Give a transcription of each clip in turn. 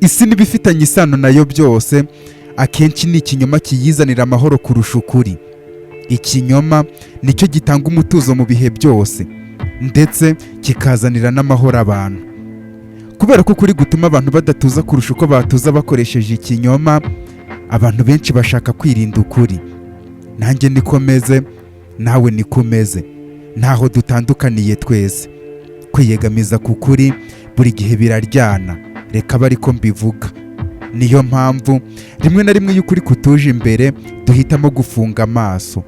Isi n'ibifitanye isano nayo byose, akenshi ni ikinyoma kiyizanira amahoro kurusha ukuri. Ikinyoma nicyo gitanga umutuzo mu bihe byose, ndetse kikazanira n'amahoro abantu, kubera ko ukuri gutuma abantu badatuza kurusha uko batuza bakoresheje ikinyoma. Abantu benshi bashaka kwirinda ukuri. Nanjye niko meze, nawe niko umeze, ntaho dutandukaniye twese. Kwiyegamiza ku kuri buri gihe biraryana, reka abe ariko mbivuga. Niyo mpamvu rimwe na rimwe iyo ukuri kutuje imbere duhitamo gufunga amaso.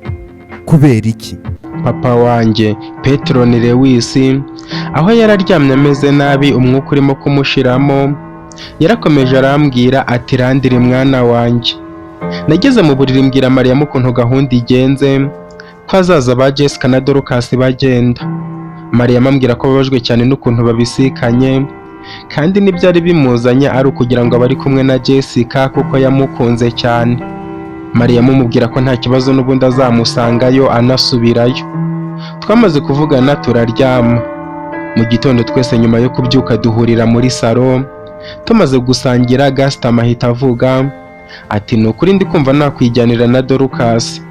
Kubera iki? Papa wanjye Petron Lewis, aho yararyamye ameze nabi, umwuka urimo kumushiramo, yarakomeje arambwira ati: "Landry, mwana wanjye." Nageze mu buriri mbwira Mariya ukuntu gahunda igenze, ko azaza ba Jessica na Dorcas bagenda. Mariya ambwira ko ababajwe cyane n'ukuntu babisikanye, kandi n'ibyari bimuzanye ari ukugira ngo abe ari kumwe na Jessica kuko yamukunze cyane. Mariya amubwira ko nta kibazo, n'ubundi azamusangayo anasubirayo. Twamaze kuvugana turaryama. Mu gitondo twese nyuma yo kubyuka duhurira muri salo. Tumaze gusangira, Gaston ahita avuga ati: "Ni ukuri ndi kumva nakwijyanira na Dorcas.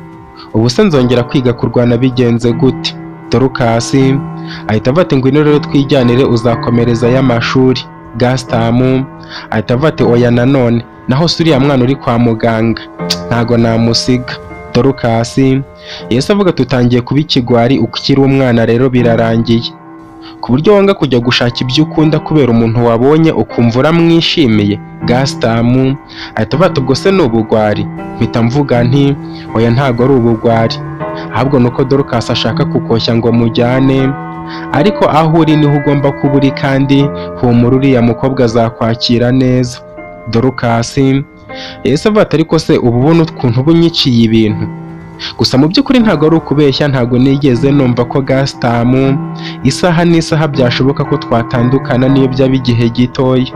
Ubu se nzongera kwiga kurwana bigenze gute?" Dorcas ahita avuga ati: "Ngwino rero twijyanire, uzakomereza y'amashuri." Gaston ahita avuga ati: "Oya nanone, naho se uriya mwana uri kwa muganga ntago namusiga." Dorcas yahise avuga: "Tutangiye kuba ikigwari ukiri umwana rero, birarangiye ku buryo wanga kujya gushaka ibyo ukunda kubera umuntu wabonye ukumva uramwishimiye." Gaston ahita avuga ati: "Ubwo se ni ubugwari?" Mpita mvuga nti: "Oya, ntago ari ubugwari, ahubwo ni uko Dorcas ashaka kukoshya ngo mujyane, ariko aho uri niho ugomba kuba uri, kandi humura, uriya mukobwa azakwakira neza." Dorcas yahise avuga ati: "Ariko se uba ubona ukuntu uba unyiciye ibintu?" Gusa mu by'ukuri ntabwo ari ukubeshya, ntabwo nigeze numva ko Gaston isaha n'isaha byashoboka ko twatandukana, niyo byaba igihe gitoya,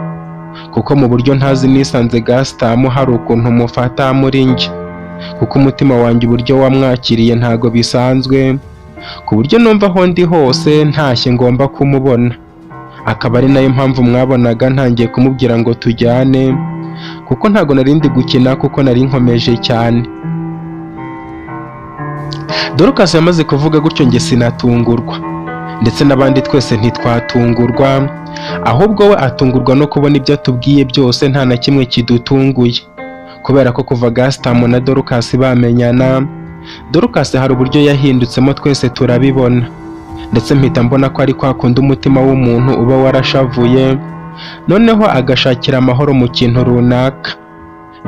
kuko mu buryo ntazi nisanze Gaston hari ukuntu mufata muri njye, kuko umutima wanjye uburyo wamwakiriye ntabwo bisanzwe, ku buryo numva aho ndi hose ntashye ngomba kumubona. Akaba ari nayo mpamvu mwabonaga ntangiye kumubwira ngo tujyane, kuko ntabwo nari ndi gukina, kuko nari nkomeje cyane. Dorcas yamaze kuvuga gutyo, njye sinatungurwa, ndetse n'abandi twese ntitwatungurwa, ahubwo we atungurwa no kubona ibyo atubwiye byose nta na kimwe kidutunguye, kubera ko kuva Gaston na Dorcas bamenyana, Dorcas hari uburyo yahindutsemo, twese turabibona. Ndetse mpita mbona ko ari kwa kundi umutima w'umuntu uba warashavuye, noneho agashakira amahoro mu kintu runaka.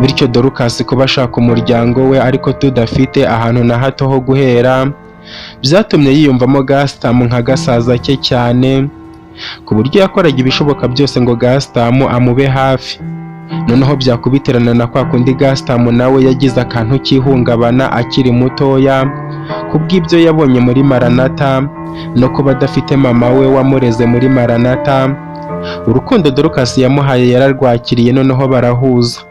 Bityo Dorcas kuba ashaka umuryango we ariko tudafite ahantu na hato ho guhera, byatumye yiyumvamo Gaston nka gasaza ke cyane, ku buryo yakoraga ibishoboka byose ngo Gaston amube hafi. Noneho byakubitirana na kwa kundi Gaston nawe yagize akantu k'ihungabana akiri mutoya kubw'ibyo yabonye muri Maranata no kuba adafite mama we wamureze muri Maranata. Urukundo Dorcas yamuhaye yararwakiriye, noneho barahuza.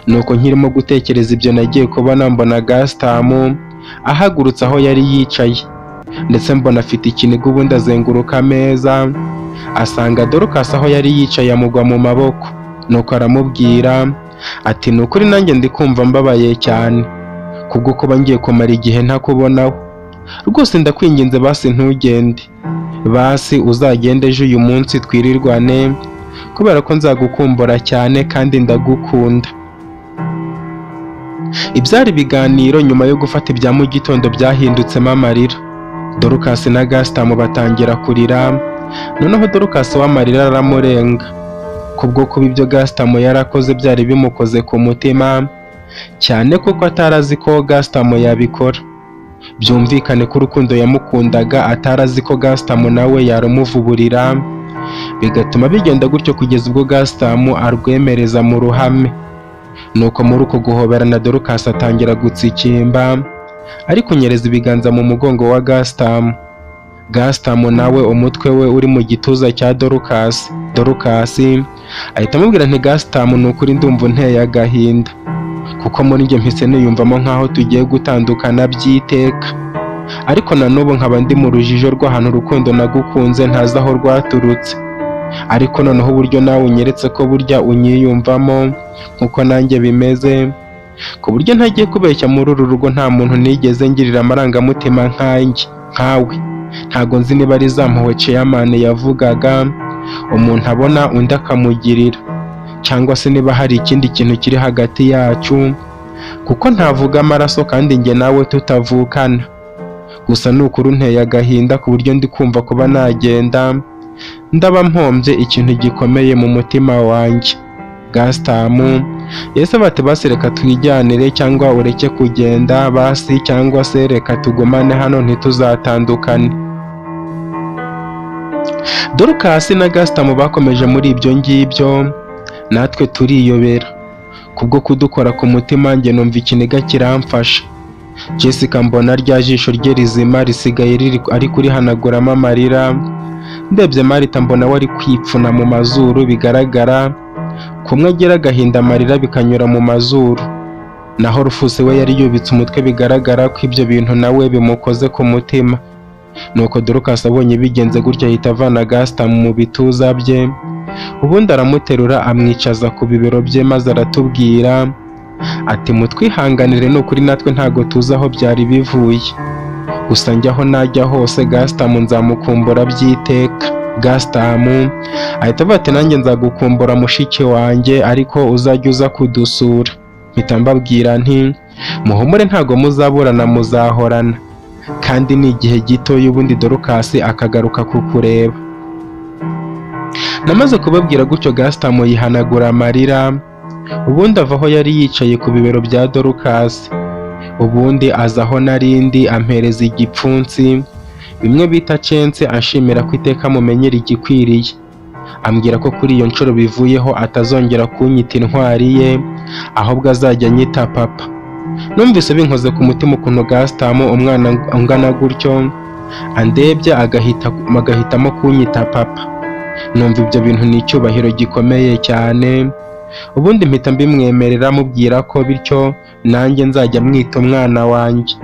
Nuko nkirimo gutekereza ibyo, nagiye kubona mbona Gaston ahagurutse aho yari yicaye, ndetse mbona afite ikiniga. Ubundi azenguruka ameza, asanga Dorcas aho yari yicaye, amugwa mu maboko, nuko aramubwira ati: "Ni ukuri nanjye ndi kumva mbabaye cyane kubwo kuba ngiye kumara igihe ntakubonaho. Rwose ndakwinginze, basi ntugende, basi uzagende ejo, uyu munsi twirirwane, kubera ko nzagukumbura cyane kandi ndagukunda." Ibyari ibiganiro nyuma yo gufata ibya mu gitondo byahindutsemo amarira. Dorcas na Gaston batangira kurira. Noneho Dorcas w'amarira aramurenga kubwo kuba ibyo Gaston yarakoze byari bimukoze ku mutima cyane, kuko atari azi ko Gaston yabikora. Byumvikane ko urukundo yamukundaga atari azi ko Gaston nawe yarumuvuburira, bigatuma bigenda gutyo kugeza ubwo Gaston arwemereza mu ruhame. Nuko muri uko guhoberana, Dorcas atangira gutsikimba ari kunyereza ibiganza mu mugongo wa Gaston, Gaston nawe umutwe we uri mu gituza cya Dorcas. Dorcas ahita amubwira nti: "Gaston, ni ukuri ndumva unteye agahinda, kuko muri njye mpise niyumvamo nk'aho tugiye gutandukana by'iteka, ariko na n'ubu nkaba ndi mu rujijo rw'ahantu urukundo nagukunze ntazi aho rwaturutse." Ariko noneho uburyo nawe unyeretse ko burya unyiyumvamo nkuko nanjye bimeze, ku buryo ntagiye kubeshya, muri uru rugo nta muntu nigeze ngirira amarangamutima nkanjye nkawe. Ntago nzi niba ari za mpuhwe chairman yavugaga umuntu abona undi akamugirira, cyangwa se niba hari ikindi kintu kiri hagati yacu, kuko ntavuga amaraso kandi njye nawe tutavukana. Gusa ni ukuri unteye agahinda ku buryo ndi kumva kuba nagenda ndaba mpombye ikintu gikomeye mu mutima wanjye. Gasitamu yese bati: "Basi reka twijyanire, cyangwa ureke kugenda basi, cyangwa se reka tugumane hano ntituzatandukane." Dorcas na Gasitamu bakomeje muri ibyo ngibyo, natwe turiyobera. Kubwo kudukora ku mutima, njye numva ikiniga kiramfasha. Jessica mbona rya jisho rye rizima risigaye riri ari kurihanaguramo amarira. Ndebye Marita mbona we ari kwipfuna mu mazuru, bigaragara kumwe agira agahinda, amarira bikanyura mu mazuru. Naho Rufuse we yari yubitse umutwe, bigaragara ko ibyo bintu nawe bimukoze ku mutima. Nuko Dorcas abonye bigenze gutya, ahita avana Gasitamu mu bituza bye, ubundi aramuterura amwicaza ku bibero bye, maze aratubwira ati: "Mutwihanganire, ni ukuri natwe ntago tuzi aho byari bivuye. Gusa njya aho najya hose, Gasitamu nzamukumbura by'iteka." Gasitamu ahita avuga ati: "Nanjye nzagukumbura mushiki wanjye, ariko uzajya uza kudusura." Mpita mbabwira nti: "Muhumure, ntago muzaburana, muzahorana, kandi ni igihe gito, ubundi Dorcas akagaruka kukureba." Namaze kubabwira gutyo, Gasitamu yihanagura amarira, ubundi ava aho yari yicaye ku bibero bya Dorcas, ubundi aza aho narindi ampereza igipfunsi, bimwe bita cense, anshimira ko iteka mumenyera igikwiriye, ambwira ko kuri iyo nshuro bivuyeho, atazongera kunyita intwari ye, ahubwo azajya anyita papa. Numvise binkoze ku mutima ukuntu Gasitamu, umwana ungana gutyo, andebye agahitamo kunyita papa. Numva ibyo bintu ni icyubahiro gikomeye cyane. Ubundi mpita mbimwemerera, mubwira ko bityo nanjye nzajya mwita umwana wanjye.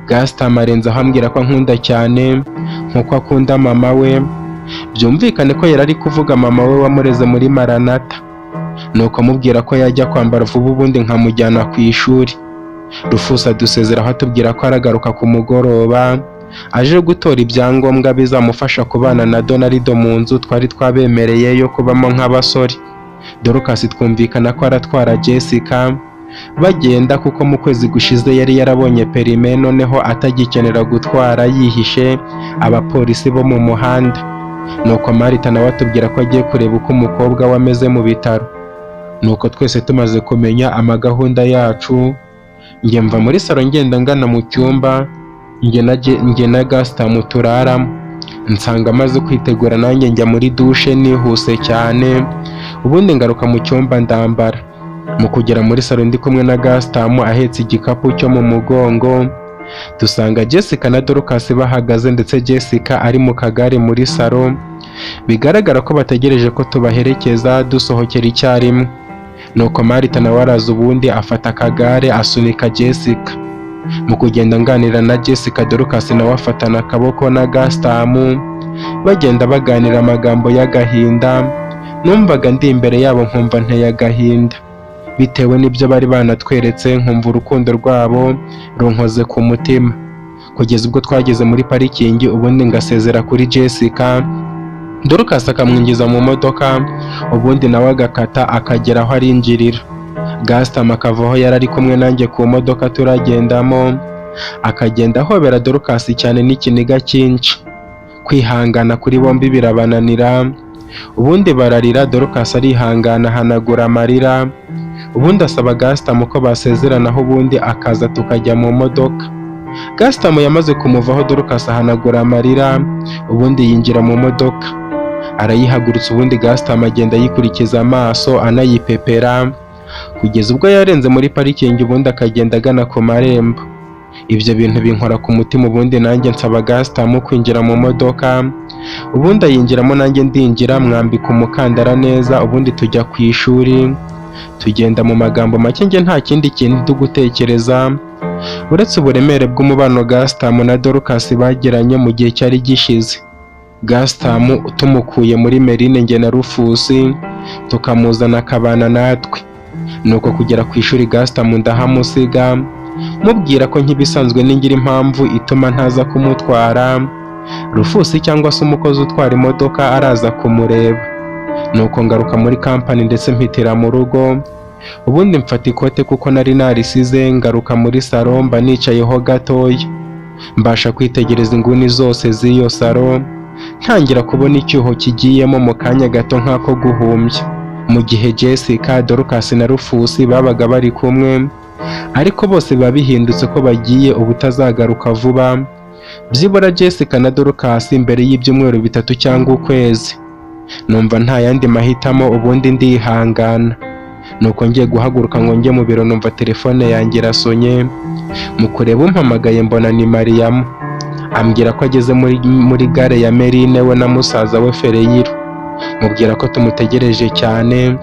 Gasitamu arenzaho ambwira ko ankunda cyane nk'uko akunda mama we, byumvikane ko yari ari kuvuga mama we wamureze muri Maranata. Nuko amubwira ko yajya kwambara vuba, ubundi nkamujyana ku ishuri. Rufusa adusezeraho, atubwira ko aragaruka ku mugoroba aje gutora ibyangombwa bizamufasha kubana na Donaldo mu nzu twari twabemereye yo kubamo nk'abasore. Dorcas twumvikana ko aratwara Jessica bagenda, kuko mu kwezi gushize yari yarabonye permis, noneho atagikenera gutwara yihishe abapolisi bo mu muhanda. Nuko Marita nawe atubwira ko agiye kureba uko umukobwa we ameze mu bitaro. Nuko twese tumaze kumenya amagahunda yacu, njye mva muri salo ngenda ngana mu cyumba njye na Gasitamu turaramo, nsanga amaze kwitegura. Nanjye njya muri dushe nihuse cyane, ubundi ngaruka mu cyumba ndambara. Mu kugera muri salo ndi kumwe na Gasitamu ahetse igikapu cyo mu mugongo, dusanga Jessica na Dorcas bahagaze, ndetse Jessica ari mu kagare muri salo, bigaragara ko bategereje ko tubaherekeza dusohokera icyarimwe. Nuko Marita nawe araza, ubundi afata akagare asunika Jessica. Mu kugenda nganira na Jessica, Dorcas nawe afatana akaboko na Gasitamu, bagenda baganira amagambo y'agahinda. Numvaga ndi imbere yabo nkumva nteye agahinda bitewe n'ibyo bari banatweretse, nkumva urukundo rwabo runkoze ku mutima, kugeza ubwo twageze muri parikingi, ubundi ngasezera kuri Jessica, Dorcas akamwinjiza mu modoka, ubundi nawe agakata akagera aho arinjirira. Gasitamu akava aho yari ari kumwe nanjye ku modoka turagendamo, akagenda ahobera Dorcas cyane n'ikiniga cyinshi. Kwihangana kuri bombi birabananira, ubundi bararira. Dorcas arihangana, ahanagura amarira, ubundi asaba Gasitamu ko basezeranaho, ubundi akaza tukajya mu modoka. Gasitamu yamaze kumuvaho, Dorcas ahanagura amarira, ubundi yinjira mu modoka arayihagurutsa, ubundi Gasitamu agenda ayikurikiza amaso anayipepera, kugeza ubwo yarenze muri parikingi, ubundi akagenda agana ku marembo. Ibyo bintu binkora ku mutima, ubundi nanjye nsaba Gasitamu kwinjira mu modoka, ubundi ayinjiramo, nanjye ndinjira, mwambika umukandara neza, ubundi tujya ku ishuri. Tugenda mu magambo make, njye nta kindi kintu ndi gutekereza uretse uburemere bw'umubano Gasitamu na Dorcas bagiranye mu gihe cyari gishize. Gasitamu tumukuye muri Merine, njye na Rufusi tukamuzana akabana natwe. Nuko kugera ku ishuri, Gasitamu ndahamusiga, mubwira ko nk'ibisanzwe ningira impamvu ituma ntaza kumutwara, Rufusi cyangwa se umukozi utwara imodoka araza kumureba. Nuko ngaruka muri kampani, ndetse mpitira mu rugo, ubundi mfata ikote kuko nari narisize, ngaruka muri salo, mba nicayeho gatoya, mbasha kwitegereza inguni zose z'iyo salo, ntangira kubona icyuho kigiyemo mu kanya gato nk'ako guhumbya. Mu gihe Jessica, Dorcas na Rufusi babaga bari kumwe, ariko bose biba bihindutse ko bagiye ubutazagaruka vuba, byibura Jessica na Dorcas mbere y'ibyumweru 3 cyangwa ukwezi. Numva nta yandi mahitamo, ubundi ndihangana. Nuko ngiye guhaguruka ngo njye mu biro, numva telefone yanjye irasonye. Mu kureba umpamagaye, mbona ni Mariyamu, ambwira ko ageze muri gare ya Merine, we na musaza we Fereyiro. Mubwira ko tumutegereje cyane,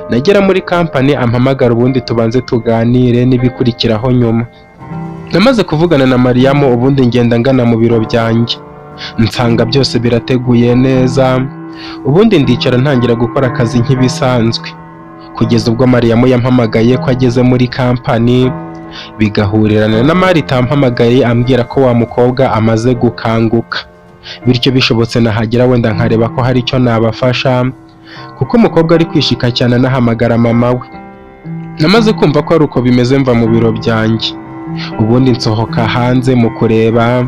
nagera muri kampani ampamagara, ubundi tubanze tuganire n'ibikurikiraho nyuma. Namaze kuvugana na Mariyamu, ubundi ngenda ngana mu biro byanjye, nsanga byose birateguye neza, ubundi ndicara ntangira gukora akazi nk'ibisanzwe, kugeza ubwo Mariyamu yampamagaye ko ageze muri kampani, bigahurirana na Marita ampamagaye ambwira ko wa mukobwa amaze gukanguka, bityo bishobotse nahagera wenda nkareba ko hari icyo nabafasha, kuko umukobwa ari kwishika cyane anahamagara mama we. Namaze kumva ko ari uko bimeze, mva mu biro byanjye, ubundi nsohoka hanze. Mu kureba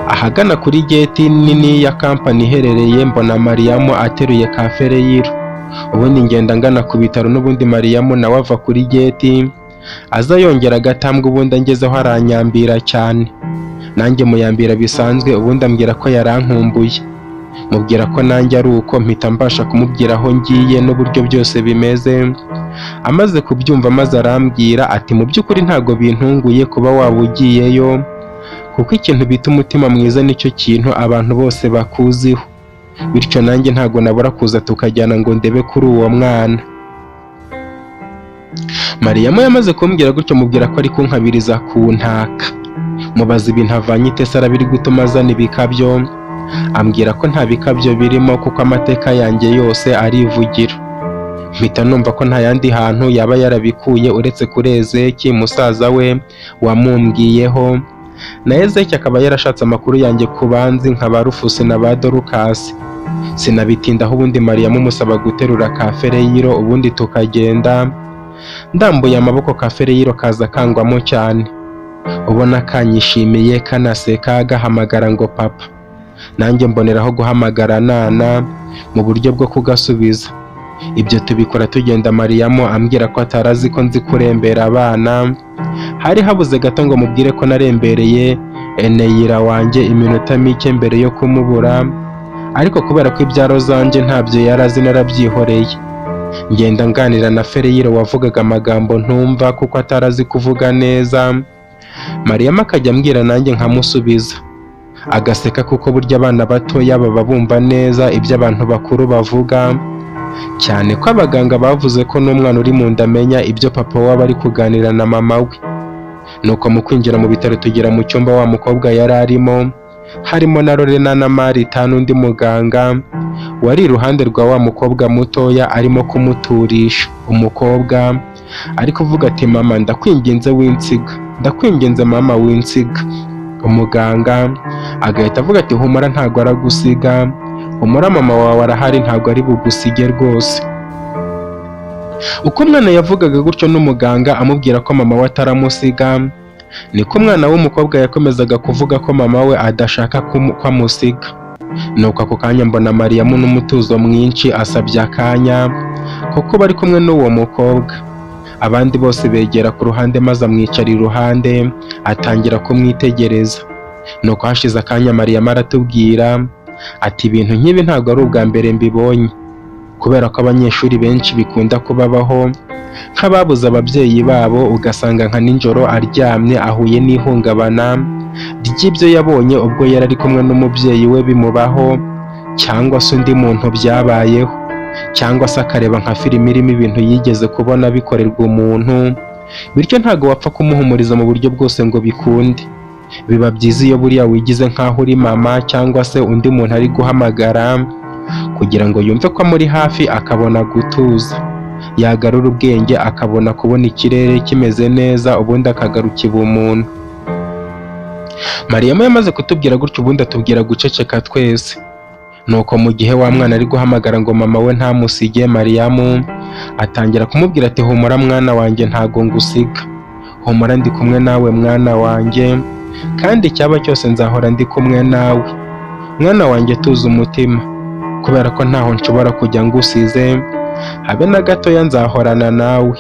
ahagana kuri geti nini ya kampani iherereye, mbona Mariyamu ateruye ka Fereyiro, ubundi ngenda ngana ku bitaro. N'ubundi Mariyamu nawe ava kuri geti aza yongera agatambwe, ubundi angezeho aranyambira cyane, nanjye muyambira bisanzwe, ubundi ambwira ko yarankumbuye, mubwira ko nanjye ari uko. Mpita mbasha kumubwira aho ngiye n'uburyo byose bimeze. Amaze kubyumva, maze arambwira ati: "Mu by'ukuri ntabwo bintunguye kuba waba ugiyeyo, kuko ikintu bita umutima mwiza nicyo kintu abantu bose bakuziho, bityo nanjye ntabwo nabura kuza tukajyana ngo ndebe kuri uwo mwana." Mariyamu yamaze kumbwira gutyo, mubwira ko ari kunkabiriza kuntaka, mubaza ibintu avanye itesara biri gutuma azana ibikabyo, ambwira ko nta bikabyo birimo kuko amateka yanjye yose arivugira. Mpita numva ko nta yandi hantu yaba yarabikuye uretse kuri Ezeki musaza we wamumbwiyeho, na Ezeki akaba yarashatse amakuru yanjye ku banzi nka ba Rufusi na ba Dorukasi. Sinabitindaho, ubundi Mariyamu musaba guterura ka Fereyiro, ubundi tukagenda. Ndambuye amaboko, ka Fereyiro kaza kangwamo cyane, ubona kanyishimiye, kanaseka, gahamagara ngo papa. Nanjye mboneraho guhamagara nana mu buryo bwo kugasubiza. Ibyo tubikora tugenda, Mariyamu ambwira ko atari azi ko nzi kurembera abana. Hari habuze gato ngo mubwire ko narembereye Eneyira wanjye iminota mike mbere yo kumubura, ariko kubera ko ibyaro zanjye ntabyo yari azi, narabyihoreye, ngenda nganira na Fereyiro wavugaga amagambo ntumva kuko atari azi kuvuga neza. Mariyamu akajya ambwira nanjye nkamusubiza, agaseka, kuko burya abana batoya baba bumva neza ibyo abantu bakuru bavuga, cyane ko abaganga bavuze ko n'umwana uri mu nda amenya ibyo papa we aba ari kuganira na mama we. Nuko mu kwinjira mu bitaro, tugera mu cyumba wa mukobwa yari arimo, harimo na Lorena na Marita n'undi muganga wari iruhande rwa wa mukobwa mutoya arimo kumuturisha. Umukobwa ari kuvuga ati: "Mama, ndakwinginze winsiga, ndakwinginze mama, winsiga." Umuganga agahita avuga ati: "Humura, ntabwo aragusiga, humura, mama wawe arahari, ntabwo ari bugusige rwose." Uko umwana yavugaga gutyo n'umuganga amubwira ko mama we ataramusiga, niko umwana w'umukobwa yakomezaga kuvuga ko mama we adashaka ko amusiga. Nuko ako kanya mbona Mariyamu n'umutuzo mwinshi asabye akanya kuko bari kumwe n'uwo mukobwa, abandi bose begera ku ruhande, maze amwicara iruhande atangira kumwitegereza. Nuko hashize akanya, Mariyamu aratubwira ati: "Ibintu nk'ibi ntabwo ari ubwa mbere mbibonye, kubera ko abanyeshuri benshi bikunda kubabaho, nk'ababuze ababyeyi babo, ugasanga nka nijoro aryamye ahuye n'ihungabana ry'ibyo yabonye ubwo yari ari kumwe n'umubyeyi we bimubaho, cyangwa se undi muntu byabayeho, cyangwa se akareba nka filime irimo ibintu yigeze kubona bikorerwa umuntu, bityo ntabwo wapfa kumuhumuriza mu buryo bwose ngo bikunde." Biba byiza iyo buriya wigize nk'aho uri mama cyangwa se undi muntu ari guhamagara, kugira ngo yumve ko amuri hafi, akabona gutuza, yagarura ubwenge, akabona kubona ikirere kimeze neza, ubundi akagaruka ibumuntu. Mariyamu yamaze kutubwira gutyo, ubundi atubwira guceceka twese. Nuko mu gihe wa mwana ari guhamagara ngo mama we ntamusige, Mariyamu atangira kumubwira ati: "Humura mwana wanjye, ntago ngusiga. Humura, ndi kumwe nawe mwana wanjye, kandi icyaba cyose nzahora ndi kumwe nawe. Mwana wanjye, tuza umutima, kubera ko ntaho nshobora kujya ngusize habe na gatoya. Nzahorana nawe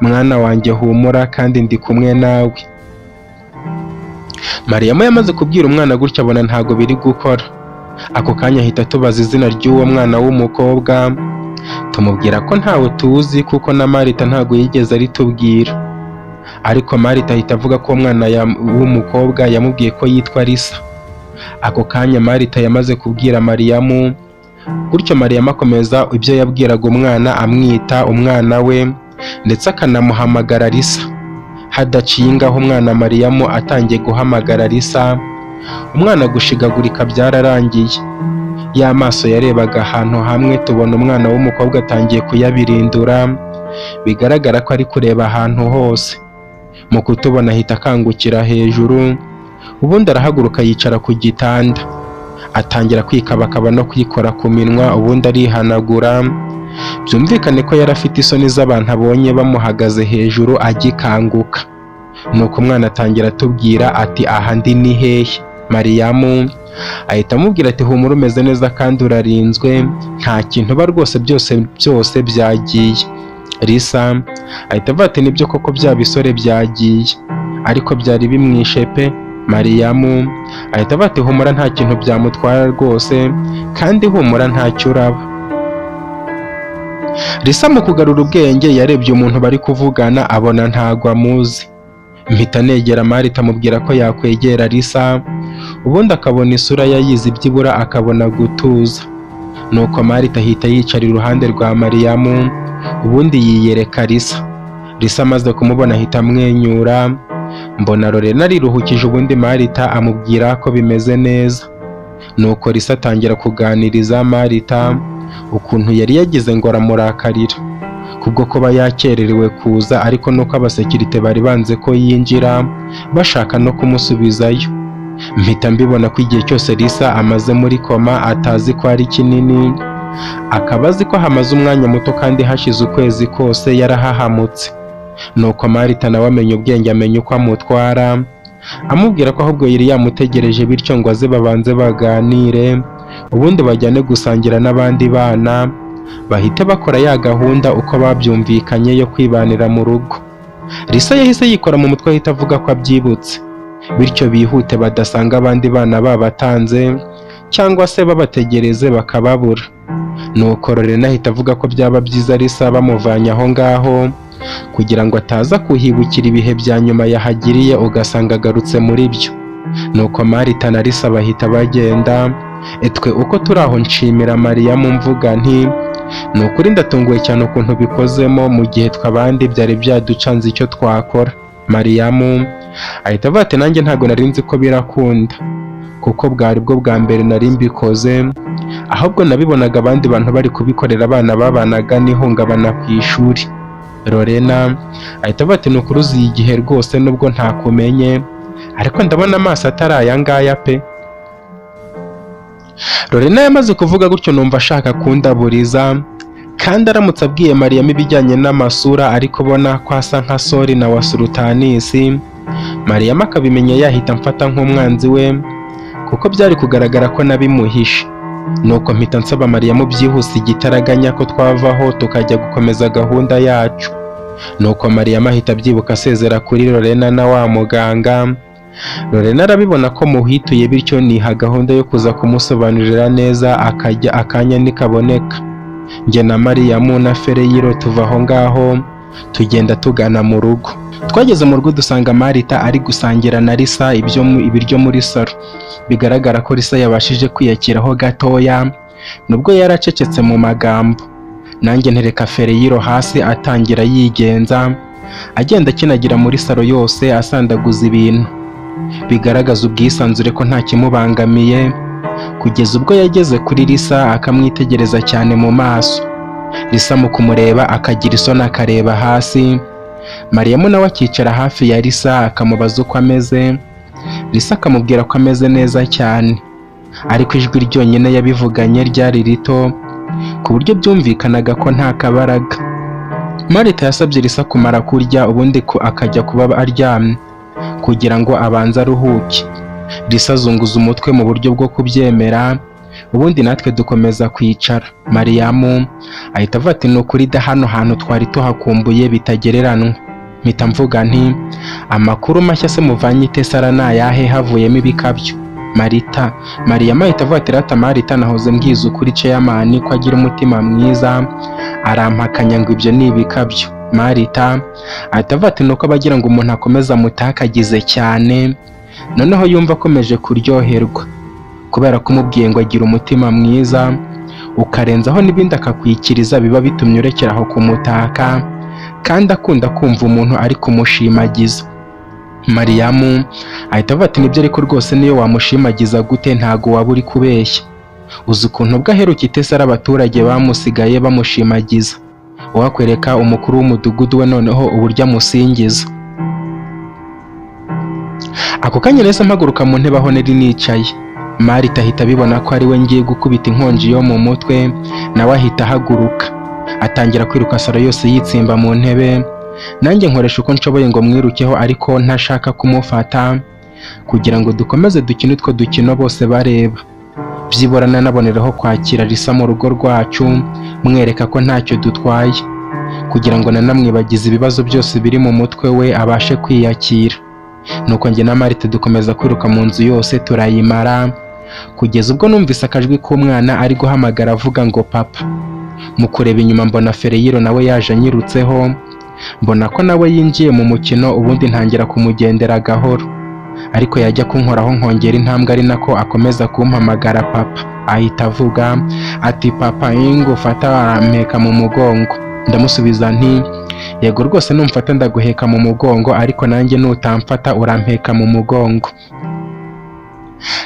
mwana wanjye, humura kandi ndi kumwe nawe." Mariyamu yamaze kubwira umwana gutyo, abona ntago biri gukora. Ako kanya ahita atubaza izina ry'uwo mwana w'umukobwa. Tumubwira ko ntawe tuzi, kuko na Marita ntago yigeze aritubwira. Ariko Marita ahita avuga ko uwo mwana w'umukobwa yamubwiye ko yitwa Lisa. Ako kanya Marita yamaze kubwira Mariyamu gutyo, Mariyamu akomeza ibyo yabwiraga umwana, amwita umwana we, ndetse akanamuhamagara Lisa. Hadaciye ingaho, umwana Mariyamu atangiye guhamagara Lisa, umwana gushigagurika byararangiye. Ya maso yarebaga ahantu hamwe, tubona umwana w'umukobwa atangiye kuyabirindura, bigaragara ko ari kureba ahantu hose. Mu kutubona ahita akangukira hejuru, ubundi arahaguruka, yicara ku gitanda, atangira kwikabakaba no kwikora ku minwa, ubundi arihanagura. Byumvikane ko yari afite isoni z'abantu abonye bamuhagaze hejuru agikanguka. Nuko umwana atangira atubwira ati: "Aha ndi ni hehe?" Mariyamu ahita amubwira ati: "Humura, umeze neza kandi urarinzwe, nta kintu uba rwose, byose byose byagiye." Lisa ahita avuga ati: "Nibyo koko, bya bisore byagiye, ariko byari bimwishe pe." Mariyamu ahita avuga ati: "Humura, nta kintu byamutwara rwose, kandi humura, ntacyo uraba." Lisa mu kugarura ubwenge yarebye umuntu bari kuvugana, abona ntago amuzi. Mpita negera Marita, amubwira ko yakwegera Lisa, ubundi akabona isura yayizi, byibura akabona gutuza. Nuko Marita ahita yicara iruhande rwa Mariyamu, ubundi yiyereka Lisa. Lisa amaze kumubona ahita amwenyura. Mbona Lorena ariruhukije, ubundi Marita amubwira ko bimeze neza. Nuko Lisa atangira kuganiriza Marita ukuntu yari yagize ngo aramurakarira kubwo kuba yakererewe kuza, ariko nuko abasekirite bari banze ko yinjira, bashaka no kumusubizayo. Mpita mbibona ko igihe cyose Lisa amaze muri koma atazi ko ari kinini, akaba azi ko hamaze umwanya muto kandi hashize ukwezi kose yarahahamutse. Nuko Marita nawe amenya ubwenge, amenya uko amutwara, amubwira ko ahubwo yari yamutegereje, bityo ngo aze babanze baganire, ubundi bajyane gusangira n'abandi bana, bahite bakora ya gahunda uko babyumvikanye yo kwibanira mu rugo. Lisa yahise yikora mu mutwe, ahita avuga ko abyibutse, bityo bihute badasanga abandi bana babatanze cyangwa se babategereze bakababura. Nuko Lorena ahita avuga ko byaba byiza Lisa bamuvanye aho ngaho, kugira ngo ataza kuhibukira ibihe bya nyuma yahagiriye, ugasanga agarutse muri byo. Nuko Marita na Lisa bahita bagenda. Twe uko turi aho, nshimira Mariyamu, mvuga nti: "Ni ukuri ndatunguwe cyane ukuntu bikozemo, mu gihe twe abandi byari byaducanze icyo twakora." Mariyamu ahita avuga ati: "Nanjye ntabwo nari nzi ko birakunda, kuko bwari bwo bwa mbere nari mbikoze. Ahubwo nabibonaga abandi bantu bari kubikorera abana babanaga n'ihungabana ku ishuri." Lorena ahita avuga ati: "Ni ukuri uziye igihe rwose, nubwo ntakumenye, ariko ndabona amaso atari aya ngaya pe." Lorena yamaze kuvuga gutyo, numva ashaka kundaburiza, kandi aramutse abwiye Mariyamu ibijyanye n'amasura ari kubona ko asa nka Sori na wa Sultanisi, Mariyamu akabimenya, yahita amfata nk'umwanzi we, kuko byari kugaragara ko nabimuhishe. Nuko mpita nsaba Mariyamu byihuse igitaraganya ko twavaho tukajya gukomeza gahunda yacu. Nuko Mariyamu ahita abyibuka, asezera kuri Lorena na wa muganga. Lorena arabibona ko muhituye, bityo niha gahunda yo kuza kumusobanurira neza akajya akanya nikaboneka. Njye na Mariyamu na Fereyiro tuva aho ngaho, tugenda tugana mu rugo. Twageze mu rugo, dusanga Marita ari gusangira na Lisa ibiryo muri salo. Bigaragara ko Lisa yabashije kwiyakiraho gatoya, nubwo yaracecetse mu magambo. Nanjye ntereka Fereyiro hasi, atangira yigenza, agenda akinagira muri salo yose, asandaguza ibintu. Bigaragaza ubwisanzure ko nta kimubangamiye, kugeza ubwo yageze kuri Lisa akamwitegereza cyane mu maso. Lisa mu kumureba akagira isoni akareba hasi. Mariyamu nawe akicara hafi ya Lisa akamubaza uko ameze. Lisa akamubwira ko ameze neza cyane, ariko ijwi ryonyine yabivuganye ryari rito ku buryo byumvikanaga ko nta kabaraga. Marita yasabye Lisa kumara kurya ubundi ko akajya kuba aryamye kugira ngo abanze aruhuke. Lisa azunguza umutwe mu buryo bwo kubyemera, ubundi natwe dukomeza kwicara. Mariyamu ahita avuga ati: "Ni ukuri da, hano hantu twari tuhakumbuye bitagereranwa." Mpita mvuga nti: "Amakuru mashya se muvanye itesara ni ayahe havuyemo ibikabyo?" Marita Mariyamu ahita avuga ati: "Rata Marita, nahoze mbwiza ukuri chairman ko agira umutima mwiza, arampakanya ngo ibyo ni ibikabyo." Marita ahita avuga ati: "Nuko abagira ngo umuntu akomeze amutakagize cyane, noneho yumva akomeje kuryoherwa kubera ko umubwiye ngo agira umutima mwiza, ukarenzaho n'ibindi akakwikiriza, biba bitumye urekera aho kumutaka, kandi akunda kumva umuntu ari kumushimagiza." Mariyamu ahita avuga ati: "Nibyo, ariko rwose niyo wamushimagiza gute ntago waba uri kubeshya. Uzi ukuntu ubwo aheruka itesara abaturage bamusigaye bamushimagiza? Uwakwereka umukuru w'umudugudu we noneho uburyo amusingiza." Ako kanya nahise mpaguruka mu ntebe aho nari nicaye. Marita ahita abibona ko ari we ngiye gukubita inkonji yo mu mutwe, nawe ahita ahaguruka atangira kwiruka salo yose yitsimba mu ntebe. Nanjye nkoresha uko nshoboye ngo mwirukeho ariko ntashaka kumufata, kugira ngo dukomeze dukine utwo dukino bose bareba. Byibura nanaboneraho kwakira Lisa mu rugo rwacu, mwereka ko ntacyo dutwaye, kugira ngo nanamwibagize ibibazo byose biri mu mutwe we abashe kwiyakira. Nuko njye na Marita dukomeza kwiruka mu nzu yose turayimara, kugeza ubwo numvise akajwi k'umwana ari guhamagara avuga ngo: "Papa." Mu kureba inyuma mbona Fereyiro nawe yaje anyirutseho, mbona ko nawe yinjiye mu mukino, ubundi ntangira kumugendera gahoro, ariko yajya kunkoraho nkongera intambwe, ari nako akomeza kumpamagara papa. Ahita avuga ati: "Papa, ingufata arampeka mu mugongo." Ndamusubiza nti: "Yego rwose, numfata ndaguheka mu mugongo, ariko nanjye nutamfata urampeka mu mugongo."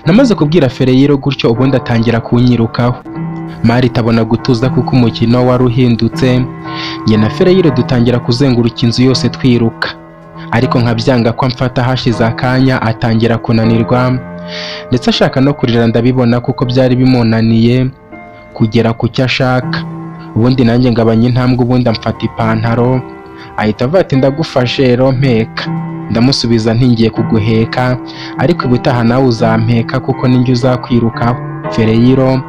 Namaze kubwira Fereyiro gutyo, ubundi atangira kunyirukaho. Marita abona gutuza kuko umukino wari uhindutse. Njye na Fereyiro dutangira kuzenguruka inzu yose twiruka, ariko nkabyanga ko amfata. Hashize akanya atangira kunanirwa, ndetse ashaka no kurira, ndabibona kuko byari bimunaniye kugera ku cyo ashaka. Ubundi nanjye ngabanya intambwe, ubundi amfata ipantaro, ahita avuga ati: "Ndagufashe rero, mpeka." Ndamusubiza nti: "Ngiye kuguheka, ariko ubutaha nawe uzampeka kuko ninjye uzakwirukaho." Fereyiro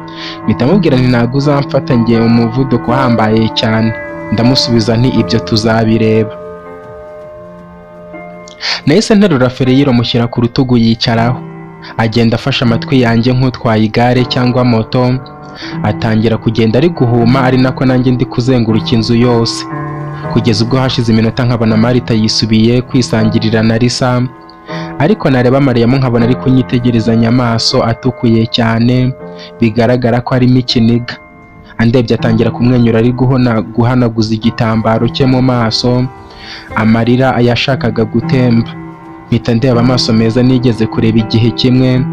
mpita mubwira nti: "Ntabwo uzamfata, ngiye mu muvuduko uhambaye cyane." Ndamusubiza nti: "Ibyo tuzabireba." Nahise nterura Fereyiro mushyira ku rutugu yicaraho, agenda afashe amatwi yanjye nk'utwaye igare cyangwa moto. Atangira kugenda ari guhuma, ari nako nanjye ndi kuzenguruka inzu yose, kugeza ubwo hashize iminota nkabona Marita yisubiye kwisangirira na Lisa, ariko nareba Mariyamu nkabona ari kunyitegerezanya amaso atukuye cyane, bigaragara ko arimo ikiniga. Andebye atangira kumwenyura ari guhanaguza igitambaro cye mu maso, amarira yashakaga gutemba. Mpita ndeba amaso meza nigeze kureba igihe kimwe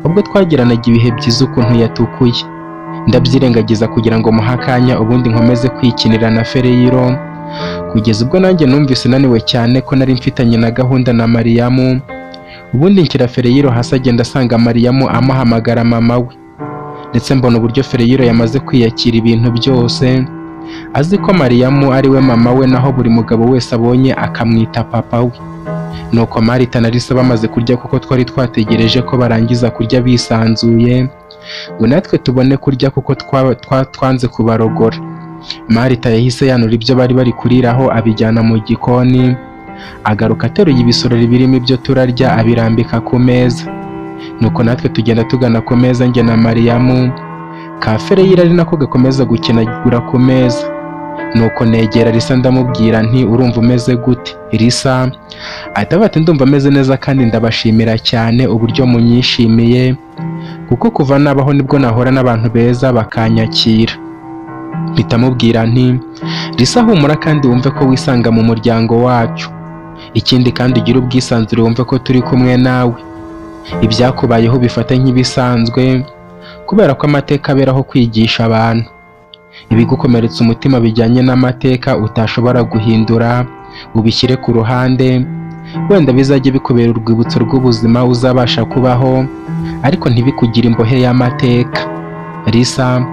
ubwo twagiranaga ibihe byiza ukuntu yatukuye, ndabyirengagiza kugira ngo muhe akanya, ubundi nkomeze kwikinira na Fereyiro, kugeza ubwo nanjye numvise naniwe cyane ko nari mfitanye na gahunda na Mariyamu. Ubundi nshyira Fereyiro hasi, agenda asanga Mariyamu amuhamagara mama we, ndetse mbona uburyo Fereyiro yamaze kwiyakira ibintu byose, azi ko Mariyamu ari we mama we, naho buri mugabo wese abonye akamwita papa we. Nuko Marita na Lisa bamaze kurya, kuko twari twategereje ko barangiza kurya bisanzuye ngo natwe tubone kurya, kuko twanze kubarogora. Marita yahise yanura ibyo bari bari kuriraho abijyana mu gikoni, agaruka ateruye ibisorori birimo ibyo turarya abirambika ku meza. Nuko natwe tugenda tugana ku meza, njye na Mariyamu, ka Fereyira ari nako gakomeza gukinagura ku meza. Nuko negera Lisa ndamubwira nti: "Urumva umeze gute, Lisa?" Ahita avuga ati: "Ndumva ameze neza, kandi ndabashimira cyane uburyo munyishimiye, kuko kuva nabaho nibwo nahura n'abantu beza bakanyakira." Mpita mubwira nti: "Lisa, humura kandi wumve ko wisanga mu muryango wacu." Ikindi kandi ugire ubwisanzure, wumve ko turi kumwe nawe. Ibyakubayeho bifate nk'ibisanzwe, kubera ko amateka aberaho kwigisha abantu. Ibigukomeretsa umutima bijyanye n'amateka utashobora guhindura ubishyire ku ruhande, wenda bizajye bikubera urwibutso rw'ubuzima uzabasha kubaho, ariko ntibikugire imbohe y'amateka. Lisa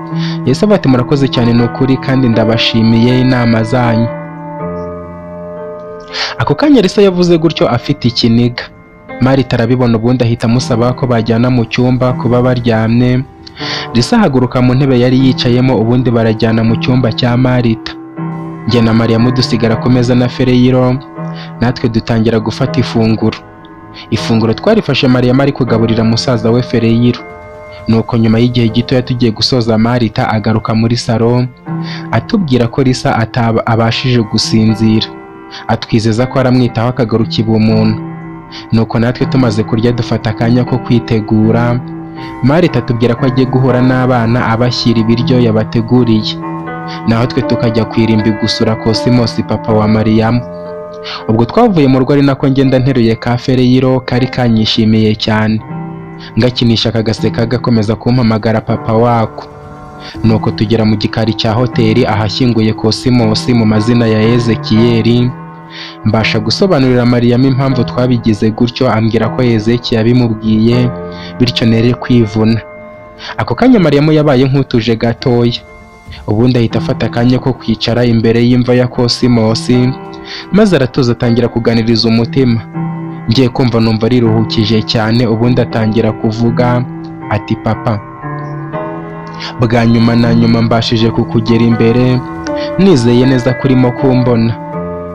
yahise avuga ati: "Murakoze cyane ni ukuri, kandi ndabashimiye inama zanyu." Ako kanya Lisa yavuze gutyo afite ikiniga. Marita arabibona, ubundi ahita amusaba ko bajyana mu cyumba kuba baryamye. Lisa ahaguruka mu ntebe yari yicayemo, ubundi barajyana mu cyumba cya Marita. Njye na Mariya dusigara ku meza na Fereyiro, natwe dutangira gufata ifunguro. Ifunguro twarifashe Mariya ari kugaburira musaza we Fereyiro. Nuko nyuma y'igihe gitoya tugiye gusoza, Marita agaruka muri salo atubwira ko Lisa abashije gusinzira, atwizeza ko aramwitaho akagaruka ubumuntu. Nuko natwe tumaze kurya dufata akanya ko kwitegura. Marita atubwira ko agiye guhura n'abana abashyira ibiryo yabateguriye, naho twe tukajya ku irimbi gusura Kosimosi, papa wa Mariyamu. Ubwo twavuye mu rugo ari nako ngenda nteruye ka Fereyiro kari kanyishimiye cyane, ngakinisha kagaseka gakomeza kumpamagara papa wako. Nuko tugera mu gikari cya hoteli ahashyinguye Kosimosi mu mazina ya Ezekiyeli. Mbasha gusobanurira Mariyamu impamvu twabigize gutyo, ambwira ko Ezekiyeli yabimubwiye, bityo nere kwivuna. Ako kanya Mariyamu yabaye nk'utuje gatoya, ubundi ahita afata akanya ko kwicara imbere y'imva ya Kosimosi, maze aratuza atangira kuganiriza umutima. Ngiye kumva numva ariruhukije cyane, ubundi atangira kuvuga ati: "Papa, bwa nyuma na nyuma mbashije kukugera imbere, nizeye neza ko urimo kumbona,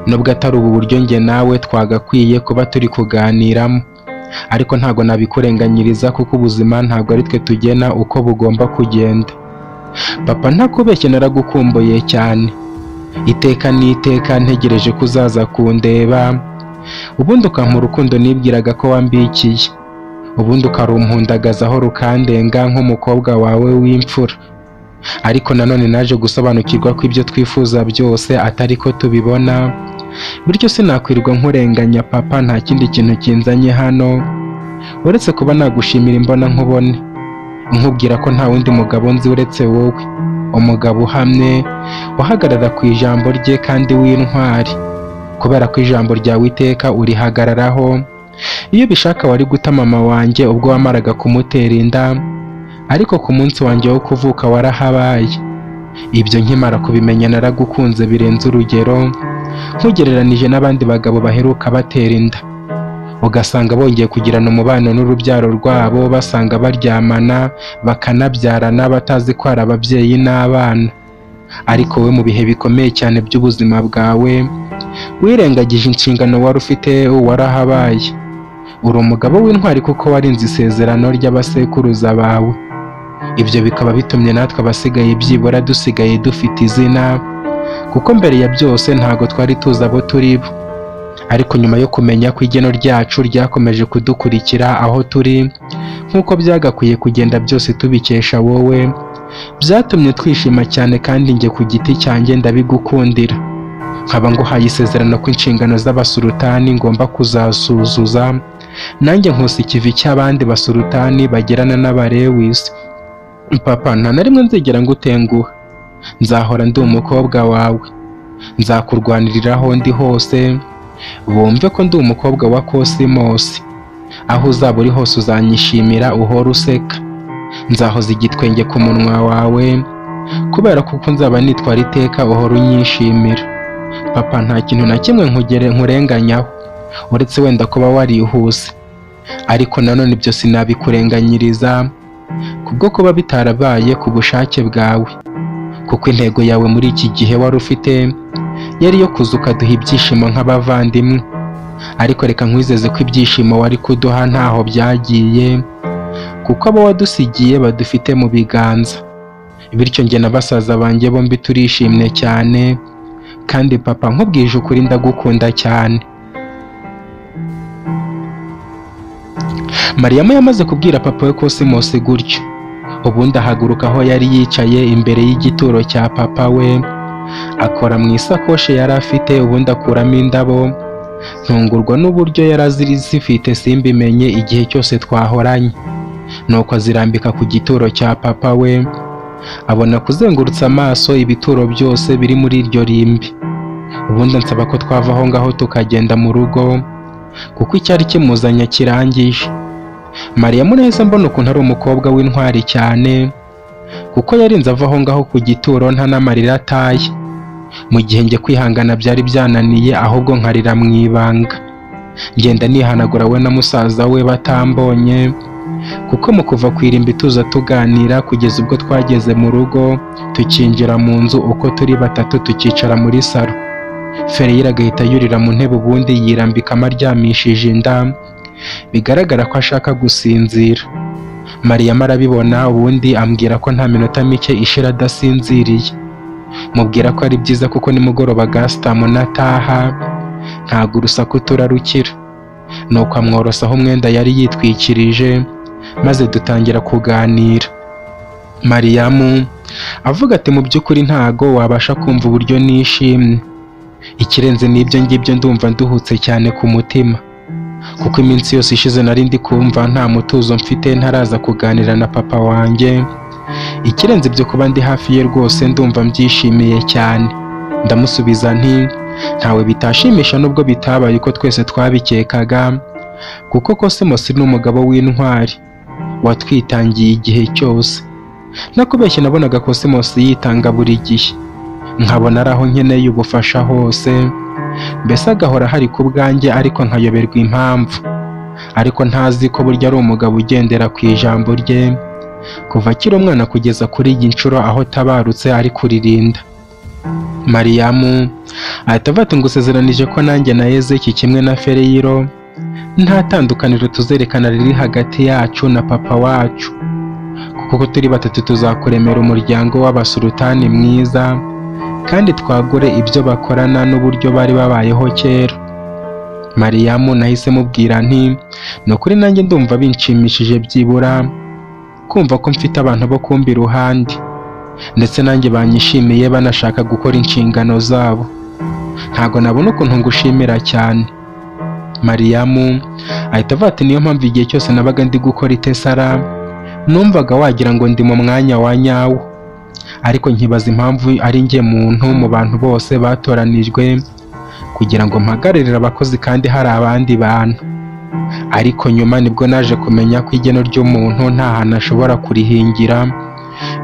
nubwo atari ubu buryo njye nawe twagakwiye kuba turi kuganiramo, ariko ntabwo nabikurenganyiriza kuko ubuzima ntabwo ari twe tugena uko bugomba kugenda. Papa, ntakubeshye naragukumbuye cyane. Iteka n'iteka ntegereje ko uzaza kundeba, ubundi ukampa urukundo nibwiraga ko wambikiye, ubundi ukarumpundagazaho rukandenga nk'umukobwa wawe w'imfura. Ariko nanone naje gusobanukirwa ko ibyo twifuza byose atari ko tubibona, bityo sinakwirirwa nkurenganya. Papa, nta kindi kintu kinzanye hano uretse kuba nagushimira imbona nkubone, nkubwira ko nta wundi mugabo nzi uretse wowe, umugabo uhamye uhagarara ku ijambo rye kandi w'intwari, kubera ko ijambo ryawe iteka urihagararaho. Iyo ubishaka wari guta mama wanjye ubwo wamaraga kumutera inda, ariko ku munsi wanjye wo kuvuka warahabaye. Ibyo nkimara kubimenya naragukunze birenze urugero, nkugereranije n'abandi bagabo baheruka batera inda, ugasanga bongeye kugirana umubano n'urubyaro rwabo, basanga baryamana bakanabyarana batazi ko ari ababyeyi n'abana. Ariko wowe mu bihe bikomeye cyane by'ubuzima bwawe wirengagije inshingano wari ufite, warahabaye. Uri umugabo w'intwari kuko warinze isezerano ry'abasekuruza bawe. Ibyo bikaba bitumye natwe abasigaye byibura dusigaye dufite izina, kuko mbere ya byose ntago twari tuzi abo turi bo. Ariko nyuma yo kumenya ko igeno ryacu ryakomeje kudukurikira aho turi nk'uko byagakwiye kugenda, byose tubikesha wowe, byatumye twishima cyane, kandi njye ku giti cyanjye ndabigukundira. Nkaba nguhaye isezerano ko inshingano z'abasulutani ngomba kuzasuzuza, nanjye nkusa ikivi cy'abandi basulutani bagerana n'abarewisi. Papa, nta na rimwe nzigera ngutenguha, nzahora ndi umukobwa wawe, nzakurwanirira aho ndi hose, bumve ko ndi umukobwa wa Kosimosi. Aho uzaba uri hose uzanyishimira uhora useka, nzahoza igitwenge ku munwa wawe, kubera ko uko nzaba nitwara iteka uhora unyishimira. Papa, nta kintu na kimwe nkugere nkurenganyaho uretse wenda kuba warihuse, ariko nanone ibyo sinabikurenganyiriza kubwo kuba bitarabaye ku bushake bwawe, kuko intego yawe muri iki gihe wari ufite yari iyo kuza ukaduha ibyishimo nk'abavandimwe. Ariko reka nkwizeze ko ibyishimo wari kuduha ntaho byagiye, kuko abo wadusigiye badufite mu biganza. Bityo njye na basaza banjye bombi turishimye cyane, kandi papa, nkubwije ukuri ndagukunda cyane." Mariyamu yamaze kubwira papa we Kosimosi gutyo, ubundi ahaguruka aho yari yicaye imbere y'igituro cya papa we, akora mu isakoshi yari afite, ubundi akuramo indabo. Ntungurwa n'uburyo yarazifite simbimenye igihe cyose twahoranye. Nuko azirambika ku gituro cya papa we, abona kuzengurutsa amaso ibituro byose biri muri iryo rimbi. Ubundi ansaba ko twava aho ngaho tukagenda mu rugo, kuko icyari kimuzanye kirangije. Mariyamu nahise mbona ukuntu ari umukobwa w'intwari cyane, kuko yarinze ava aho ngaho ku gituro nta n'amarira ataye, mu gihe njye kwihangana byari byananiye, ahubwo nkarira mu ibanga. Ngenda nihanagura we na musaza we batambonye, kuko mu kuva ku irimbi tuza tuganira kugeza ubwo twageze mu rugo, tukinjira mu nzu uko turi batatu tukicara muri salo. Fereyira agahita yurira mu ntebe ubundi yirambikamo aryamishije inda, bigaragara ko ashaka gusinzira. Mariyamu arabibona ubundi ambwira ko nta minota mike ishira adasinziriye. Mubwira ko ari byiza kuko nimugoroba Gasitamu nataha ntabwo urusaku turarukira. Nuko amworosaho umwenda yari yitwikirije, maze dutangira kuganira. Mariyamu avuga ati mu by'ukuri ntago wabasha kumva uburyo nishimye. Ikirenze n'ibyo ngibyo ndumva nduhutse cyane ku mutima, kuko iminsi yose ishize nari ndi kumva nta mutuzo mfite ntaraza kuganira na papa wanjye. Ikirenze ibyo kuba ndi hafi ye rwose ndumva mbyishimiye cyane. Ndamusubiza nti ntawe bitashimisha nubwo bitabaye uko twese twabikekaga, kuko Cosmos ni umugabo w'intwari watwitangiye igihe cyose. Nakubeshye nabonaga Cosmos yitanga buri gihe, nkabona ari aho nkeneye ubufasha hose, mbese agahora hari ku bwanjye ariko nkayoberwa impamvu. Ariko ntazi ko burya ari umugabo ugendera ku ijambo rye, kuva akiri umwana kugeza kuri iyi nshuro aho tabarutse ari kuririnda. Mariyamu ahita avuga ati ngusezeranije ko nanjye na Ezeki kimwe na Fereyiro nta tandukaniro tuzerekana riri hagati yacu na papa wacu, kuko turi batatu tuzakuremera umuryango w'abasultani mwiza, kandi twagure ibyo bakorana n'uburyo bari babayeho kera. Mariyamu nahise mubwira nti ni ukuri nanjye ndumva binshimishije byibura kumva ko mfite abantu bo kumba iruhande, ndetse nanjye banyishimiye banashaka gukora inshingano zabo. Ntago nabona ukuntu ngushimira cyane. Mariyamu ahita avuga ati niyo mpamvu igihe cyose nabaga ndi gukora itesara numvaga wagira ngo ndi mu mwanya wa nyawo, ariko nkibaza impamvu ari njye muntu mu bantu bose batoranijwe kugira ngo mpagararire abakozi kandi hari abandi bantu. Ariko nyuma nibwo naje kumenya ko igeno ry'umuntu nta hantu ashobora kurihingira,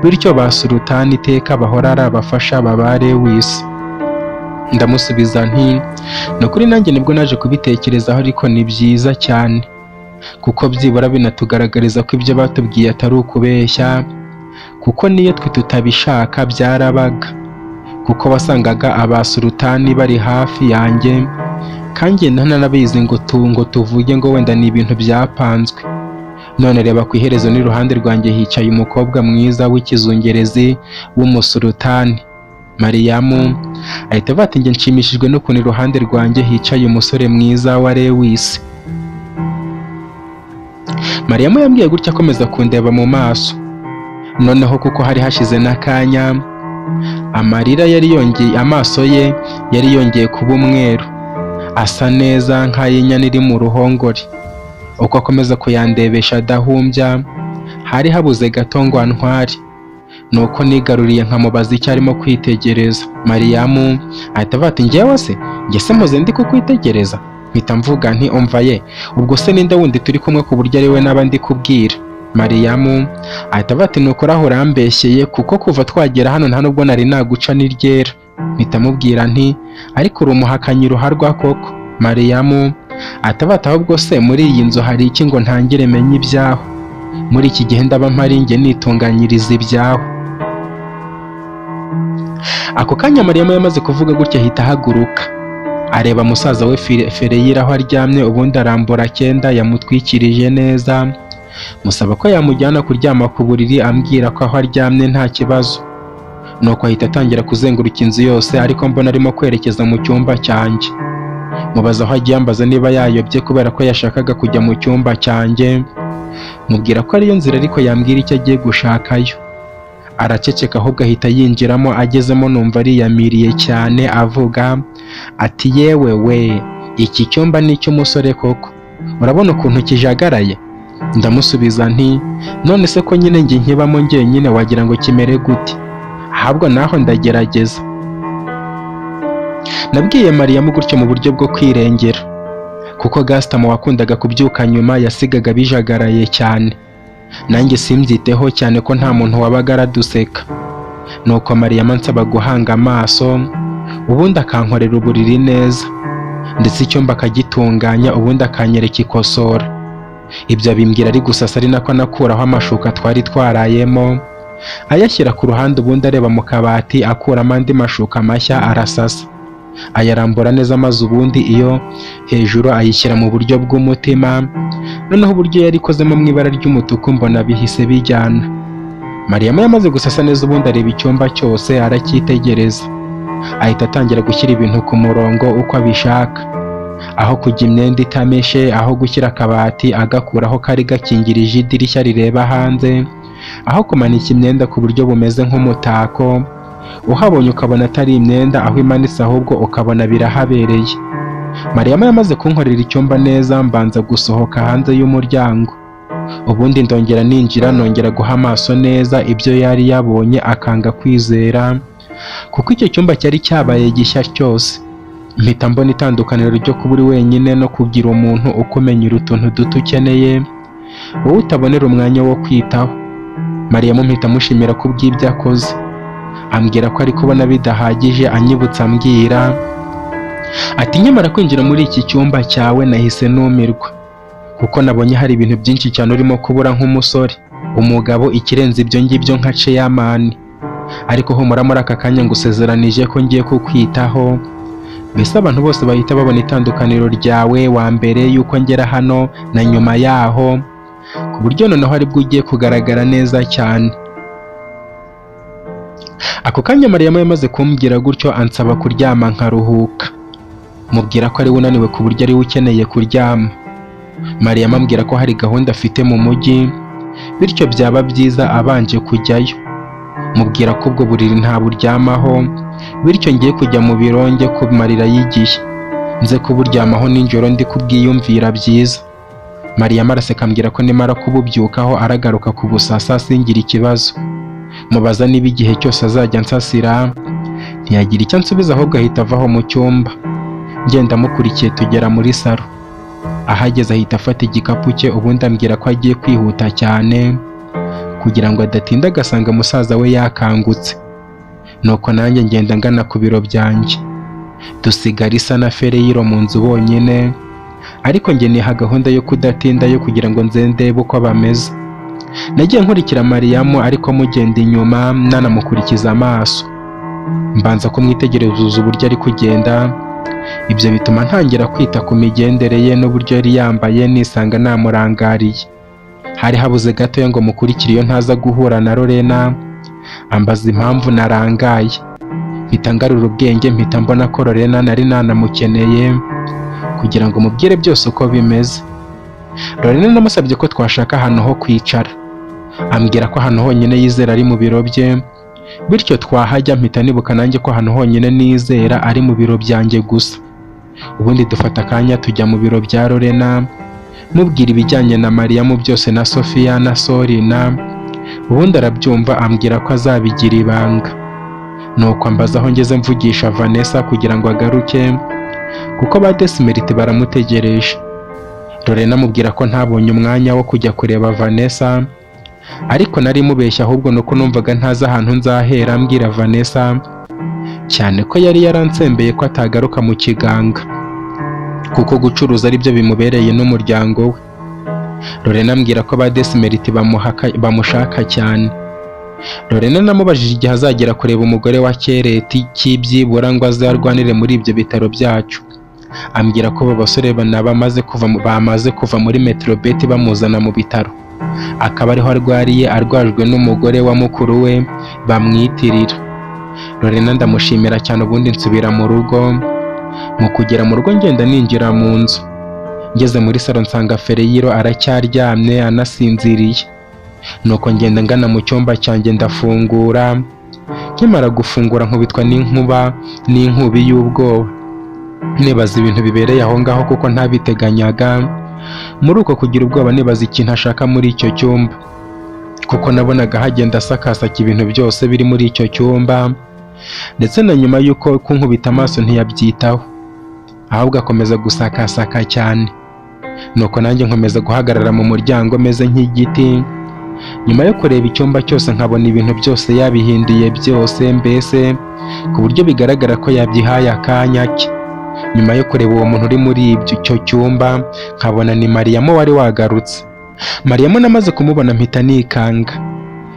bityo ba sultani iteka bahora ari abafasha baba Lewis. Ndamusubiza nti ni ukuri nanjye nibwo naje kubitekerezaho, ariko ni byiza cyane kuko byibura binatugaragariza ko ibyo batubwiye atari ukubeshya, kuko niyo twe tutabishaka byarabaga, kuko wasangaga aba sultani bari hafi yanjye kandi ntanabizi ngo tuvuge ngo wenda ni ibintu byapanzwe. None reba ku iherezo n'iruhande rwanjye hicaye umukobwa mwiza w'ikizungerezi w'umusultani. Mariyamu ahita avuga ati njye nshimishijwe n'ukuntu iruhande rwanjye hicaye umusore mwiza wa Lewis. Mariyamu yambwiye gutya akomeza kundeba mu maso. Noneho kuko hari hashize n'akanya, amarira yari yongeye, amaso ye yari yongeye kuba umweru, asa neza nk'ay'inyana iri mu ruhongore. Uko akomeza kuyandebesha adahumbya, hari habuze gato ngo antware. Nuko nigaruriye nkamubaza icyo arimo kwitegereza. Mariyamu ahita avuga ati njyewe se njye se mpoze ndi kukwitegereza? Mpita mvuga nti umva ye, ubwo se ninde wundi turi kumwe ku buryo ari we naba ndi kubwira? Mariyamu ahita avuga ati nuko uraho urambeshyeye, kuko kuva twagera hano nta nubwo nari naguca n'iryera. Mpita mubwira nti ariko uri umuhakanyi ruharwa koko. Mariyamu ahita avuga ati ahubwo se muri iyi nzu hari iki ngo ntangire menye ibyaho? Muri iki gihe ndaba mpari njye nitunganyiriza ibyaho. Ako kanya Mariyamu yamaze kuvuga gutya ahita ahaguruka areba musaza we Fereyira aho aryamye, ubundi arambura akenda yamutwikirije neza, musaba ko yamujyana kuryama ku buriri, ambwira ko aho aryamye nta kibazo. Nuko ahita atangira kuzenguruka inzu yose, ariko mbona arimo kwerekeza mu cyumba cyanjye. Mubaza aho agiye, ambaza niba yayobye kubera ko yashakaga kujya mu cyumba cyanjye. Mubwira ko ariyo nzira, ariko yambwira icyo agiye gushakayo. Araceceka, ahubwo ahita yinjiramo. Agezemo numva ariyamiriye cyane avuga ati yewe we, Iki cyumba ni icy'umusore koko, urabona ukuntu kijagaraye? Ndamusubiza nti: "None se ko nyine njye nkibamo njyenyine, wagira ngo kimere gute? Ahubwo naho ndagerageza." Nabwiye Mariyamu gutyo mu buryo bwo kwirengera, kuko Gasitamo wakundaga kubyuka nyuma yasigaga bijagaraye cyane, nanjye simbyiteho cyane ko nta muntu wabaga araduseka. Nuko Mariyamu ansaba guhanga amaso, ubundi akankorera uburiri neza, ndetse icyumba akagitunganya, ubundi akanyereka ikosora. Ibyo abimbwira ari gusasa, ari nako anakuraho amashuka twari twarayemo, ayashyira ku ruhande, ubundi areba mu kabati akuramo andi mashuka mashya, arasasa, ayarambura neza, maze ubundi iyo hejuru ayishyira mu buryo bw'umutima. Noneho uburyo yari ikozemo mu ibara ry'umutuku mbona bihise bijyana. Mariyamu yamaze gusasa neza, ubundi areba icyumba cyose aracyitegereza, ahita atangira gushyira ibintu ku murongo uko abishaka: aho kujya imyenda itameshe, aho gushyira akabati agakuraho kari gakingirije idirishya rireba hanze, aho kumanika imyenda ku buryo bumeze nk'umutako, uhabonye ukabona atari imyenda aho imanitse, ahubwo ukabona birahabereye. Mariyamu yamaze kunkorera icyumba neza, mbanza gusohoka hanze y'umuryango, ubundi ndongera ninjira, nongera guha amaso neza ibyo yari yabonye akanga kwizera, kuko icyo cyumba cyari cyabaye gishya cyose. Mpita mbona itandukaniro ryo kuba uri wenyine no kugira umuntu ukumenyera utuntu duto ukeneye, wowe utabonera umwanya wo kwitaho. Mariyamu mpita mushimira kubw'ibyo akoze, ambwira ko ari kubona bidahagije, anyibutsa ambwira ati: "Nkimara kwinjira muri iki cyumba cyawe nahise numirwa, kuko nabonye hari ibintu byinshi cyane urimo kubura nk'umusore, umugabo, ikirenze ibyo ngibyo nka chairman. Ariko humura, muri aka kanya ngusezeranije ko ngiye kukwitaho, mbese abantu bose bahita babona itandukaniro ryawe wa mbere y'uko ngera hano na nyuma yaho, ku buryo noneho aribwo ugiye kugaragara neza cyane." Ako kanya Mariyamu yamaze kumbwira gutyo, ansaba kuryama nkaruhuka. Mubwira ko ari we unaniwe, ku buryo ari we ukeneye kuryama. Mariyamu ambwira ko hari gahunda afite mu mujyi, bityo byaba byiza abanje kujyayo. Mubwira ko ubwo buriri ntaburyamaho, bityo ngiye kujya mu biro njye kumarirayo igihe, nze kuburyamaho nijoro ndi kubwiyumvira byiza. Mariyamu araseka, ambwira ko nimara kububyukaho aragaruka kubusasa singira ikibazo. Mubaza niba igihe cyose azajya ansasira, ntiyagira icyo ansubiza, ahubwo ahita avaho mu cyumba. Ngenda mukurikiye tugera muri salo. Ahageze ahita afata igikapu cye, ubundi ambwira ko agiye kwihuta cyane kugira ngo adatinda agasanga musaza we yakangutse. Nuko nanjye ngenda ngana ku biro byanjye, dusiga Lisa na Fereyiro mu nzu bonyine, ariko njye niha gahunda yo kudatindayo kugira ngo nze ndebe uko bameze. Nagiye nkurikira Mariyamu, ariko mugenda inyuma nanamukurikiza amaso, mbanza kumwitegereza uburyo ari kugenda. Ibyo bituma ntangira kwita ku migendere ye n'uburyo yari yambaye, nisanga namurangariye. Hari habuze gatoya ngo mukurikire iyo ntaza guhura na Lorena ambaza impamvu narangaye. Mpita ngarura ubwenge, mpita mbona ko Lorena nari nanamukeneye kugira ngo mubwire byose uko bimeze. Lorena namusabye ko twashaka ahantu ho kwicara, ambwira ko ahantu honyine yizera ari mu biro bye, bityo twahajya. Mpita nibuka nanjye ko ahantu honyine nizera ari mu biro byanjye gusa. Ubundi dufata akanya tujya mu biro bya Lorena, mubwira ibijyanye na Mariyamu byose na Sofia na Sorina, ubundi arabyumva, ambwira ko azabigira ibanga. Nuko ambaza aho ngeze mvugisha Vanessa kugira ngo agaruke, kuko ba Desimerite baramutegereje. Lorena amubwira ko ntabonye umwanya wo kujya kureba Vanessa, ariko nari mubeshya, ahubwo nuko numvaga ntazi ahantu nzahera mbwira Vanessa, cyane ko yari yaransembeye ko atagaruka mu kiganga, kuko gucuruza ari byo bimubereye n'umuryango we. Lorena ambwira ko ba Desimerite bamushaka cyane. Lorena namubajije igihe azagera kureba umugore wa Kereti cy'ibyibura ngo azarwanire muri ibyo bitaro byacu, ambwira ko abo basore bamaze kuva muri Metrobet bamuzana mu bitaro, akaba ariho arwariye, arwajwe n'umugore wa mukuru we bamwitirira. Lorena ndamushimira cyane, ubundi nsubira mu rugo. Mu kugera mu rugo ngenda ninjira mu nzu, ngeze muri salo nsanga Fereyiro aracyaryamye anasinziriye. Nuko ngenda ngana mu cyumba cyanjye, ndafungura. Nkimara gufungura nkubitwa n'inkuba n'inkubi y'ubwoba. Nibaza ibintu bibereye aho ngaho kuko ntabiteganyaga. Muri uko kugira ubwoba nibaza ikintu ashaka muri icyo cyumba, kuko nabonaga hagenda asakasaka ibintu byose biri muri icyo cyumba, ndetse na nyuma y'uko kunkubita amaso ntiyabyitaho, ahubwo akomeza gusakasaka cyane. Nuko nanjye nkomeza guhagarara mu muryango meze nk'igiti. Nyuma yo kureba icyumba cyose nkabona ibintu byose yabihinduye byose, mbese ku buryo bigaragara ko yabyihaye akanya ke. Nyuma yo kureba uwo muntu uri muri icyo cyumba, nkabona ni Mariyamu wari wagarutse. Mariyamu namaze kumubona mpita nikanga,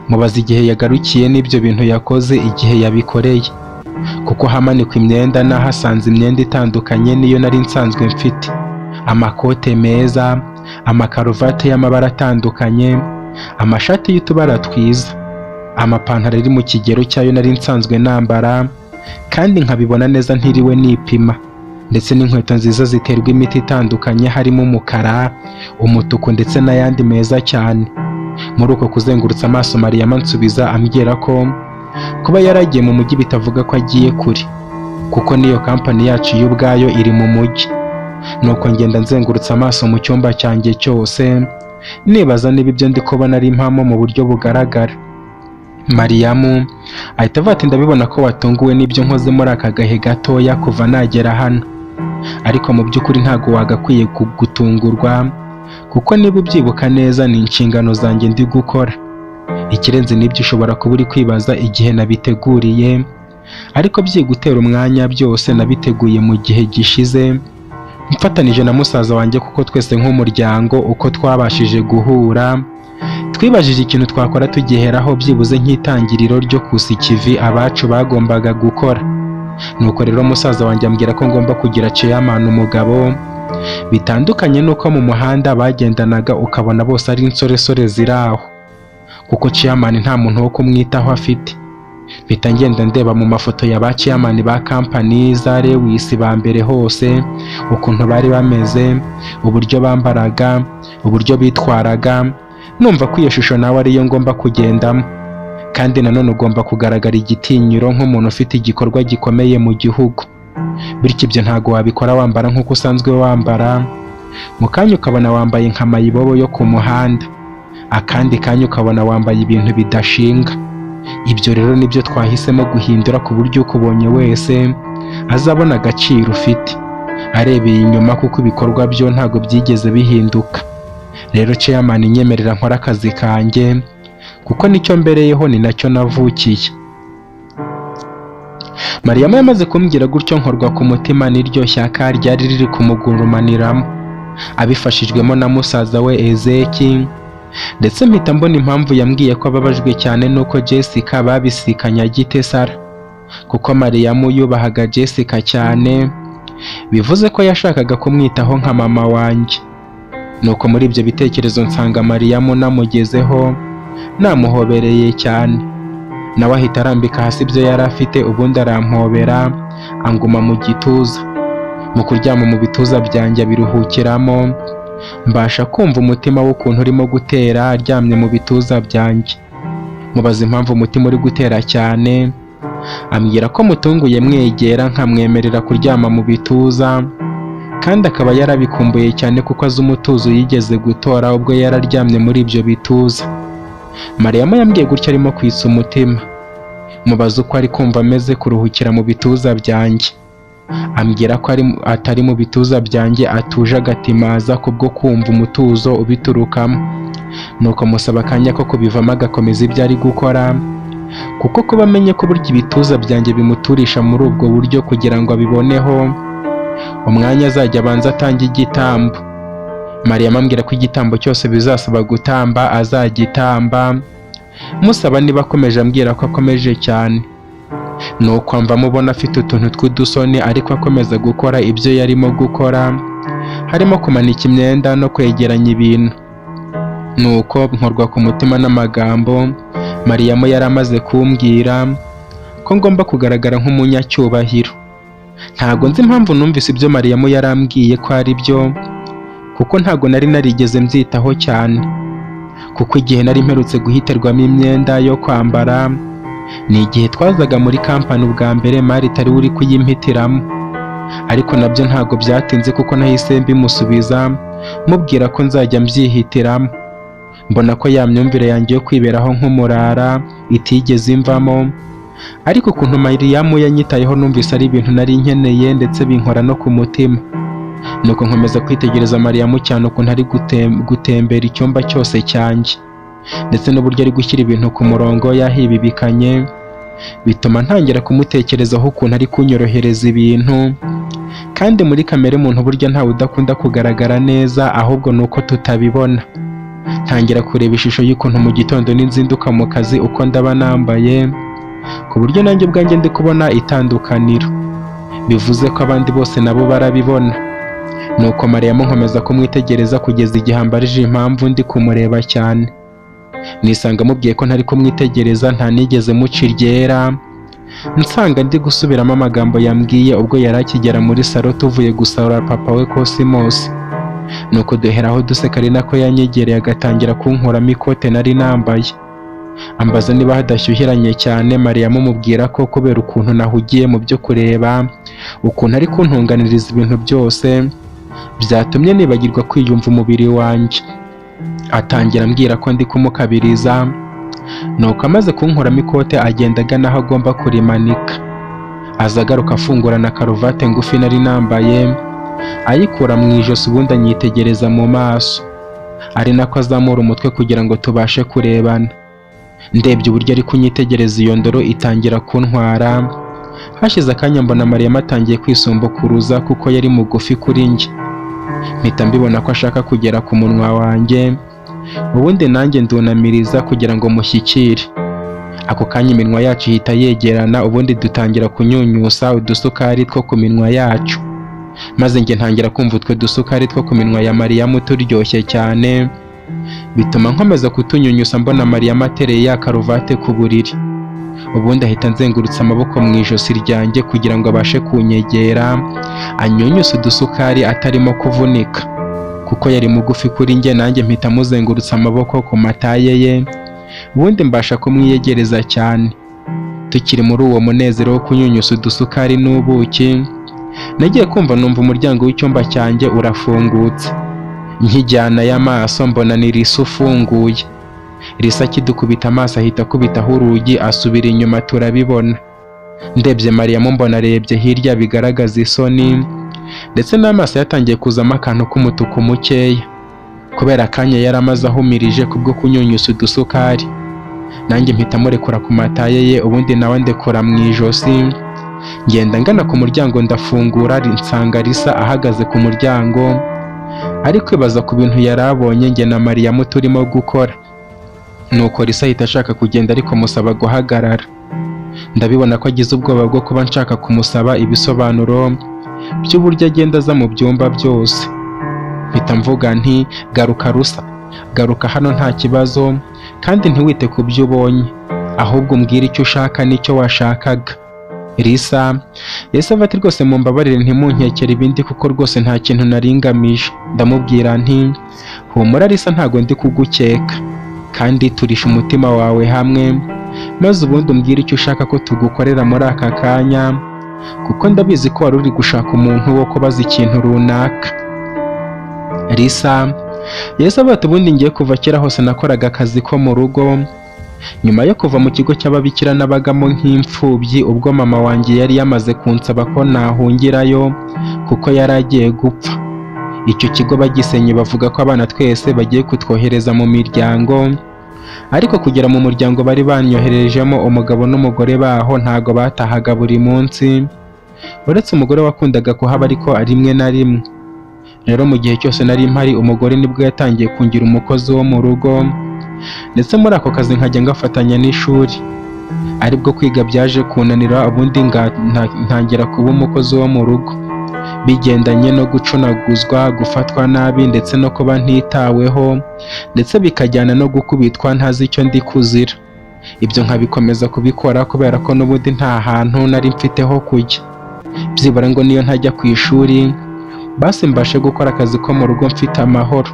mubaza igihe yagarukiye n'ibyo bintu yakoze igihe yabikoreye, kuko hamanikwa imyenda nahasanze imyenda itandukanye n'iyo nari nsanzwe mfite: amakote meza, amakaruvati y'amabara atandukanye, amashati y'utubara twiza, amapantaro ari mu kigero cyayo nari nsanzwe nambara kandi nkabibona neza ntiriwe nipima, ndetse n'inkweto nziza ziterwa imiti itandukanye harimo umukara, umutuku ndetse n'ayandi meza cyane. Muri uko kuzengurutsa amaso, Mariyamu ansubiza ambwira ko kuba yaragiye mu mujyi bitavuga ko agiye kure, kuko n'iyo kampani yacu yo ubwayo iri mu mujyi. Nuko ngenda nzengurutsa amaso mu cyumba cyanjye cyose, nibaza niba ibyo ndi kubona ari impamo mu buryo bugaragara. Mariyamu ahita avuga ati: "Ndabibona ko watunguwe n'ibyo nkoze muri aka gahe gatoya kuva nagera hano, ariko mu by'ukuri ntabwo wagakwiye gutungurwa, kuko niba ubyibuka neza ni inshingano zanjye ndi gukora. Ikirenze n'ibyo, ushobora kuba uri kwibaza igihe nabiteguriye, ariko byigutera umwanya, byose nabiteguye mu gihe gishize mfatanije na musaza wanjye, kuko twese nk'umuryango uko twabashije guhura twibajije ikintu twakora tugiheraho byibuze nk'itangiriro ryo kusa ikivi abacu bagombaga gukora. Nuko rero musaza wanjye ambwira ko ngomba kugira chairman umugabo, bitandukanye n'uko mu muhanda bagendanaga ukabona bose ari insoresore ziri aho, kuko chairman nta muntu wo kumwitaho afite. Mpita ngenda ndeba mu mafoto ya ba chairman ba kampani za Lewis ba mbere hose, ukuntu bari bameze, uburyo bambaraga, uburyo bitwaraga, numva ko iyo shusho nawe ariyo ngomba kugendamo. Kandi nanone ugomba kugaragara igitinyiro nk'umuntu ufite igikorwa gikomeye mu gihugu. Bityo ibyo ntabwo wabikora wambara nk'uko usanzwe wambara, mu kanya ukabona wambaye nka mayibobo yo ku muhanda, akandi kanya ukabona wambaye ibintu bidashinga. Ibyo rero nibyo twahisemo guhindura, ku buryo ukubonye wese azabona agaciro ufite arebeye inyuma, kuko ibikorwa byo ntabwo byigeze bihinduka. Rero chairman, nyemerera nkora akazi kanjye, kuko nicyo mbereyeho, ni nacyo navukiye." Mariyamu yamaze kumbwira gutyo nkorwa ku mutima n'iryo shyaka ryari riri kumugurumaniramo, abifashijwemo na musaza we Ezeki, ndetse mpita mbona impamvu yambwiye ko ababajwe cyane n'uko Jessica babisikanye agite Sara, kuko Mariyamu yubahaga Jessica cyane, bivuze ko yashakaga kumwitaho nka mama wanjye. Nuko muri ibyo bitekerezo nsanga Mariyamu namugezeho, namuhobereye cyane, nawe ahita arambika hasi ibyo yari afite, ubundi arampobera anguma mu gituza. Mu kuryama mu bituza byanjye abiruhukiramo, mbasha kumva umutima w'ukuntu urimo gutera aryamye mu bituza byanjye. Mubaza impamvu umutima uri gutera cyane, ambwira ko mutunguye mwegera nkamwemerera kuryama mu bituza, kandi akaba yarabikumbuye cyane kuko azi umutuzo yigeze gutora ubwo yararyamye muri ibyo bituza. Mariyamu yambwiye gutyo arimo kwitsa umutima. Mubaza uko ari kumva ameze kuruhukira mu bituza byanjye, ambwira ko atari mu bituza byanjye atuje agatimaza kubwo kumva umutuzo ubiturukamo. Nuko musaba akanya ko kubivamo agakomeza ibyo ari gukora, kuko kuba amenye ko burya ibituza byanjye bimuturisha muri ubwo buryo, kugira ngo abiboneho umwanya azajya abanza atange igitambo. Mariyamu ambwira ko igitambo cyose bizasaba gutamba azagitamba. Musaba niba akomeje, ambwira ko akomeje cyane. Nuko mva mubona afite utuntu tw'udusoni, ariko akomeza gukora ibyo yarimo gukora, harimo kumanika imyenda no kwegeranya ibintu. Nuko nkorwa ku mutima n'amagambo Mariyamu yari amaze kumbwira ko ngomba kugaragara nk'umunyacyubahiro. Ntago nzi impamvu numvise ibyo Mariyamu yarambwiye ko ari byo, kuko ntago nari narigeze mbyitaho cyane, kuko igihe nari mperutse guhiterwamo imyenda yo kwambara ni igihe twazaga muri kampani ubwa mbere, Marita ari we uri kuyimpitiramo. Ariko nabyo ntabwo byatinze kuko nahise mbimusubiza mubwira ko nzajya mbyihitiramo. Mbona ko ya myumvire yanjye yo kwiberaho nk'umurara itigeze imvamo, ariko ukuntu Mariyamu yanyitayeho numvise ari ibintu nari nkeneye ndetse binkora no ku mutima. Nuko nkomeza kwitegereza Mariyamu cyane ukuntu ari gutembera icyumba cyose cyanjye, ndetse n'uburyo ari gushyira ibintu ku murongo yahibibikanye, bituma ntangira kumutekerezaho ukuntu ari kunyorohereza ibintu. Kandi muri kamere muntu burya ntawe udakunda kugaragara neza, ahubwo ni uko tutabibona. Ntangira kureba ishusho y'ukuntu mu gitondo ninzinduka mu kazi uko ndaba nambaye, ku buryo nanjye ubwanjye ndi kubona itandukaniro, bivuze ko abandi bose nabo barabibona. Nuko Mariyamu nkomeza kumwitegereza kugeza igihe ambarije impamvu ndi kumureba cyane. Nisanga mubwiye ko ntari kumwitegereza, nta nigeze muca iryera, nsanga ndi gusubiramo amagambo yambwiye ubwo yari akigera muri salo tuvuye gusura papa we Cosmos. Nuko duheraho duseka, ari nako yanyegereye agatangira kunkuramo ikote nari nambaye, ambaza niba hadashyuhiranye cyane. Mariyamu mubwira ko kubera ukuntu nahugiye mu byo kureba ukuntu ari kuntunganiriza ibintu byose, byatumye nibagirwa kwiyumva umubiri wanjye. Atangira ambwira ko ndi kumukabiriza. Nuko amaze kunkuramo ikote agenda agana aho agomba kurimanika, aza agaruka afungura na karuvati ngufi nari nambaye, ayikura mu ijosi, ubundi anyitegereza mu maso, ari nako azamura umutwe kugira ngo tubashe kurebana. Ndebye uburyo ari kunyitegereza, iyo ndoro itangira kuntwara. Hashize akanya mbona Mariyamu atangiye kwisumbukuruza kuko yari mugufi kuri njye, mpita mbibona ko ashaka kugera ku munwa wanjye, ubundi nanjye ndunamiriza kugira ngo mushyikire. Ako kanya iminwa yacu ihita yegerana, ubundi dutangira kunyunyusa udusukari two ku minwa yacu, maze njye ntangira kumva utwo dusukari two ku minwa ya Mariyamu turyoshye cyane, bituma nkomeza kutunyunyusa. Mbona Mariyamu atereye ya karuvati ku buriri, ubundi ahita anzengurutsa amaboko mu ijosi ryanjye kugira ngo abashe kunyegera anyunyuse udusukari atarimo kuvunika, kuko yari mugufi kuri njye. Nanjye mpita muzengurutsa amaboko ku mataye ye, ubundi mbasha kumwiyegereza cyane. Tukiri muri uwo munezero wo kunyunyusa udusukari n'ubuki, nagiye kumva numva umuryango w'icyumba cyanjye urafungutse. Nkijyana y'amaso mbona ni Lisa ufunguye. Lisa akidukubita amaso ahita akubitaho urugi asubira inyuma turabibona. Ndebye Mariyamu mbona arebye hirya bigaragaza isoni, ndetse n'amaso yatangiye kuzamo akantu k'umutuku mukeya kubera akanya yari amaze ahumirije kubwo kunyunyusa udusukari. Nanjye mpita murekura ku mataye ye, ubundi nawe ndekura mu ijosi, ngenda ngana ku muryango ndafungura, nsanga Lisa ahagaze ku muryango ari kwibaza ku bintu yari abonye njye na Mariyamu turimo gukora. Nuko Lisa ahita ashaka kugenda ariko musaba guhagarara. Ndabibona ko agize ubwoba bwo kuba nshaka kumusaba ibisobanuro by'uburyo agenda aza mu byumba byose. Mpita mvuga nti garuka Rusa, garuka hano nta kibazo, kandi ntiwite ku byo ubonye, ahubwo umbwire icyo ushaka n'icyo washakaga. Lisa yahise ati rwose mumbabarire ntimunkekere ibindi kuko rwose nta kintu nari ngamije. Ndamubwira nti humura Lisa, ntago ndi kugukeka, kandi turisha umutima wawe hamwe, maze ubundi umbwire icyo ushaka ko tugukorera muri aka kanya, kuko ndabizi ko wari uri gushaka umuntu wo kubaza ikintu runaka. Lisa yahise avuga ati ubundi ngiye kuva kera hose nakoraga akazi ko mu rugo, nyuma yo kuva mu kigo cy'ababikira nabagamo nk'imfubyi ubwo mama wanjye yari yamaze kunsaba ko nahungirayo kuko yari agiye gupfa. Icyo kigo bagisenye bavuga ko abana twese bagiye kutwohereza mu miryango, ariko kugera mu muryango bari banyoherejemo umugabo n'umugore baho ntago batahaga buri munsi, uretse umugore wakundaga kuhaba ariko rimwe na rimwe. Rero mu gihe cyose nari mpari umugore nibwo yatangiye kungira umukozi wo mu rugo, ndetse muri ako kazi nkajya ngafatanya n'ishuri, aribwo kwiga byaje kunanira, ubundi ntangira kuba umukozi wo mu rugo, bigendanye no gucunaguzwa, gufatwa nabi ndetse no kuba ntitaweho, ndetse bikajyana no gukubitwa ntazi icyo ndi kuzira. Ibyo nkabikomeza kubikora kubera ko n'ubundi nta hantu nari mfite ho kujya, byibura ngo niyo ntajya ku ishuri basi mbashe gukora akazi ko mu rugo mfite amahoro.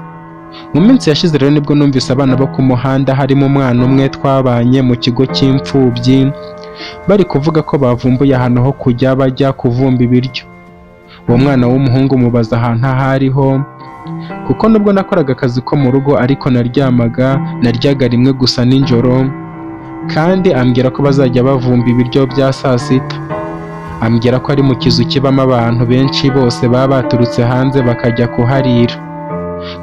Mu minsi yashize rero nibwo numvise abana bo ku muhanda harimo umwana umwe twabanye mu kigo cy'imfubyi bari kuvuga ko bavumbuye ahantu ho kujya bajya kuvumba ibiryo. Uwo mwana w'umuhungu mubaza ahantu aho ariho, kuko nubwo nakoraga akazi ko mu rugo ariko naryamaga, naryaga rimwe gusa nijoro, kandi ambwira ko bazajya bavumba ibiryo bya saa sita. Ambwira ko ari mu kizu kibamo abantu benshi bose baba baturutse hanze bakajya kuharira.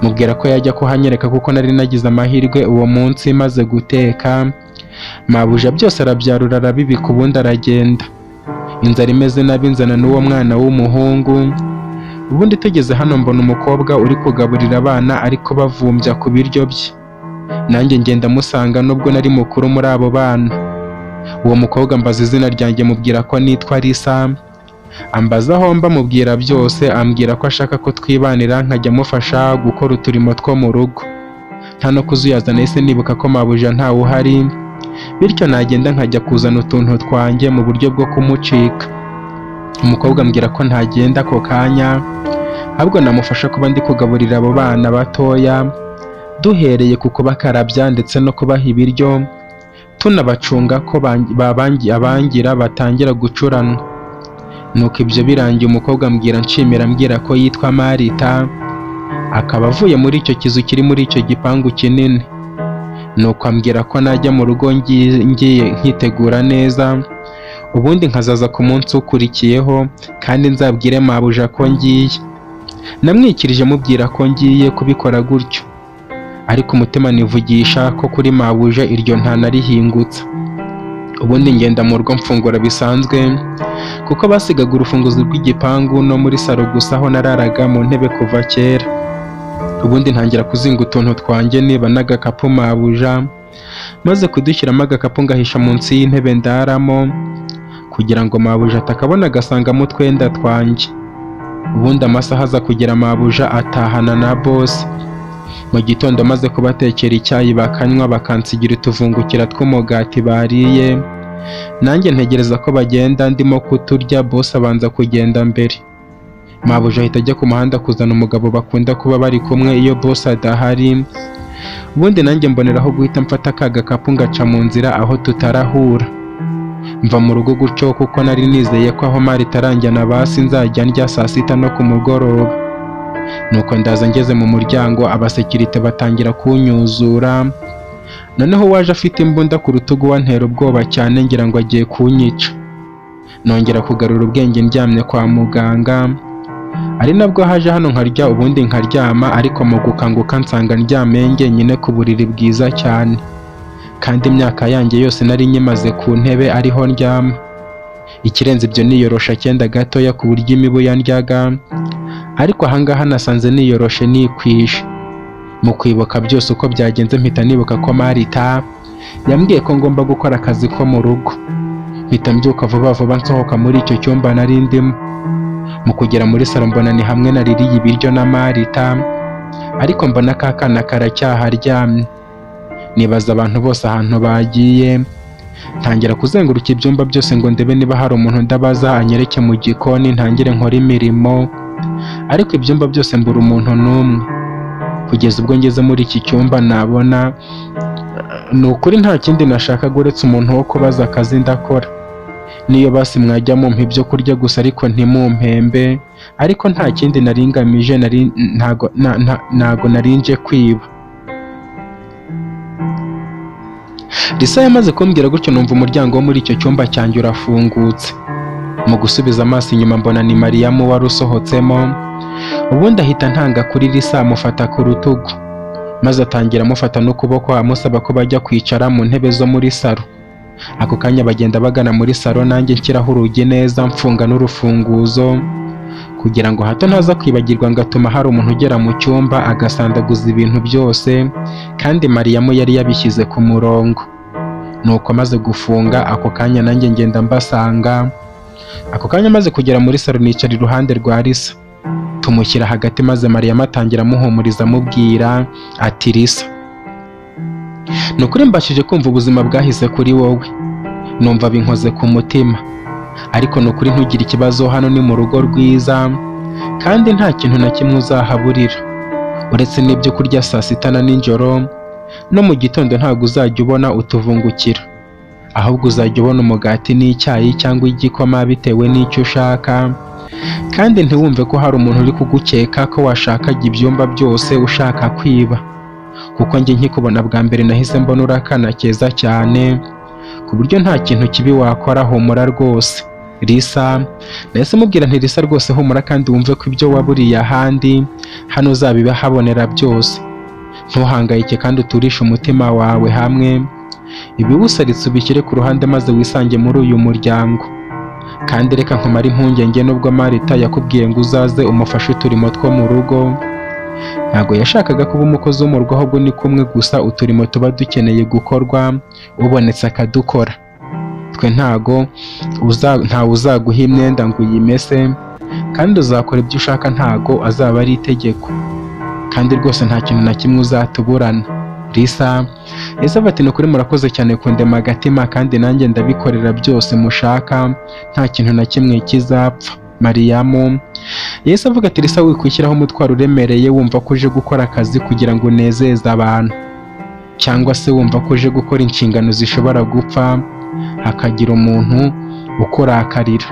Mubwira ko yajya kuhanyereka kuko nari nagize amahirwe uwo munsi maze guteka. Mabuja byose arabyarura arabibika, ubundi aragenda. Inzara imeze nabi nzana n'uwo mwana w'umuhungu. Ubundi tugeze hano mbona umukobwa uri kugaburira abana ariko bavumbya ku biryo bye. Nanjye ngenda musanga nubwo nari mukuru muri abo bana. Uwo mukobwa ambaza izina ryanjye, mubwira ko nitwa Lisa. Ambaza aho mba, mubwira byose, ambwira ko ashaka ko twibanira nkajya amufasha gukora uturimo two mu rugo. Nta no kuzuyaza nahise nibuka ko mabuja ntawe uhari, bityo nagenda nkajya kuzana utuntu twanjye mu buryo bwo kumucika. Umukobwa ambwira ko ntagenda ako kanya, ahubwo namufasha kuba ndi kugaburira abo bana batoya, duhereye ku kubakarabya ndetse no kubaha ibiryo, tunabacunga ko abangira batangira gucuranwa. Nuko ibyo birangiye umukobwa ambwira nshimira, ambwira ko yitwa Marita, akaba avuye muri icyo kizu kiri muri icyo gipangu kinini. Nuko ambwira ko najya mu rugo ngiye nkitegura neza, ubundi nkazaza ku munsi ukurikiyeho, kandi nzabwire mabuja ko ngiye. Namwikirije mubwira ko ngiye kubikora gutyo, ariko umutima nivugisha ko kuri mabuja iryo ntanarihingutsa. Ubundi ngenda mu rugo mfungura bisanzwe, kuko basigaga urufunguzo rw'igipangu no muri salo gusa aho nararaga mu ntebe kuva kera. Ubundi ntangira kuzinga utuntu twanjye niba n'agakapu mabuja, maze kudushyiramo agakapu ngahisha munsi y'intebe ndaramo, kugira ngo mabuja atakabona agasangamo utwenda twanjye. Ubundi amasaha aza kugera mabuja atahana na boss. Mu gitondo maze kubatekera icyayi bakanywa, bakansigira utuvungukira tw'umugati bariye, nanjye ntegereza ko bagenda ndimo kuturya. Boss abanza kugenda mbere, mabuja ahita ajya ku muhanda kuzana umugabo bakunda kuba bari kumwe iyo boss adahari. Ubundi nanjye mboneraho guhita mfata ka gakapu ngaca mu nzira aho tutarahura. Mva mu rugo gutyo kuko nari nizeye ko aho mari itaranjyana basi nzajya ndya saa sita no ku mugoroba. Nuko ndaza ngeze mu muryango abasekirite batangira kunyuzura. Noneho waje afite imbunda ku rutugu wantera ubwoba cyane ngira ngo agiye kunyica. Nongera kugarura ubwenge ndyamye kwa muganga, ari nabwo haje hano nkarya ubundi nkaryama, ariko mu gukanguka nsanga ndyamye njyenyine ku buriri bwiza cyane, kandi imyaka yanjye yose nari nyimaze ku ntebe ariho ndyama. Ikirenze ibyo niyorosha akenda gatoya ku buryo imibu yandyaga, ariko ahangaha nasanze niyoroshe nikwije. Mu kwibuka byose uko byagenze mpita nibuka ko Marita yambwiye ko ngomba gukora akazi ko mu rugo. Mpita mbyuka vuba vuba nsohoka muri icyo cyumba nari ndimo. Mu kugera muri salo mbona ni hamwe naririye ibiryo na Marita, ariko mbona ka kana karacyaharyamye. Nibaza abantu bose ahantu bagiye, ntangira kuzenguruka ibyumba byose ngo ndebe niba hari umuntu ndabaza anyereke mu gikoni ntangire nkore imirimo, ariko ibyumba byose mbura umuntu n'umwe. Kugeza ubwo ngeze muri iki cyumba nabona ni ukuri nta kindi nashakaga uretse umuntu wo kubaza akazi ndakora. Niyo basi mwajya mumpa ibyo kurya gusa ariko ntimumpembe, ariko nta kindi nari ngamije, ntago nari nje kwiba. Lisa yamaze kumbwira gutyo numva umuryango wo muri icyo cyumba cyanjye urafungutse. Mu gusubiza amaso inyuma mbona ni Mariyamu wari usohotsemo, ubundi ahita ntanga kuri Lisa amufata ku rutugu, maze atangira amufata n'ukuboko amusaba ko bajya kwicara mu ntebe zo muri salo. Ako kanya bagenda bagana muri salo, nanjye nshyiraho urugi neza mfunga n'urufunguzo kugira ngo hato ntaza kwibagirwa ngatuma hari umuntu ugera mu cyumba agasandaguza ibintu byose, kandi Mariyamu yari yabishyize ku murongo. Nuko maze gufunga ako kanya nanjye ngenda mbasanga. Ako kanya maze kugera muri salo nicara iruhande rwa Lisa, tumushyira hagati, maze Mariyamu atangira amuhumuriza amubwira ati Lisa, ni ukuri mbashije kumva ubuzima bwahise kuri wowe, numva binkoze ku mutima, ariko ni ukuri ntugire ikibazo, hano ni mu rugo rwiza kandi nta kintu na kimwe uzahaburira uretse n'ibyo kurya saa sita na nijoro, no mu gitondo ntabwo uzajya ubona utuvungukira, ahubwo uzajya ubona umugati n'icyayi cyangwa igikoma bitewe n'icyo ushaka. Kandi ntiwumve ko hari umuntu uri kugukeka ko washakaga ibyumba byose ushaka kwiba, kuko njye nkikubona bwa mbere nahise mbona urakana keza cyane, ku buryo nta kintu kibi wakora, humura rwose." Lisa nahise mubwira nti: "Lisa, rwose humura kandi wumve ko ibyo waburiye ahandi hano uzabihabonera byose. Ntuhangayike kandi uturishe umutima wawe hamwe, ibiwusaritse ubishyire ku ruhande maze wisange muri uyu muryango. Kandi reka nkumare impungenge, nubwo Marita yakubwiye ngo uzaze umufashe uturimo two mu rugo, ntabwo yashakaga kuba umukozi wo mu rugo, ahubwo ni kumwe gusa uturimo tuba dukeneye gukorwa ubonetse akadukora. Twe ntago ntawe uzaguha imyenda ngo uyimese, kandi uzakora ibyo ushaka, ntago azaba ari itegeko, kandi rwose nta kintu na kimwe uzatuburana." Lisa ese ati: "Ni ukuri murakoze cyane kundema agatima, kandi nanjye ndabikorera byose mushaka, nta kintu na kimwe kizapfa." Mariyamu yahise avuga ati: "Lisa, wikwishyiraho umutwaro uremereye wumva ko uje gukora akazi kugira ngo unezeze abantu, cyangwa se wumva ko uje gukora inshingano zishobora gupfa hakagira umuntu ukurakarira.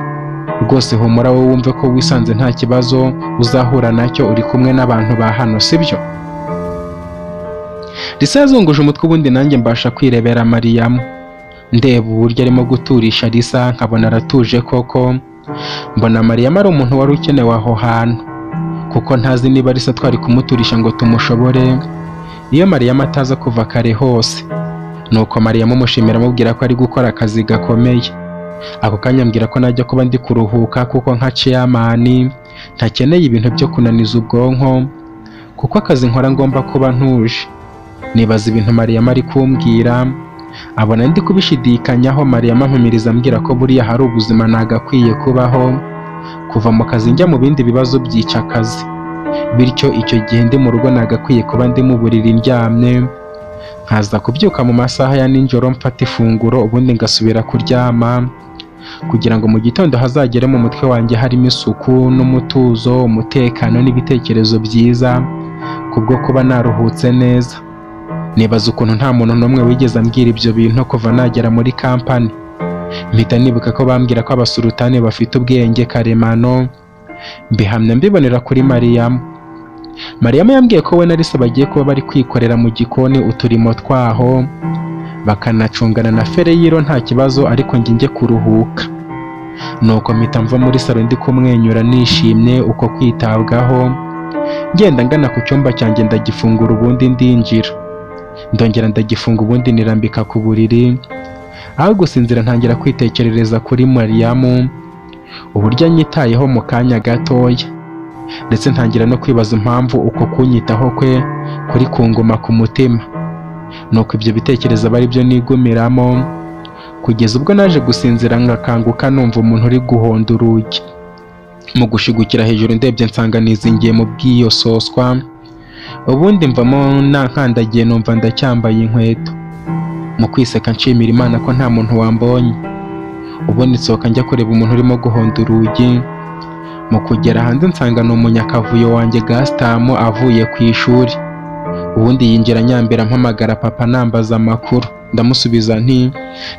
Rwose humura, wowe wumve ko wisanze, nta kibazo uzahura nacyo, uri kumwe n'abantu ba hano, sibyo?" Lisa yazunguje umutwe, ubundi nanjye mbasha kwirebera Mariyamu, ndeba uburyo arimo guturisha Lisa, nkabona aratuje koko. Mbona Mariyamu ari umuntu wari ukenewe aho hantu, kuko ntazi niba Lisa twari kumuturisha ngo tumushobore iyo Mariyamu ataza kuva kare hose. Nuko Mariyamu amushimira, amubwira ko ari gukora akazi gakomeye. Ako kanya ambwira ko najya kuba ndi kuruhuka, kuko nka chairman ntakeneye ibintu byo kunaniza ubwonko, kuko akazi nkora ngomba kuba ntuje. Nibaza ibintu Mariyamu ari kumbwira, abona ndi kubishidikanyaho. Mariyamu ampumiriza, ambwira ko buriya hari ubuzima nagakwiye kubaho, kuva mu kazi njya mu bindi bibazo byica akazi, bityo icyo gihe ndi mu rugo nagakwiye kuba ndi mu buriri ndyamye, nkaza kubyuka mu masaha ya nijoro mfata ifunguro, ubundi ngasubira kuryama, kugira ngo mu gitondo hazagere mu mutwe wanjye harimo isuku n'umutuzo, umutekano n'ibitekerezo byiza, kubwo kuba naruhutse neza. Nibaza ukuntu nta muntu n'umwe wigeze ambwira ibyo bintu kuva nagera muri kampani. Mpita nibuka ko bambwira ko abasulutani bafite ubwenge karemano, mbihamya mbibonera kuri Mariyamu. Mariyamu yambwiye ko we na Lisa bagiye kuba bari kwikorera mu gikoni uturimo twaho, bakanacungana na Fereyiro nta kibazo, ariko njye kuruhuka. Nuko mpita mva muri salo ndi kumwenyura, nishimye uko kwitabwaho. Ngenda ngana ku cyumba cyanjye, ndagifungura, ubundi ndinjira, ndongera ndagifunga, ubundi nirambika ku buriri. Aho gusinzira ntangira kwitekerereza kuri Mariyamu, uburyo anyitayeho mu kanya gatoya, ndetse ntangira no kwibaza impamvu uko kunyitaho kwe kuri kunguma ku mutima. Nuko ibyo bitekerezo aba ari byo nigumiramo kugeza ubwo naje gusinzira, ngakanguka numva umuntu uri guhonda urugi. Mu gushigukira hejuru ndebye nsanga nizingiye mu bwiyososwa, ubundi mvamo nankandagiye, numva ndacyambaye inkweto. Mu kwiseka nshimira Imana ko nta muntu wambonye, ubundi nsohoka njya kureba umuntu urimo guhonda urugi. Mu kugera hanze nsanga ni umunyakavuyo wanjye Gasitamu avuye ku ishuri, ubundi yinjira nyambera, mpamagara papa, nambaza amakuru. Ndamusubiza nti: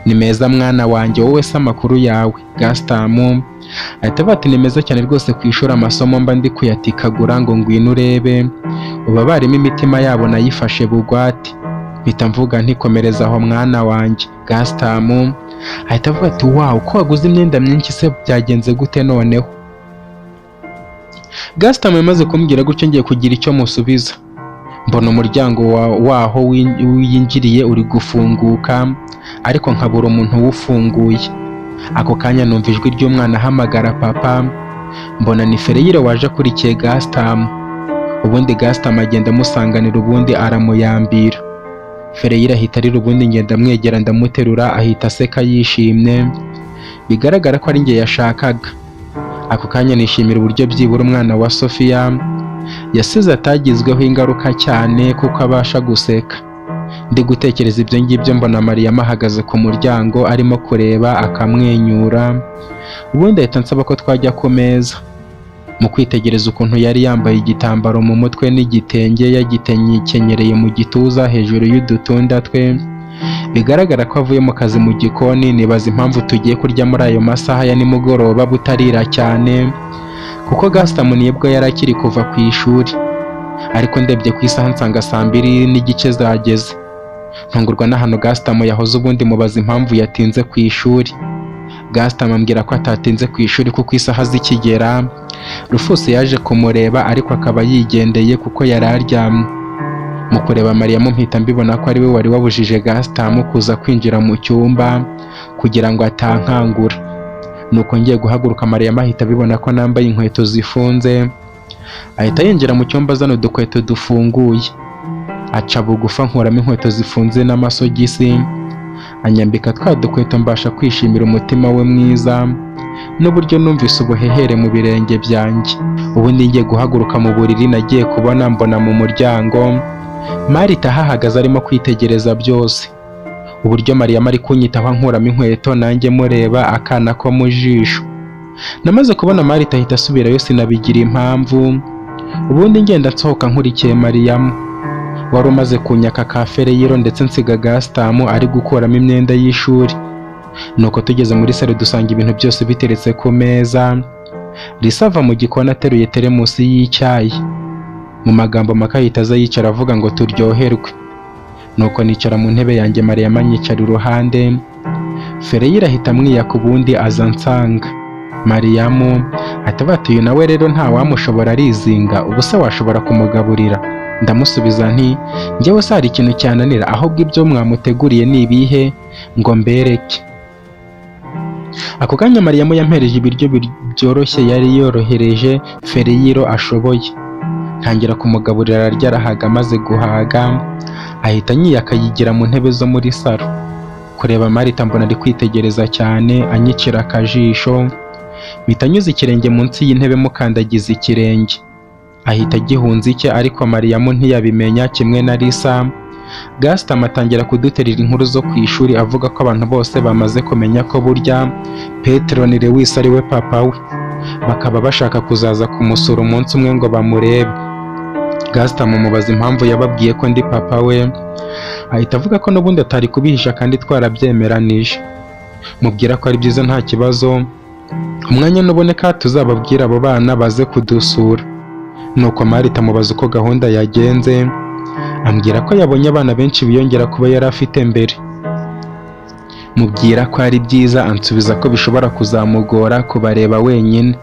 "Ni meza mwana wanjye, wowe se amakuru yawe?" Gasitamu ahita avuga ati: "Ni meza cyane rwose, ku ishuri amasomo mba ndi kuyatikagura ngo ngwino urebe ubu abarimu imitima yabo nayifashe bugwate." Mpita mvuga nti: "Komereza aho mwana wanjye." Gasitamu ahita avuga ati: "Wow, ko waguze imyenda myinshi se byagenze gute noneho?" Gasitamu yamaze kumbwira gutyo, ngiye kugira icyo musubiza, mbona umuryango waho winjiriye uri gufunguka, ariko nkabura umuntu uwufunguye. Ako kanya numva ijwi ry'umwana ahamagara papa, mbona ni Fereyire waje akurikiye Gasitamu. Ubundi Gasitamu agenda amusanganira, ubundi aramuyambira. Fereyire ahita arira, ubundi ngenda amwegera ndamuterura, ahita aseka yishimye, bigaragara ko ari njye yashakaga. Ako kanya nishimira uburyo byibura umwana wa Sofiya yasize atagizweho ingaruka cyane, kuko abasha guseka. Ndi gutekereza ibyo ngibyo, mbona Mariyamu ahagaze ku muryango arimo kureba akamwenyura, ubundi ahita ansaba ko twajya ku meza. Mu kwitegereza ukuntu yari yambaye igitambaro mu mutwe n'igitenge yagikenyereye mu gituza hejuru y'udutunda twe. Bigaragara ko avuye mu kazi mu gikoni. Nibaza impamvu tugiye kurya muri ayo masaha ya nimugoroba butarira cyane, kuko Gaston nibwo yari akiri kuva ku ishuri. Ariko ndebye ku isaha nsanga 2:30 zageze. Ntungurwa n'ahantu Gaston yahoze. Ubundi mubaza impamvu yatinze ku ishuri. Gaston ambwira ko atatinze ku ishuri kuko isaha zikigera Rufus yaje kumureba, ariko akaba yigendeye kuko yari aryamye. Mu kureba Mariyamu mpita mbibona ko ari we wari wabujije Gaston kuza kwinjira mu cyumba kugira ngo atankangura. Nuko ngiye guhaguruka, Mariyamu ahita abibona ko nambaye inkweto zifunze, ahita yinjira mu cyumba azana udukweto dufunguye, aca bugufa nkuramo inkweto zifunze n'amasogisi, anyambika twa dukweto. Mbasha kwishimira umutima we mwiza n'uburyo numvise ubuhehere mu birenge byanjye. Ubundi ngiye guhaguruka mu buriri, nagiye kubona mbona mu muryango Marita ahahagaze arimo kwitegereza byose, uburyo Mariyamu ari kunyitaho ankuramo inkweto, nanjye mureba akana ko mu jisho. Namaze kubona Marita ahita asubirayo, sinabigira impamvu. Ubundi ngenda nsohoka nkurikiye Mariyamu wari umaze kunyaka ka fereyiro, ndetse nsiga Gasitamu ari gukuramo imyenda y'ishuri. Nuko tugeze muri salo dusanga ibintu byose biteretse ku meza. Lisa ava mu gikoni ateruye teremusi y'icyayi. Mu magambo make ahita aza yicara avuga ngo turyoherwe. Nuko nicara mu ntebe yanjye, Mariyamu anyicara iruhande. Fereyiro ahita amwiyaka, ubundi aza ansanga. Mariyamu ahita avuga ati: "Uyu nawe rero ntawamushobora, arizinga. Ubu se washobora kumugaburira?" Ndamusubiza nti: "Njyewe se hari ikintu cyananira? Ahubwo ibyo mwamuteguriye ni ibihe ngo mbereke?" Ako kanya Mariyamu yampereje ibiryo byoroshye yari yorohereje Fereyiro ashoboye, ntangira kumugaburira, ararya arahaga. Amaze guhaga ahita anyiyaka yigira mu ntebe zo muri salo. Kureba Marita mbona ari kwitegereza cyane, anyicira akajisho. Mpita anyuza ikirenge munsi y'intebe, mukandagiza ikirenge ahita agihunza icye, ariko Mariyamu ntiyabimenya kimwe na Lisa. Gaston atangira kuduterera inkuru zo ku ishuri, avuga ko abantu bose bamaze kumenya ko burya Petron Lewis ari we papa we, bakaba bashaka kuzaza kumusura umunsi umwe ngo bamurebe. Gaston amubaza impamvu yababwiye ko ndi papa we, ahita avuga ko n'ubundi atari kubihisha kandi twarabyemeranije. Mubwira ko ari byiza, nta kibazo, umwanya nuboneka tuzababwira abo bana baze kudusura. Nuko Marita amubaza uko gahunda yagenze, ambwira ko yabonye abana benshi biyongera kuba yari afite mbere. Mubwira ko ari byiza, ansubiza ko bishobora kuzamugora kubareba wenyine.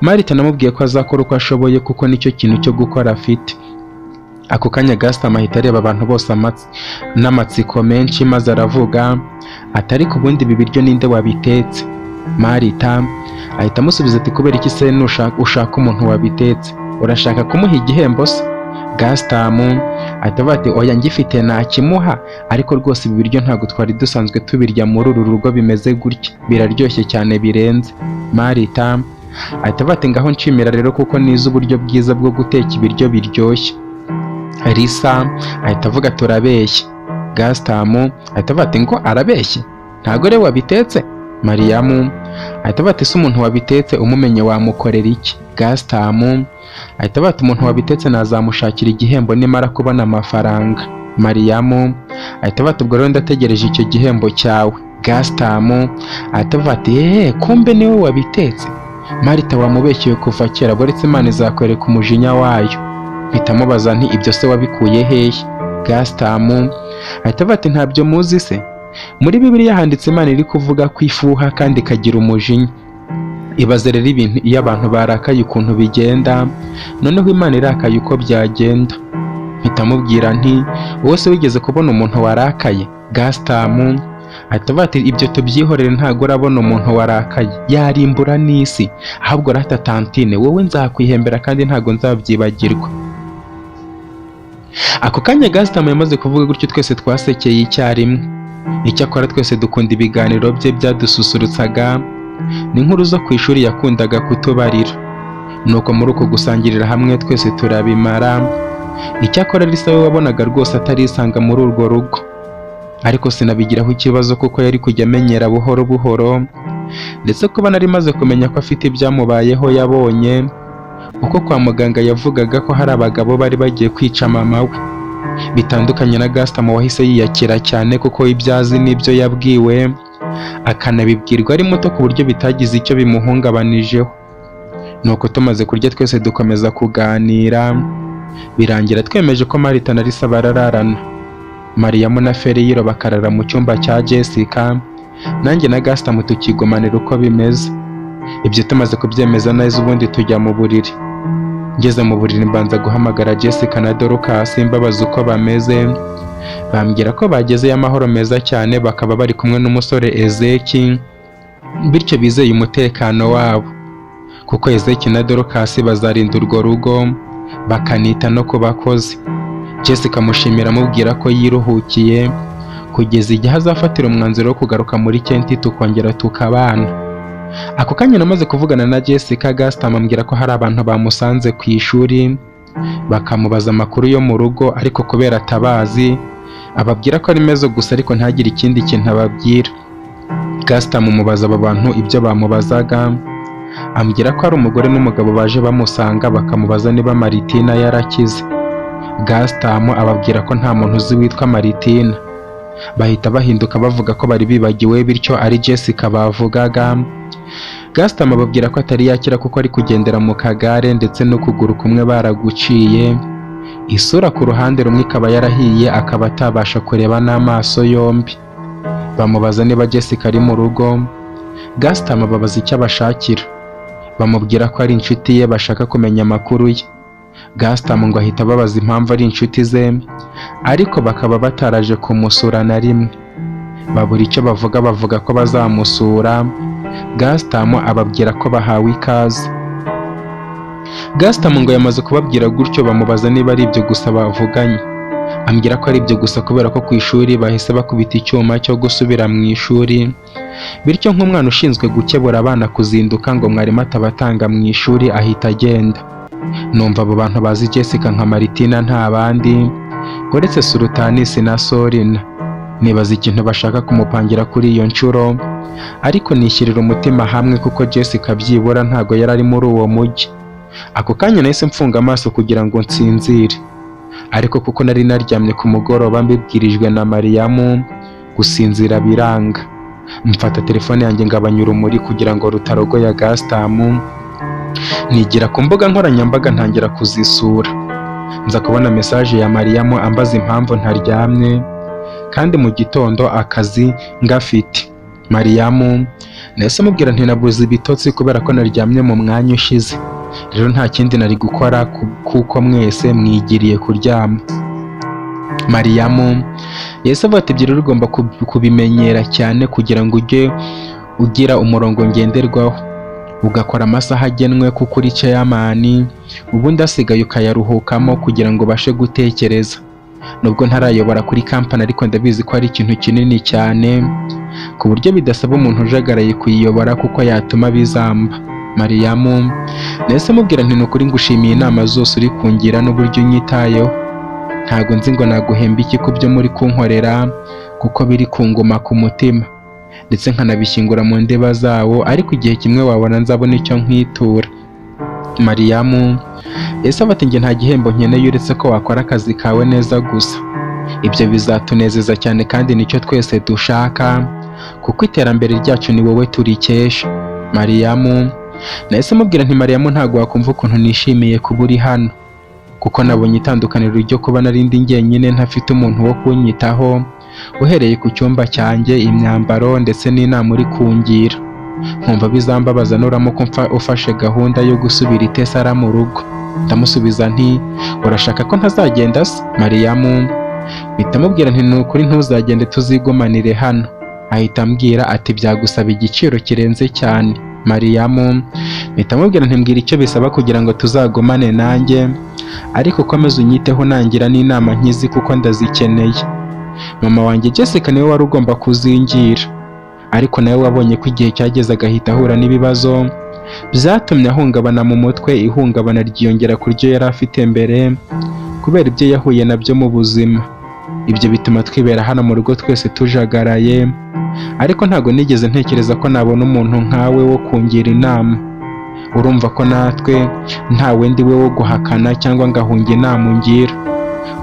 Marita namubwiye ko azakora uko ashoboye kuko nicyo kintu cyo gukora afite. Ako kanya Gaston ahita areba abantu bose n'amatsiko menshi, maze aravuga ati: "Ariko ubundi ibi biryo ninde wabitetse?" Marita ahita amusubiza ati: "Kubera iki se ushaka umuntu wabitetse? Urashaka kumuha igihembo se?" Gaston ahita avuga ati: "Oya, ngifite nakimuha, ariko rwose ibi biryo ntabwo twari dusanzwe tubirya muri uru rugo bimeze gutya, biraryoshye cyane birenze." Marita ahita avuga ati: "Ngaho nshimira rero kuko nize uburyo bwiza bwo guteka ibiryo biryoshye." Lisa ahita avuga: "Turabeshya." Gaston ahita avuga ati: "Ngo arabeshye? Ntabwo rero wabitetse?" Mariyamu ahita avuga ati: "Se umuntu wabitetse umumenye wamukorera iki?" Gaston ahita avuga ati: "Umuntu wabitetse nazamushakira igihembo nimara kubona amafaranga." Mariyamu ahita avuga ati: "Ubwo rero ndategereje icyo gihembo cyawe." Gaston ahita avuga ati: "Eee, kumbe niwe wabitetse? Marita wamubeshyeye kuva kera, buretse Imana izakwereka umujinya wayo." Mpita mubaza nti: "Ibyo se wabikuye hehe?" Gaston ahita avuga ati: "Ntabyo muzi se? Muri Bibiliya handitse Imana iri kuvuga ko ifuha kandi ikagira umujinya. Ibaze rero ibintu iyo abantu barakaye ukuntu bigenda, noneho Imana irakaye uko byagenda." Mpita mubwira nti: "Wowe se wigeze kubona umuntu warakaye?" Gaston ahita avuga ati: "Ibyo tubyihorere, ntabwo urabona umuntu warakaye yarimbura n'isi. Ahubwo rata tantine wowe nzakwihembera kandi ntabwo nzabyibagirwa." Ako kanya Gaston yamaze kuvuga gutyo, twese twasekeye icyarimwe. Icyakora twese dukunda ibiganiro bye byadususurutsaga n'inkuru zo ku ishuri yakundaga kutubarira. Nuko muri uko gusangirira hamwe twese turabimara. Icyakora Lisa we wabonaga rwose atarisanga muri urwo rugo, ariko sinabigiraho ikibazo kuko yari kujya amenyera buhoro buhoro, ndetse kuba nari maze kumenya ko afite ibyamubayeho, yabonye uko kwa muganga yavugaga ko hari abagabo bari bagiye kwica mama we. Bitandukanye na Gaston wahise yiyakira cyane, kuko ibyo azi n'ibyo yabwiwe akanabibwirwa ari muto, ku buryo bitagize icyo bimuhungabanijeho. Nuko tumaze kurya twese dukomeza kuganira, birangira twemeje ko Marita na Lisa barararana, Mariyamu na Feriyiro bakarara mu cyumba cya Jessica, nanjye na Gaston tukigumanira uko bimeze. Ibyo tumaze kubyemeza neza, ubundi tujya mu buriri. Ngeze mu buriri mbanza guhamagara Jessica na Dorcas mbabaza uko bameze. Bambwira ko bagezeyo amahoro meza cyane, bakaba bari kumwe n'umusore Ezeki, bityo bizeye umutekano wabo, kuko Ezeki na Dorcas bazarinda urwo rugo bakanita no ku bakozi. Jessica amushimira, amubwira ko yiruhukiye kugeza igihe azafatira umwanzuro wo kugaruka muri Kenti tukongera tukabana. Ako kanya namaze kuvugana na Jessica, Gaston ambwira ko hari abantu bamusanze ku ishuri bakamubaza amakuru yo mu rugo, ariko kubera atabazi ababwira ko ari meza gusa, ariko ntagire ikindi kintu ababwira. Gaston amubaza abo bantu ibyo bamubazaga, ambwira ko ari umugore n'umugabo baje bamusanga bakamubaza niba Maritina yarakize. Gaston ababwira ko nta muntu uzi witwa Maritina. Bahita bahinduka bavuga ko bari bibagiwe, bityo ari Jessica bavugaga. Gaston ababwira ko atari yakira kuko ari kugendera mu kagare, ndetse n'ukuguru kumwe baraguciye, isura ku ruhande rumwe ikaba yarahiye, akaba atabasha kureba n'amaso yombi. Bamubaza niba Jessica ari mu rugo. Gaston ababaza icyo abashakira, bamubwira ko ari inshuti ye, bashaka kumenya amakuru ye. Gaston ngo ahita ababaza impamvu ari inshuti ze ariko bakaba bataraje kumusura na rimwe. Babura icyo bavuga, bavuga ko bazamusura. Gaston ababwira ko bahawe ikaze. Gaston ngo yamaze kubabwira gutyo, bamubaza niba ari ibyo gusa bavuganye. Ambwira ko ari ibyo gusa, kubera ko ku ishuri bahise bakubita icyuma cyo gusubira mu ishuri, bityo nk'umwana ushinzwe gukebura abana kuzinduka ngo mwarimu atabatanga mu ishuri, ahita agenda. Numva abo bantu bazi Jessica nka Maritina nta bandi uretse Sultanisi na Sorina. Nibaza ikintu bashaka kumupangira kuri iyo nshuro, ariko nishyirira umutima hamwe kuko Jessica byibura ntago yari ari muri uwo mujyi. Ako kanya nahise mfunga amaso kugira ngo nsinzire, ariko kuko nari naryamye ku mugoroba mbibwirijwe na Mariyamu, gusinzira biranga. Mfata telefone yanjye ngabanya urumuri kugira ngo rutarogoya Gaston, nigira ku mbuga nkoranyambaga ntangira kuzisura. Nza kubona message ya Mariyamu ambaza impamvu ntaryamye kandi mu gitondo akazi ngafite. Mariyamu nahise mubwira nti nabuze ibitotsi kubera ko naryamye mu mwanya ushize, rero nta kindi nari gukora kuko mwese mwigiriye kuryama. Mariyamu yahise avuga ati ibyo rero ugomba kubimenyera cyane kugira ngo ujye ugira umurongo ngenderwaho, ugakora amasaha agenwe kuko uri chairman, ubundi asigaye ukayaruhukamo kugira ngo ubashe gutekereza. Nubwo ntarayobora kuri kampani, ariko ndabizi ko ari ikintu kinini cyane ku buryo bidasaba umuntu ujagaraye kuyiyobora, kuko yatuma bizamba. Mariyamu nahise mubwira nti nukuri ngushimiye inama zose uri kungira n'uburyo unyitayeho. Ntago nzi ngo naguhemba iki ku byo muri kunkorera, kuko biri kunguma ku mutima ndetse nkanabishyingura mu ndiba zawo, ariko igihe kimwe wabona nzabona icyo nkwitura. Mariyamu yahise avuga ati njye nta gihembo nkeneye uretse ko wakora akazi kawe neza gusa. Ibyo bizatunezeza cyane kandi nicyo twese dushaka, kuko iterambere ryacu ni wowe turikesha. Mariyamu nahise mubwira nti Mariyamu, ntabwo wakumva ukuntu nishimiye kuba uri hano, kuko nabonye itandukaniro ryo kuba narindi njyenyine ntafite umuntu wo kunyitaho, uhereye ku cyumba cyanjye, imyambaro ndetse n'inama uri kungira. Nkumva bizambabaza nuramuka ufashe gahunda yo gusubira i Tesara mu rugo. Ndamusubiza nti urashaka ko ntazagenda se? Mariyamu mpita mubwira nti ni ukuri ntuzagende, tuzigumanire hano. Ahita ambwira ati byagusaba igiciro kirenze cyane. Mariyamu mpita mubwira nti mbwira icyo bisaba kugira ngo tuzagumane nanjye, ariko ukomeze unyiteho nangira n'inama nkizi kuko ndazikeneye. Mama wanjye Jessica niwe wari ugomba kuzingira, ariko nawe wabonye ko igihe cyageze agahita ahura n'ibibazo byatumye ahungabana mu mutwe, ihungabana ryiyongera ku ryo yari afite mbere kubera ibyo yahuye nabyo mu buzima. Ibyo bituma twibera hano mu rugo twese tujagaraye, ariko ntabwo nigeze ntekereza ko nabona umuntu nkawe wo kungira inama. Urumva ko natwe nta wendi we wo guhakana cyangwa ngahunga inama ungira.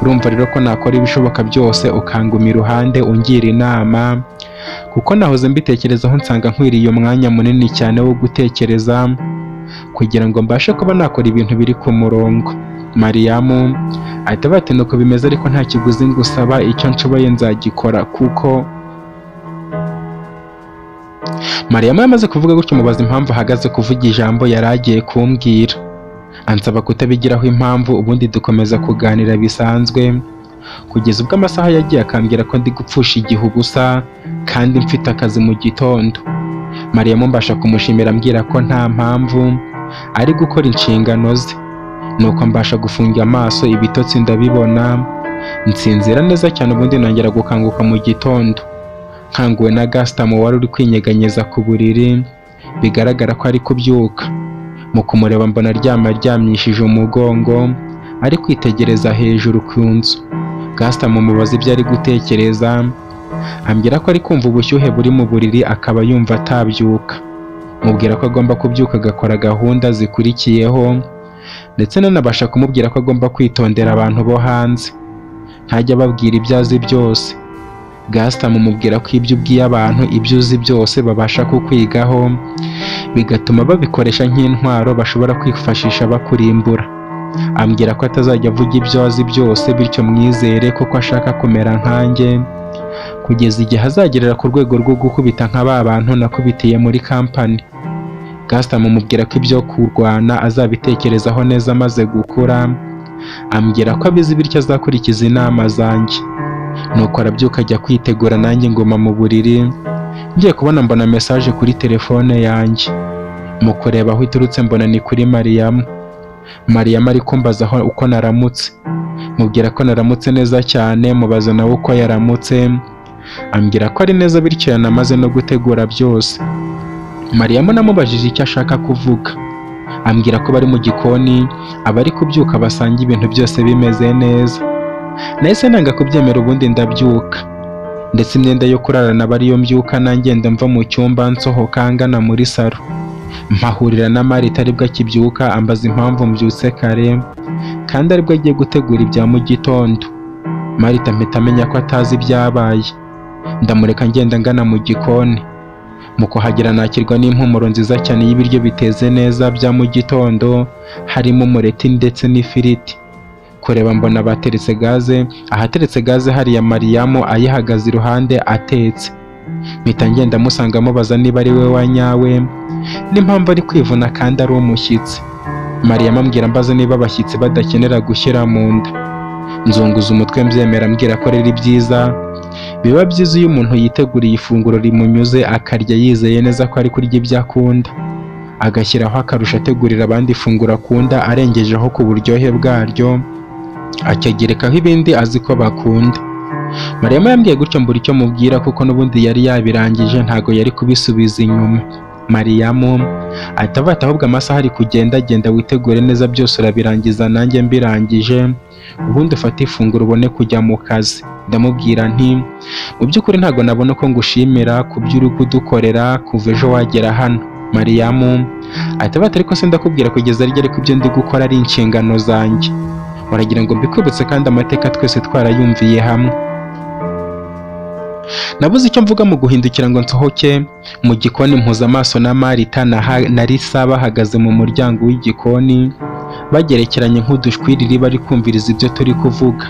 Urumva rero ko nakora ibishoboka byose ukanguma iruhande ungira inama, kuko nahoze mbitekerezaho nsanga nkwiriye umwanya munini cyane wo gutekereza kugira ngo mbashe kuba nakora ibintu biri ku murongo. Mariyamu ahita avuga ati nuko bimeze, ariko nta kiguzi ngusaba, icyo nshoboye nzagikora. Kuko Mariyamu yamaze kuvuga gutyo, mubaza impamvu ahagaze kuvuga ijambo yari agiye kumbwira, ansaba kutabigiraho impamvu. Ubundi dukomeza kuganira bisanzwe kugeza ubwo amasaha yagiye, akambwira ko ndi gupfusha igihe ubusa kandi mfite akazi mu gitondo. Mariyamu mbasha kumushimira, ambwira ko nta mpamvu, ari gukora inshingano ze. Nuko mbasha gufunga amaso, ibitotsi ndabibona, nsinzira neza cyane. Ubundi nongera gukanguka mu gitondo nkanguwe na Gasitamo wari uri kwinyeganyeza ku buriri, bigaragara ko ari kubyuka. Mu kumureba mbona aryama aryamishije umugongo, ari kwitegereza hejuru ku nzu. Gasitamo mubaza ibyo ari gutekereza, ambwira ko ari kumva ubushyuhe buri mu buriri, akaba yumva atabyuka. Mubwira ko agomba kubyuka agakora gahunda zikurikiyeho, ndetse nanabasha kumubwira ko agomba kwitondera abantu bo hanze, ntajya ababwira ibyo azi byose. Gasitamo mubwira ko ibyo ubwiye abantu ibyo uzi byose babasha kukwigaho, bigatuma babikoresha nk'intwaro bashobora kwifashisha bakurimbura. Ambwira ko atazajya avuga ibyo azi byose, bityo mwizere kuko ashaka kumera nkanjye kugeza igihe azagerera ku rwego rwo gukubita nka ba bantu nakubitiye muri kampani. Gasitamo mubwira ko ibyo kurwana azabitekerezaho neza amaze gukura, ambwira ko abizi bityo azakurikiza inama zanjye. Nuko arabyuka ajya kwitegura, nanjye nguma mu buriri. Ngiye kubona mbona message kuri telefone yanjye. Mu kureba aho iturutse mbona ni kuri Mariyamu. Mariyamu ari kumbaza aho uko naramutse, mubwira ko naramutse neza cyane, mubaza nawe uko yaramutse, ambwira ko ari neza bityo yanamaze no gutegura byose. Mariyamu namubajije icyo ashaka kuvuga, ambwira ko bari mu gikoni, abari kubyuka basanga ibintu byose bimeze neza. Nahise nanga kubyemera, ubundi ndabyuka, ndetse imyenda yo kurarana aba ariyo mbyuka nangenda mva mu cyumba nsohoka ngana muri salo, mpahurira na Marita aribwo akibyuka, ambaza impamvu mbyutse kare kandi aribwo agiye gutegura ibya mu gitondo. Marita mpita amenya ko atazi ibyabaye, ndamureka ngenda ngana mu gikoni. Mu kuhagera nakirwa n'impumuro nziza cyane y'ibiryo biteze neza bya mu gitondo, harimo umureti ndetse n'ifiriti. Kureba mbona bateretse gaze, ahateretse gaze hariya Mariyamu ayihagaze iruhande atetse. Mpita ngenda musanga, mubaza niba ari we wa nyawe n'impamvu ari kwivuna kandi ari umushyitsi. Mariyamu ambwira ambaza niba abashyitsi badakenera gushyira mu nda. Nzunguza umutwe mbyemera, ambwira ko rero ibyiza biba byiza iyo umuntu yiteguriye ifunguro rimunyuze, akarya yizeye neza ko ari kurya ibyo akunda, agashyiraho akarusho ategurira abandi ifunguro akunda arengejeho ku buryohe bwaryo, akagerekaho ibindi azi ko bakunda. Mariyamu yambwiye gutyo mbura icyo mubwira, kuko n'ubundi yari yabirangije, ntago yari kubisubiza inyuma. Mariyamu ahita avuga ati ahubwo amasaha ari kugenda, genda witegure neza byose urabirangiza nanjye mbirangije, ubundi ufate ifunguro ubone kujya mu kazi. Ndamubwira nti mu by'ukuri ntabwo nabona uko ngushimira ku byo uri kudukorera kuva ejo wagera hano. Mariyamu ahita avuga ati ariko se ndakubwira kugeza ryari ko ibyo ndi gukora ari inshingano zanjye? Uragira ngo mbikwibutse kandi amateka twese twarayumviye hamwe? Nabuze icyo mvuga. Mu guhindukira ngo nsohoke mu gikoni mpuza amaso na Marita na Lisa bahagaze mu muryango w'igikoni bagerekeranye nk'udushwiriri, bari kumviriza ibyo turi kuvuga.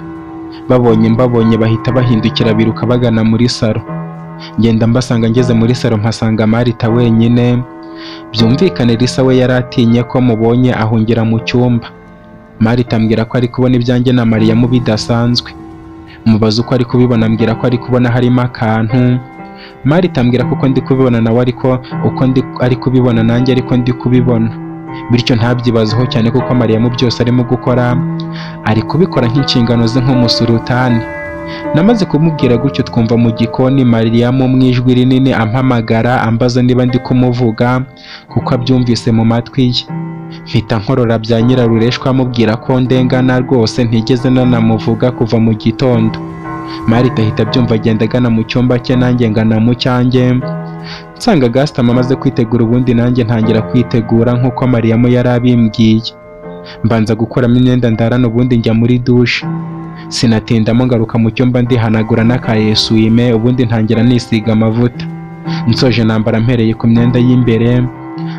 Babonye mbabonye bahita bahindukira biruka bagana muri salo. Ngenda mbasanga, ngeze muri salo mpasanga Marita wenyine. Byumvikane Lisa we yari atinye ko mubonye ahungira mu cyumba. Marita ambwira ko ari kubona ibyanjye na Mariyamu bidasanzwe. Mubaza uko ari kubibona, ambwira ko ari kubona harimo akantu. Marita ambwira ko uko ndi kubibona nawe ariko uko ndi ari kubibona nanjye ariko ndi kubibona, bityo ntabyibazeho cyane kuko Mariyamu byose arimo gukora ari kubikora nk'inshingano ze nk'umusulutani. Namaze kumubwira gutyo twumva mu gikoni Mariyamu mu ijwi rinini ampamagara, ambaza niba ndi kumuvuga kuko abyumvise mu matwi ye. Mpita nkorora bya nyirarureshwa, amubwira ko ndengana rwose ntigeze nanamuvuga kuva mu gitondo. Marita ahita abyumva agenda agana mu cyumba cye, nanjye ngana mu cyanjye, nsanga Gaston amaze kwitegura, ubundi nanjye ntangira kwitegura nk'uko Mariyamu yari abimbwiye. Mbanza gukuramo imyenda ndarana, ubundi njya muri dushe. Sinatindamo, ngaruka mu cyumba, ndihanagura n'aka essuie-main, ubundi ntangira nisiga amavuta. Nsoje nambara mpereye ku myenda y'imbere,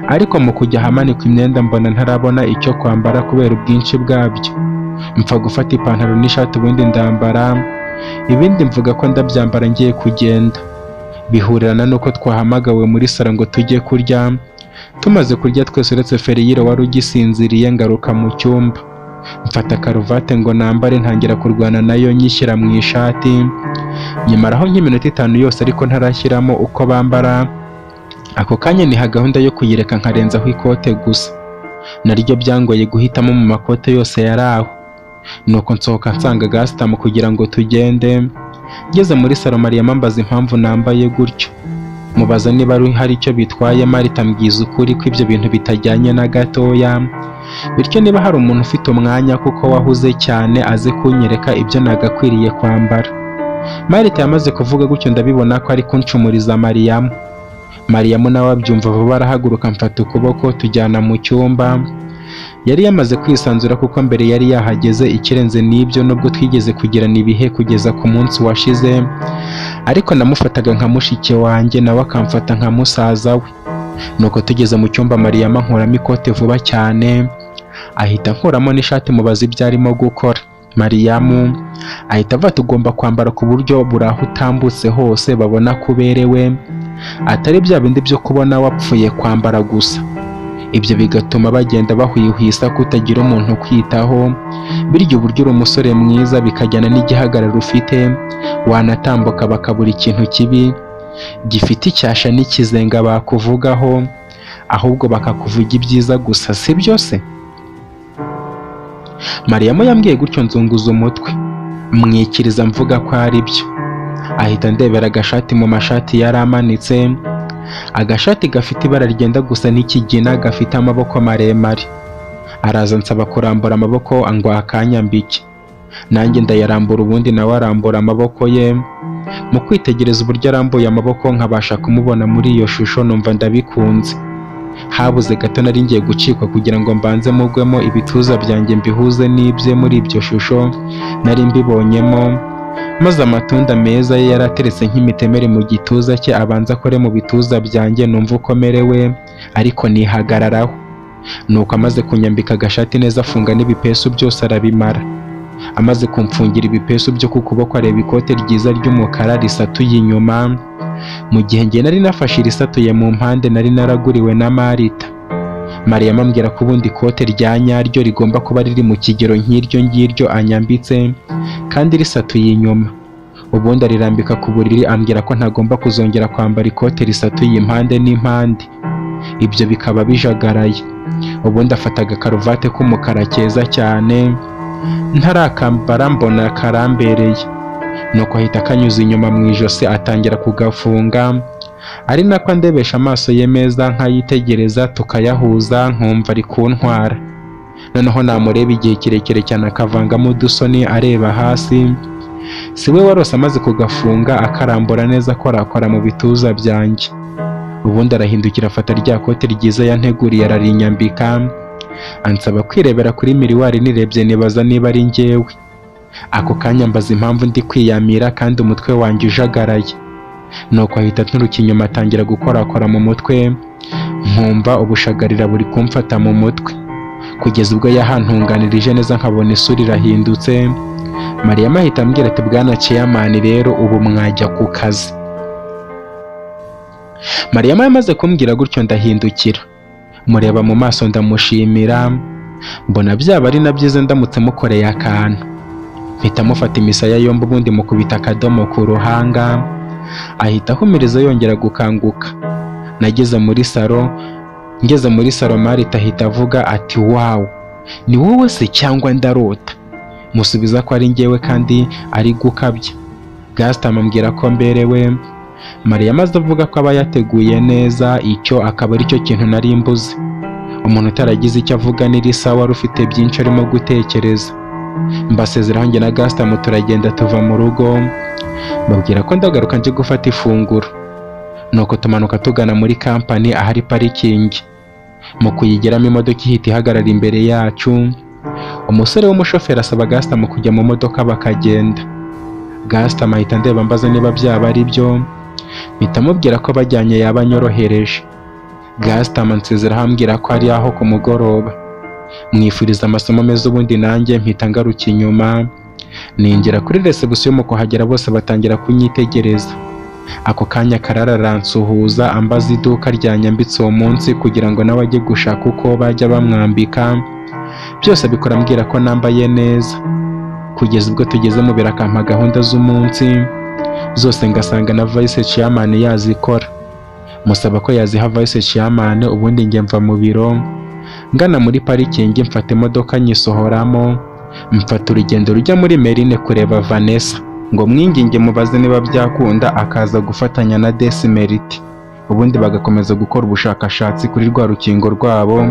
ariko mu kujya ahamanikwa imyenda mbona ntarabona icyo kwambara kubera ubwinshi bwabyo. Mpfa gufata ipantaro n'ishati, ubundi ndambara, ibindi mvuga ko ndabyambara ngiye kugenda. Bihurirana n'uko twahamagawe muri salo ngo tujye kurya. Tumaze kurya twese uretse Feriyiro wari ugisinziriye, ngaruka mu cyumba, mfata karuvati ngo nambare, ntangira kurwana nayo nyishyira mu ishati. Nyamaraho nk'iminota 5 yose ariko ntarashyiramo uko bambara. Ako kanya niha gahunda yo kuyireka nkarenzaho ikote gusa, naryo byangoye guhitamo mu makote yose yari aho. Nuko nsohoka nsanga Gasitamu kugira ngo tugende. Ngeze muri salo, Mariya ambaza impamvu nambaye gutyo, mubaza niba hari icyo bitwaye. Marita ambwiza ukuri ko ibyo bintu bitajyanye na gatoya, bityo niba hari umuntu ufite umwanya kuko wahuze cyane aze kunyereka ibyo nagakwiriye kwambara. Marita yamaze kuvuga gutyo ndabibona ko ari kuncumuriza Mariyamu. Mariyamu nawe abyumva vuba, arahaguruka, mfata ukuboko tujyana mu cyumba. Yari yamaze kwisanzura kuko mbere yari yahageze. Ikirenze n'ibyo, nubwo twigeze kugirana ibihe kugeza ku munsi washize, ariko namufataga nka mushiki wanjye, nawe akamfata nka musaza we. Nuko tugeze mu cyumba, Mariyamu ankuramo ikote vuba cyane, ahita ankuramo n'ishati. Mubaza ibyo arimo gukora, Mariyamu ahita avuga: "Tugomba kwambara ku buryo buri aho utambutse hose babona ko uberewe, atari bya bindi byo kubona wapfuye kwambara gusa, ibyo bigatuma bagenda bahwihwisa ko utagira umuntu ukwitaho. Bityo uburyo uri umusore mwiza bikajyana n'igihagararo ufite, wanatambuka bakabura ikintu kibi gifite icyasha n'ikizenga bakuvugaho, ahubwo bakakuvuga ibyiza gusa, si byo se?" Mariyamu yambwiye gutyo, nzunguza umutwe mwikiriza mvuga ko ari byo. Ahita ndebera agashati mu mashati yari amanitse, agashati gafite ibara ryenda gusa n'ikigina, gafite amaboko maremare. Araza ansaba kurambura amaboko ngo akanyambike, nanjye ndayarambura, ubundi nawe arambura amaboko ye. Mu kwitegereza uburyo arambuye amaboko nkabasha kumubona muri iyo shusho, numva ndabikunze. Habuze gato nari ngiye gucikwa kugira ngo mbanze mugwemo, ibituza byanjye mbihuze n'ibye muri ibyo shusho nari mbibonyemo, maze amatunda meza ye yari ateretse nk'imitemeri mu gituza cye abanza akore mu bituza byanjye numva uko merewe, ariko nihagararaho. Nuko amaze kunyambika agashati neza, afunga n'ibipesu byose arabimara. Amaze kumfungira ibipesu byo ku kuboko, areba ikote ryiza ry'umukara risatuye inyuma, mu gihe njye nari nafashe irisatuye mu mpande nari naraguriwe na Marita. Mariya ambwira ko ubundi ikote rya nyaryo rigomba kuba riri mu kigero nk'iryo ngiryo anyambitse kandi risatuye inyuma. Ubundi arirambika ku buriri, ambwira ko ntagomba kuzongera kwambara ikote risatuye impande n'impande, ibyo bikaba bijagaraye. Ubundi afata agakaruvate k'umukara keza cyane, ntarakambara mbona karambereye. Nuko ahita akanyuza inyuma mu ijosi, atangira kugafunga ari nako andebesha amaso ye meza nkayitegereza, tukayahuza nkumva ari kuntwara. Noneho namureba igihe kirekire cyane akavangamo udusoni areba hasi. Si we warose. Amaze kugafunga akarambura neza, akorakora mu bituza byanjye, ubundi arahindukira afata rya kote ryiza yanteguriye ararinyambika, ansaba kwirebera kuri miroir. Nirebye nibaza niba ari njyewe. Ako kanya mbaza impamvu ndi kwiyamira kandi umutwe wanjye ujagaraye. Nuko ahita anturuka inyuma, atangira gukorakora mu mutwe, nkumva ubushagarira buri kumfata mu mutwe, kugeza ubwo yahantunganirije neza nkabona isura irahindutse. Mariya ahita ambwira ati: "Bwana chairman, rero ubu mwajya ku kazi." Mariya yamaze kumbwira gutyo ndahindukira, mureba mu maso, ndamushimira. Mbona byaba ari na byiza ndamutse mukoreye akantu, mpita mufata imisaya yombi, ubundi mukubita akadomo ku ruhanga, ahita ahumiriza yongera gukanguka. Nageze muri salo, ngeze muri salo, Marita ahita avuga ati: "Wow, ni wowe se cyangwa ndarota?" Musubiza ko ari njyewe kandi ari gukabya. Gaston ambwira ko mberewe. Mariya amaze avuga ko aba yateguye neza, icyo akaba aricyo kintu nari mbuze. Umuntu utaragize icyo avuga ni Lisa wari ufite byinshi arimo gutekereza. Mbasezeraho, njye na Gaston turagenda, tuva mu rugo mbabwira ko ndagaruka nje gufata ifunguro. Nuko tumanuka tugana muri kampani ahari parikingi. Mu kuyigeramo imodoka ihita ihagarara imbere yacu. Umusore w'umushoferi asaba Gaston kujya mu modoka bakagenda. Gaston ahita ndeba mbaza niba byaba ari byo, mpita mubwira ko bajyanye yaba anyorohereje. Gaston ansezeraho ambwira ko ari aho ku mugoroba. Mwifuriza amasomo meza, ubundi nanjye mpita ngaruka inyuma, ninjira kuri reception. Mu kuhagera bose batangira kunyitegereza. Ako kanya Karara aransuhuza, ambaza iduka ryanyambitse uwo munsi kugira ngo nawe ajye gushaka uko bajya bamwambika. Byose abikora ambwira ko nambaye neza, kugeza ubwo tugeze mu biro akampa gahunda z'umunsi zose, ngasanga na vice chairman yazikora. Musaba ko yaziha vice chairman, ubundi njye mva mu biro ngana muri parikingi, mfata imodoka nyisohoramo, mfata urugendo rujya muri Merine kureba Vanessa ngo mwinginge mubaze niba byakunda akaza gufatanya na Desimeriti, ubundi bagakomeza gukora ubushakashatsi kuri rwa rukingo rwabo,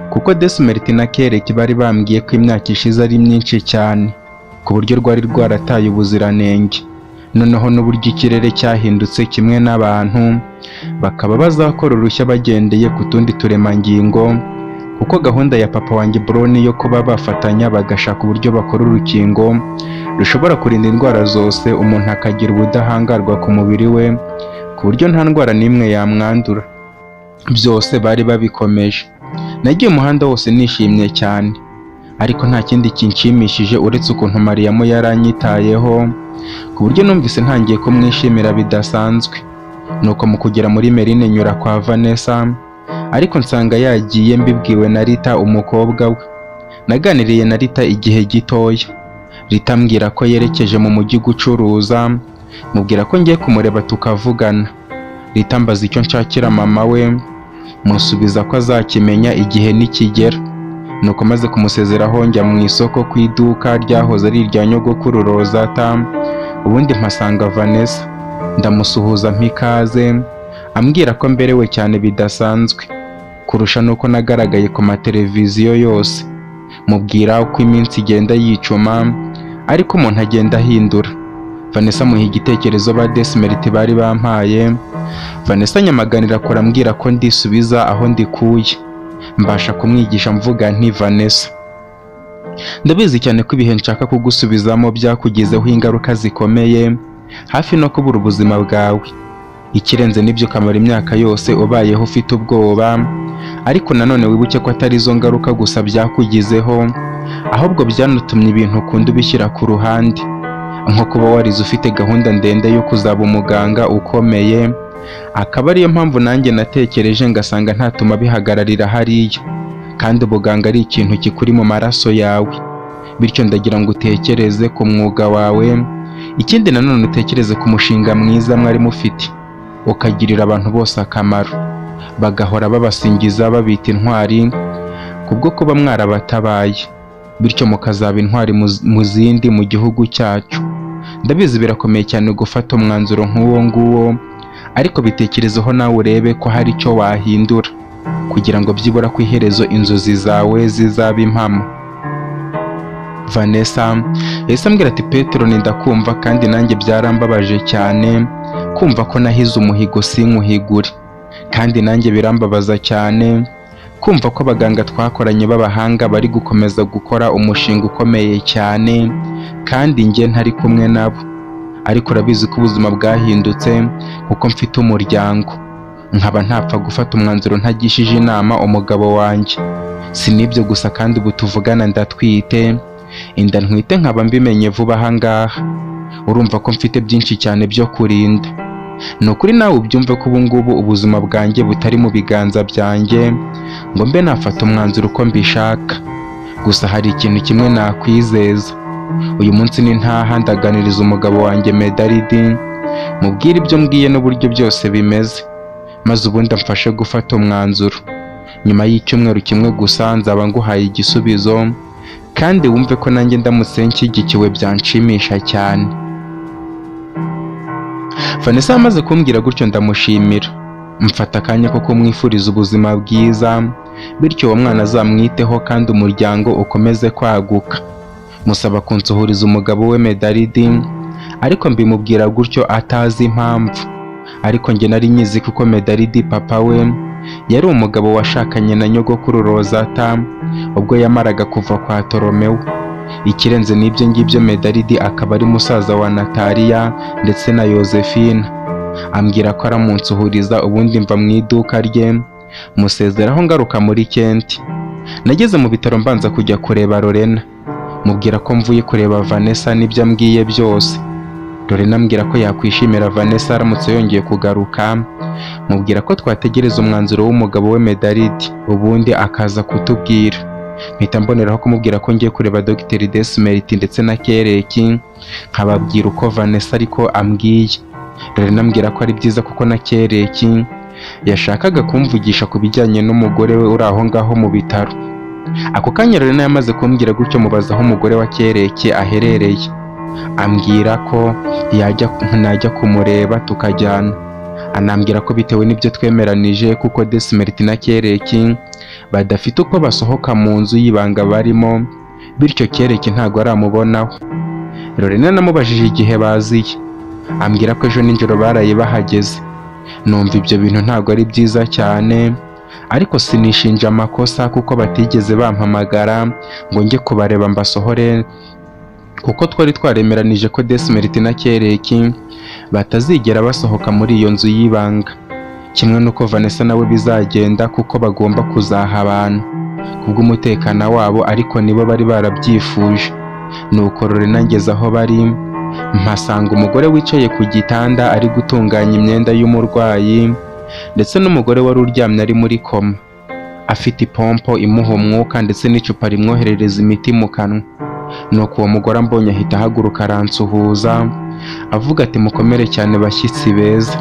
kuko Desimeriti na Kereki bari bambwiye ko imyaka ishize ari myinshi cyane ku buryo rwari rwarataye ubuziranenge, noneho n'uburyo ikirere cyahindutse kimwe n'abantu, bakaba bazakora urushya bagendeye ku tundi turemangingo, kuko gahunda ya papa wanjye Broni yo kuba bafatanya bagashaka uburyo bakora urukingo rushobora kurinda indwara zose, umuntu akagira ubudahangarwa ku mubiri we ku buryo nta ndwara n'imwe yamwandura, byose bari babikomeje. Nagiye umuhanda wose nishimye cyane, ariko nta kindi kinshimishije uretse ukuntu Mariyamu yaranyitayeho, ku buryo numvise ntangiye kumwishimira bidasanzwe. Nuko mu kugera muri Merine nyura kwa Vanessa, ariko nsanga yagiye, mbibwiwe na Rita umukobwa we. Naganiriye na Rita igihe gitoya, Rita ambwira ko yerekeje mu mujyi gucuruza, mubwira ko ngiye kumureba tukavugana. Rita ambaza icyo nshakira mama we, musubiza ko azakimenya igihe nikigera. Nuko maze kumusezeraho njya mu isoko ku iduka ryahoze ari irya nyogokuru Rozata, ubundi mpasanga Vanessa, ndamusuhuza mpa ikaze, ambwira ko mberewe cyane bidasanzwe kurusha nuko nagaragaye ku mateleviziyo yose. Mubwira uko iminsi igenda yicuma ariko umuntu agenda ahindura. Vanessa amuha igitekerezo ba Desimeriti bari bampaye. Vanessa nyamaganira akora ambwira ko ndisubiza aho ndikuye. Mbasha kumwigisha mvuga nti: "Vanessa, ndabizi cyane ko ibihe nshaka kugusubizamo byakugizeho ingaruka zikomeye, hafi no kubura ubuzima bwawe. Ikirenze n'ibyo ukamara imyaka yose ubayeho ufite ubwoba. Ariko nanone wibuke ko atari izo ngaruka gusa byakugizeho, ahubwo byanatumye ibintu ukunda ubishyira ku ruhande, nko kuba warize ufite gahunda ndende yo kuzaba umuganga ukomeye, akaba ariyo mpamvu nanjye natekereje ngasanga ntatuma bihagararira hariya, kandi ubuganga ari ikintu kikuri mu maraso yawe. Bityo ndagira ngo utekereze ku mwuga wawe, ikindi nanone utekereze ku mushinga mwiza mwari mufite ukagirira abantu bose akamaro, bagahora babasingiza babita intwari kubwo kuba mwarabatabaye, bityo mukazaba intwari mu zindi mu gihugu cyacu. Ndabizi birakomeye cyane gufata umwanzuro nk'uwo nguwo, ariko bitekerezeho nawe urebe ko hari icyo wahindura kugira ngo byibura ku iherezo inzozi zawe zizabe impamo." Vanessa yahise ambwira ati: "Petero, ndakumva, kandi nanjye byarambabaje cyane kumva ko nahize umuhigo sinkuhigure, kandi nanjye birambabaza cyane kumva ko abaganga twakoranye b'abahanga bari gukomeza gukora umushinga ukomeye cyane kandi njye ntari kumwe nabo. Ariko urabizi ko ubuzima bwahindutse kuko mfite umuryango, nkaba ntapfa gufata umwanzuro ntagishije inama umugabo wanjye. Si n'ibyo gusa, kandi ubu tuvugana ndatwite, inda ntwite nkaba mbimenye vuba aha ngaha. Urumva ko mfite byinshi cyane byo kurinda. Ni ukuri nawe ubyumve ko ubu ngubu ubuzima bwanjye butari mu biganza byanjye ngo mbe nafata umwanzuro uko mbishaka. Gusa hari ikintu kimwe nakwizeza: uyu munsi ni ntaha ndaganiriza umugabo wanjye Medaridi, mubwire ibyo mbwiye n'uburyo byose bimeze, maze ubundi amfashe gufata umwanzuro. Nyuma y'icyumweru kimwe gusa nzaba nguhaye igisubizo, kandi wumve ko nanjye ndamutse nshyigikiwe byanshimisha cyane." Vanessa amaze kumbwira gutyo ndamushimira, mfata akanya ko kumwifuriza ubuzima bwiza, bityo uwo mwana azamwiteho kandi umuryango ukomeze kwaguka. Musaba kunsuhuriza umugabo we Medaridi, ariko mbimubwira gutyo atazi impamvu, ariko njye nari nyizi kuko Medaridi papa we Yari umugabo washakanye na nyogokuru Rozata ubwo yamaraga kuva kwa Toromewo. Ikirenze n'ibyo ngibyo, Medaridi akaba ari musaza wa Nataliya ndetse na Yozefina. Ambwira ko aramunsuhuriza, ubundi mva mu iduka rye musezeraho ngaruka muri Kenti. Nageze mu bitaro mbanza kujya kureba Lorena, mubwira ko mvuye kureba Vanessa n'ibyo ambwiye byose. Lorena ambwira ko yakwishimira Vanessa aramutse yongeye kugaruka, mubwira ko twategereza umwanzuro w'umugabo we Medaridi ubundi akaza kutubwira. Mpita mboneraho kumubwira ko ngiye kureba Dr Desmerit ndetse na Kereki, nkababwira uko Vanessa ariko ambwiye. Lorena ambwira ko ari byiza kuko na Kereki yashakaga kumvugisha ku bijyanye n'umugore we uri aho ngaho mu bitaro. Ako kanya Lorena yamaze kumbwira gutyo, mubaza aho umugore wa Kereki aherereye, ambwira ko yajya najya kumureba tukajyana. Anambwira ko bitewe n'ibyo twemeranije, kuko Desmerit na Kereki badafite uko basohoka mu nzu y'ibanga barimo, bityo Kereki ntago aramubonaho. Lorena namubajije igihe baziye, ambwira ko ejo nijoro baraye bahageze. Numva ibyo bintu ntago ari byiza cyane, ariko sinishinja amakosa kuko batigeze bampamagara ngo njye kubareba mbasohore, kuko twari twaremeranije ko Desmerit na Kereki batazigera basohoka muri iyo nzu y'ibanga, kimwe n'uko Vanessa nawe bizagenda kuko bagomba kuzaha abantu kubw'umutekano wabo, ariko nibo bari barabyifuje. Nuko Lorena ngeze aho bari, mpasanga umugore wicaye ku gitanda ari gutunganya imyenda y'umurwayi, ndetse n'umugore wari uryamye ari muri koma afite ipompo imuha umwuka ndetse n'icupa rimwoherereza imiti mu kanwa. Nuko uwo mugore ambonye ahita ahaguruka aransuhuza, avuga ati: "Mukomere cyane bashyitsi beza,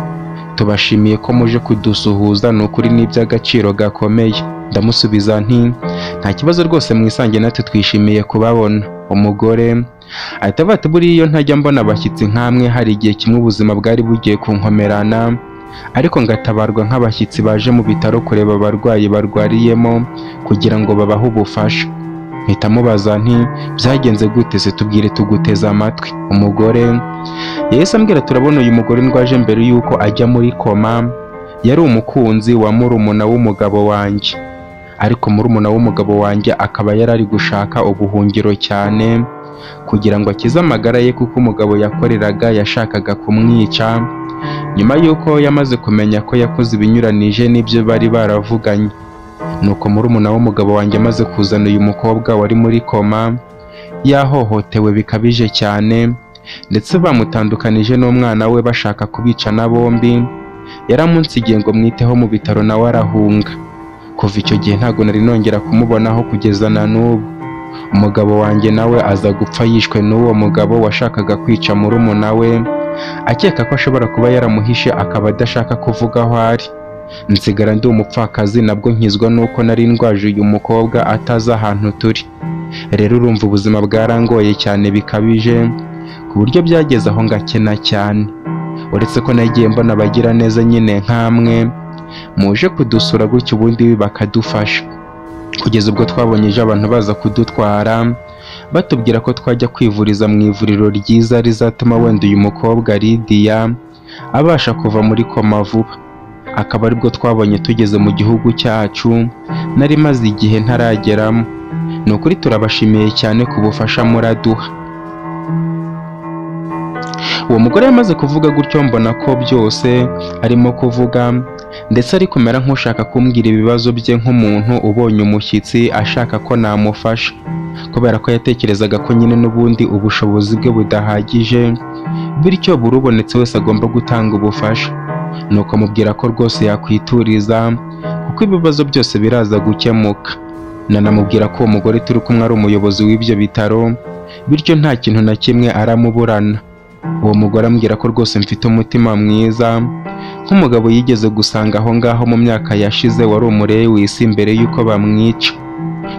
tubashimiye ko muje kudusuhuza, ni ukuri ni iby'agaciro gakomeye." Ndamusubiza nti: "Nta kibazo rwose, mwisange natwe twishimiye kubabona." Umugore ahita avuga ati: "Buriya iyo ntajya mbona abashyitsi nkamwe, hari igihe kimwe ubuzima bwari bugiye kunkomerana, ariko ngatabarwa nk'abashyitsi baje mu bitaro kureba abarwayi barwariyemo kugira ngo babahe ubufasha." Mpita mubaza nti: "Byagenze gute se? Tubwire, tuguteze amatwi." Umugore yahise ambwira: "Turabona uyu mugore ndwaje, mbere yuko ajya muri koma yari umukunzi wa murumuna w'umugabo wanjye, ariko murumuna w'umugabo wanjye akaba yari ari gushaka ubuhungiro cyane kugira ngo akize amagara ye, kuko umugabo yakoreraga yashakaga kumwica nyuma y'uko yamaze kumenya ko yakoze ibinyuranije n'ibyo bari baravuganye. Nuko murumuna w'umugabo wanjye amaze kuzana uyu mukobwa wari muri koma yahohotewe bikabije cyane, ndetse bamutandukanije n'umwana we bashaka kubicana bombi, yaramunsigiye ngo mwiteho mu bitaro, nawe arahunga. Kuva icyo gihe ntabwo nari nongera kumubonaho kugeza na n'ubu. Umugabo wanjye nawe aza gupfa yishwe n'uwo mugabo washakaga kwica murumuna we, akeka ko ashobora kuba yaramuhishe akaba adashaka kuvuga aho ari. Nsigara ndi umupfakazi, nabwo nkizwa nuko nari ndwaje uyu mukobwa atazi ahantu turi. Rero urumva ubuzima bwarangoye cyane bikabije, ku buryo byageze aho ngakena cyane, uretse ko nagiye mbona abagira neza nyine nkamwe muje kudusura gutyo, ubundi bakadufasha, kugeza ubwo twabonye ejo abantu baza kudutwara batubwira ko twajya kwivuriza mu ivuriro ryiza rizatuma wenda uyu mukobwa Lidiya abasha kuva muri koma vuba, akaba aribwo twabonye tugeze mu gihugu cyacu nari maze igihe ntarageramo. Ni ukuri turabashimiye cyane ku bufasha muraduha." Uwo mugore yamaze kuvuga gutyo, mbona ko byose arimo kuvuga ndetse ari kumera nk'ushaka kumbwira ibibazo bye, nk'umuntu ubonye umushyitsi ashaka ko namufasha, kubera ko yatekerezaga ko nyine n'ubundi ubushobozi bwe budahagije, bityo buri ubonetse wese agomba gutanga ubufasha. Nuko mubwira ko rwose yakwituriza kuko ibibazo byose biraza gukemuka. Nanamubwira ko uwo mugore turi kumwe ari umuyobozi w'ibyo bitaro, bityo nta kintu na kimwe aramuburana. Uwo mugore ambwira ko rwose mfite umutima mwiza nk'umugabo yigeze gusanga aho ngaho mu myaka yashize, wari umurewisi mbere y'uko bamwica.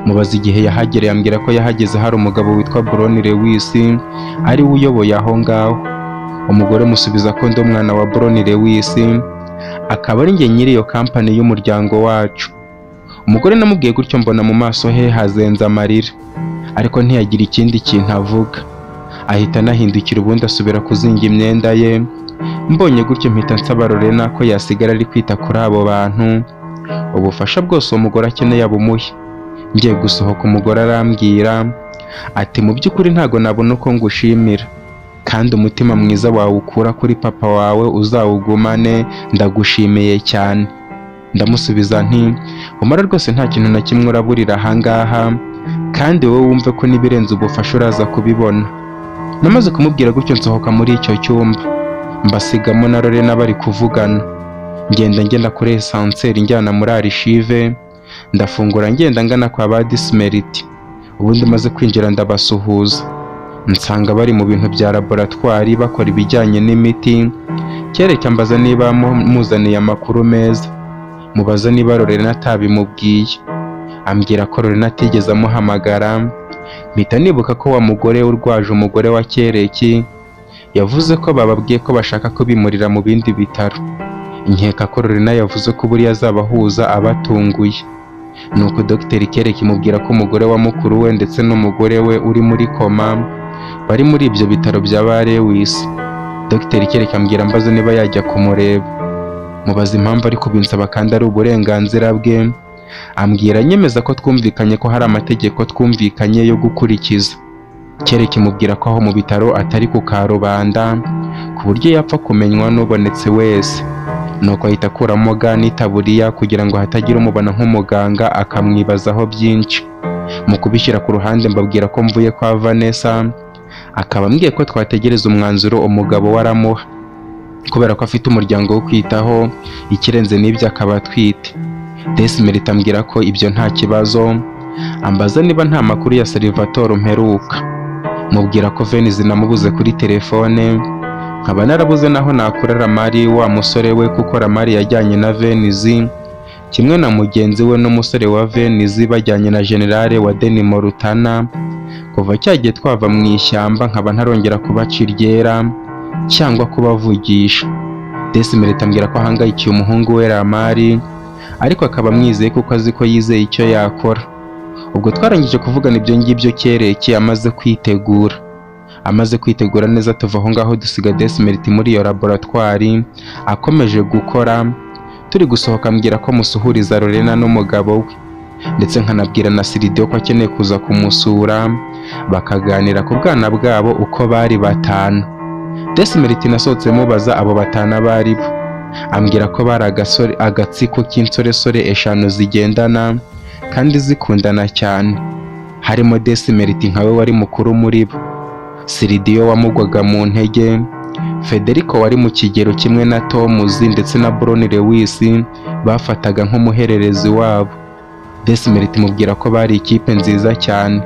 Mubaza igihe yahagereye, ambwira ko yahageze hari umugabo witwa Brown Lewis ari we uyoboye aho ngaho. Umugore musubiza ko ndi umwana wa Brown Lewis, akaba ari njye nyiri iyo kampani y'umuryango wacu. Umugore namubwiye gutyo, mbona mu maso he hazenze amarira, ariko ntiyagira ikindi kintu avuga, ahita anahindukira ubundi asubira kuzinga imyenda ye. Mbonye gutyo mpita nsaba Lorena ko yasigara ari kwita kuri abo bantu, Ubufasha bwose uwo mugore akeneye abumuhe. Ngiye gusohoka, umugore arambwira ati: "Mu by'ukuri ntago nabona uko ngushimira, kandi umutima mwiza wawe ukura kuri papa wawe uzawugumane, ndagushimiye cyane." Ndamusubiza nti: "Humura rwose, nta kintu na kimwe uraburira ahangaha, kandi wowe wumve ko n'ibirenze ubufasha uraza kubibona." Namaze kumubwira gutyo, nsohoka muri icyo cyumba, mbasigamo na Lorena bari kuvugana. Ngenda ngenda kuri ascenseur njyana muri archive, ndafungura, ngenda ngana kwa ba Disimeriti. Ubundi maze kwinjira ndabasuhuza, nsanga bari mu bintu bya laboratwari bakora ibijyanye n'imiti. Kereka mbaza niba muzaniye amakuru meza, mubaza niba Lorena atabimubwiye, ambwira ko Lorena atigeze amuhamagara. Mpita nibuka ko wa mugore urwaje umugore wa Kereki yavuze ko bababwiye ko bashaka kubimurira mu bindi bitaro. Nkeka ko Lorena yavuze ko buriya azabahuza abatunguye. Nuko Dogiteri Kereki mubwira ko umugore wa mukuru we ndetse n'umugore we uri muri koma bari muri ibyo bitaro bya ba Lewis. Dogiteri Kereki ambwira mbaza niba yajya kumureba. Mubaza impamvu ari kubinsaba kandi ari uburenganzira bwe, ambwira anyemeza ko twumvikanye ko hari amategeko twumvikanye yo gukurikiza. Kereki mubwira ko aho mu bitaro atari ku karubanda ku buryo yapfa kumenywa n'ubonetse wese. Nuko ahita akuramo ga n'itaburiya kugira ngo hatagira umubona nk'umuganga akamwibazaho byinshi. Mu kubishyira ku ruhande, mbabwira ko mvuye kwa Vanessa, akaba ambwiye ko twategereza umwanzuro umugabo we aramuha, kubera ko afite umuryango wo kwitaho, ikirenze n'ibyo akaba atwite. Desimerita ambwira ko ibyo nta kibazo, ambaza niba nta makuru ya Salvatore mperuka. Mubwira ko Venice namubuze kuri telefone, nkaba narabuze naho nakura Ramari wa musore we, kuko Ramari yajyanye na Venice kimwe na mugenzi we n'umusore wa Venice bajyanye na generale wa Denimo Rutana. Kuva cyagiye twava mu ishyamba, nkaba ntarongera kubaca iryera cyangwa kubavugisha. Desimerita ambwira ko ahangayikiye umuhungu we Ramari, ariko akaba amwizeye kuko azi ko yizeye icyo yakora. Ubwo twarangije kuvugana ibyo ngibyo, Kereki amaze kwitegura neza, tuva aho ngaho dusiga Desimeriti muri iyo laboratwari akomeje gukora. Turi gusohoka ambwira ko musuhuriza Lorena n'umugabo we, ndetse nkanabwira na Siridiyo ko akeneye kuza kumusura bakaganira ku bwana bwabo uko bari batanu. Desimeriti nasohotse mubaza abo batanu abo ari bo, ambwira ko bari agasore agatsiko k'insoresore eshanu zigendana kandi zikundana cyane, harimo Desimeriti nkawe wari mukuru muri bo, Siridiyo wamugwaga mu ntege, Federico wari mu kigero kimwe na Tomuzi, ndetse na Broni Lewis bafataga nk'umuhererezi wabo. Desimeriti mubwira ko bari ikipe nziza cyane,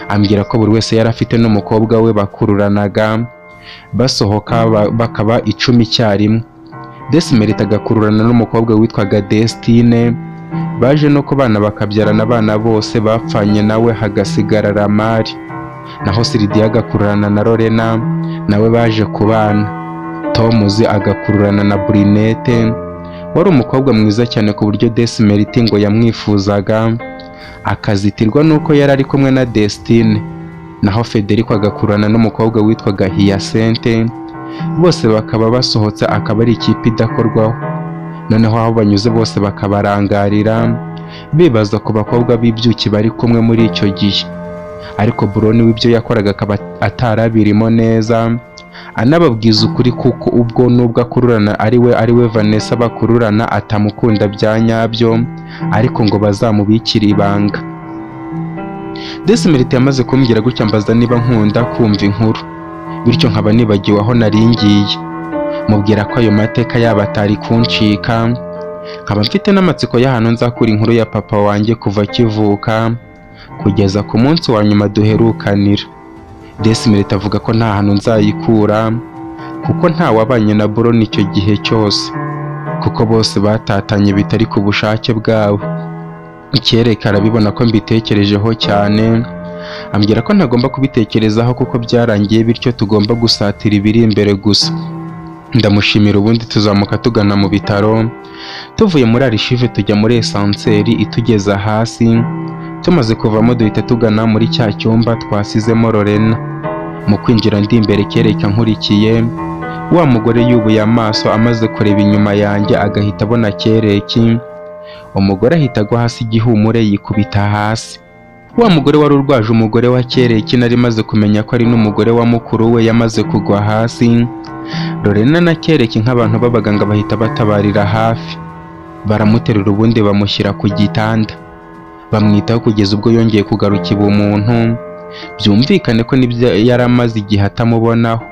ambwira ko buri wese yari afite n'umukobwa we bakururanaga, basohoka bakaba 10 icyarimwe. Desimeriti agakururana n'umukobwa witwaga Destine, baje no kubana bakabyarana abana bose bapfanye nawe hagasigara Ramari. Naho Siridiyo agakururana na Lorena nawe baje kubana. Tomuzi agakururana na Burinete wari umukobwa mwiza cyane ku buryo Desimeriti ngo yamwifuzaga akazitirwa n'uko yari ari kumwe na Destine. Naho Federico agakururana n'umukobwa witwaga Hiyasente, bose bakaba basohotse akaba ari ikipe idakorwaho. Noneho aho banyuze bose bakabarangarira, bibaza ku bakobwa b'ibyuki bari kumwe muri icyo gihe. Ariko Buroni w'ibyo yakoraga akaba atarabirimo neza, anababwiza ukuri kuko ubwo nubwo akururana ari we Vanessa bakururana atamukunda bya nyabyo, ariko ngo bazamubikire ibanga. Desimeriti yamaze kumbwira gutya, mbaza niba nkunda kumva inkuru, bityo nkaba nibagiwe aho nari ngiye. Mubwira ko ayo mateka yaba atari kuncika, nkaba mfite n'amatsiko y'ahantu nzakura inkuru ya papa wanjye kuva akivuka kugeza ku munsi wa nyuma duherukanira. Desimeriti avuga ko nta hantu nzayikura kuko nta wabanye na Buroni icyo gihe cyose, kuko bose batatanye bitari ku bushake bwabo. Icyereka arabibona ko mbitekerejeho cyane, ambwira ko ntagomba kubitekerezaho kuko byarangiye, bityo tugomba gusatira ibiri imbere gusa. Ndamushimira, ubundi tuzamuka tugana mu bitaro. Tuvuye muri archive tujya muri ascenseur itugeza hasi. Tumaze kuvamo duhita tugana muri cya cyumba twasizemo Lorena. Mu kwinjira ndi imbere, kereka nkurikiye. Wa mugore yubuye amaso amaze kureba inyuma yanjye agahita abona Kereki. Umugore ahita agwa hasi igihumure, yikubita hasi. Wa mugore wari urwaje umugore wa Kereki nari maze kumenya ko ari n'umugore wa mukuru we yamaze kugwa hasi. Lorena na Kereki nk'abantu b'abaganga bahita batabarira hafi, baramuterura, ubundi bamushyira ku gitanda, bamwitaho kugeza ubwo yongeye kugarukira ubumuntu. Byumvikane ko nibyo yari amaze igihe atamubonaho,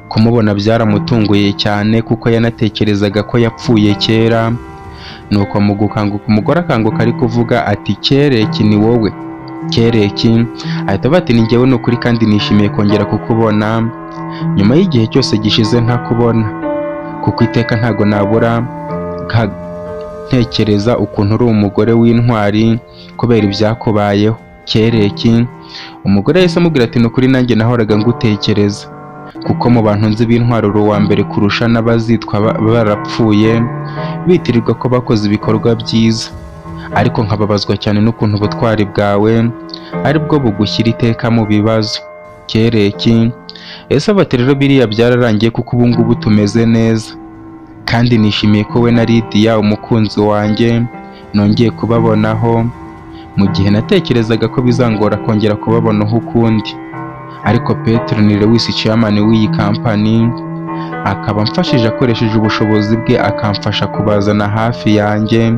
kumubona byaramutunguye cyane kuko yanatekerezaga ko yapfuye kera. Nuko mu gukanguka, umugore akanguka ari kuvuga ati: "Kereki, ni wowe?" Kereki ahita avuga ati: "Ni njyewe ni ukuri, kandi nishimiye kongera kukubona nyuma y'igihe cyose gishize ntakubona, kuko iteka ntago nabura ntekereza ukuntu uri umugore w'intwari kubera ibyakubayeho." Kereki, umugore yahise amubwira ati: "Ni ukuri nanjye nahoraga ngutekereza, kuko mu bantu nzi b'intwari uri uwa mbere kurusha n'abazitwa barapfuye bitirirwa ko bakoze ibikorwa byiza, ariko nkababazwa cyane n'ukuntu ubutwari bwawe ari bwo bugushyira iteka mu bibazo." Kereki ese ati: "Rero biriya byararangiye, kuko ubu ngubu tumeze neza, kandi nishimiye ko we na Lidiya umukunzi wanjye nongeye kubabonaho, mu gihe natekerezaga ko bizangora kongera kubabonaho ukundi. Ariko Petero ni Lewis, chairman w'iyi kampani, akaba amfashije akoresheje ubushobozi bwe, akamfasha kubazana hafi yanjye,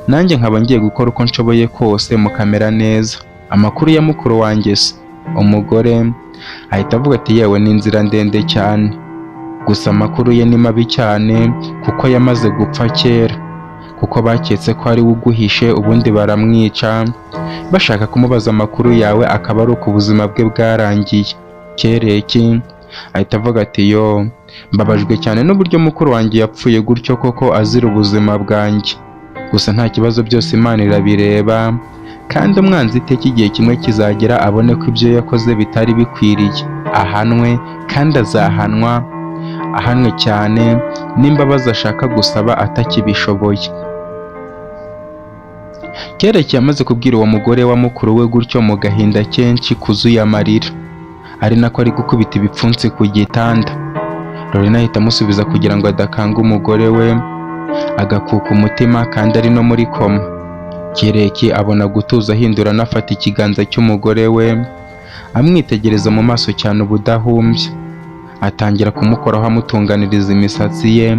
nanjye nkaba ngiye gukora uko nshoboye kose mukamera neza. Amakuru ya mukuru wanjye se?" Umugore ahita avuga ati: "Yewe, ni inzira ndende cyane, gusa amakuru ye ni mabi cyane kuko yamaze gupfa kera, kuko baketse ko ari we uguhishe, ubundi baramwica bashaka kumubaza amakuru yawe, akaba ari uko ubuzima bwe bwarangiye." Kereki ahita avuga ati: "Yo, mbabajwe cyane n'uburyo mukuru wanjye yapfuye gutyo koko azira ubuzima bwanjye. Gusa nta kibazo, byose Imana irabireba, kandi umwanzi iteka igihe kimwe kizagera abone ko ibyo yakoze bitari bikwiriye, ahanwe, kandi azahanwa ahanwe cyane n'imbabazi ashaka gusaba atakibishoboye." Kereki yamaze kubwira uwo mugore wa mukuru we gutyo mu gahinda kenshi kuzuye amarira, ari nako ari gukubita ibipfunsi ku gitanda. Lorena ahita amusubiza kugira ngo adakanga umugore we agakuka umutima kandi ari no muri koma. Kereki abona gutuza, ahindura anafata ikiganza cy'umugore we, amwitegereza mu maso cyane ubudahumbya, atangira kumukoraho, amutunganiriza imisatsi ye,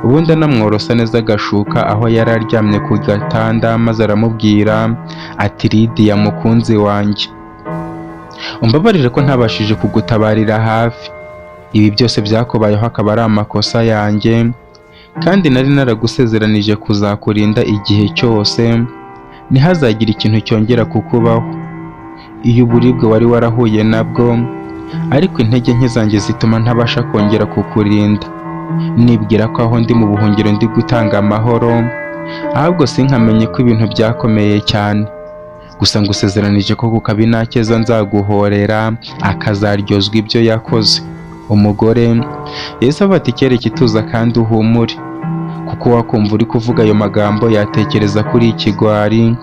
ubundi anamworosa neza agashuka aho yari aryamye ku gatanda, maze aramubwira ati: "Lidiya mukunzi wanjye, umbabarire ko ntabashije kugutabarira hafi. Ibi byose byakubayeho akaba ari amakosa yanjye, kandi nari naragusezeranije kuzakurinda igihe cyose, ntihazagire ikintu cyongera kukubaho iyo uburibwe wari warahuye nabwo, ariko intege nke zanjye zituma ntabasha kongera kukurinda, nibwira ko aho ndi mu buhungiro ndi gutanga amahoro, ahubwo sinkamenye ko ibintu byakomeye cyane. Gusa ngusezeranije ko ku kabi nakeza nzaguhorera, akazaryozwa ibyo yakoze." Umugore yahise avuga ati: "Kereka ituza kandi uhumure, kuko wakumva uri kuvuga ayo magambo yatekereza kuri ikigwari,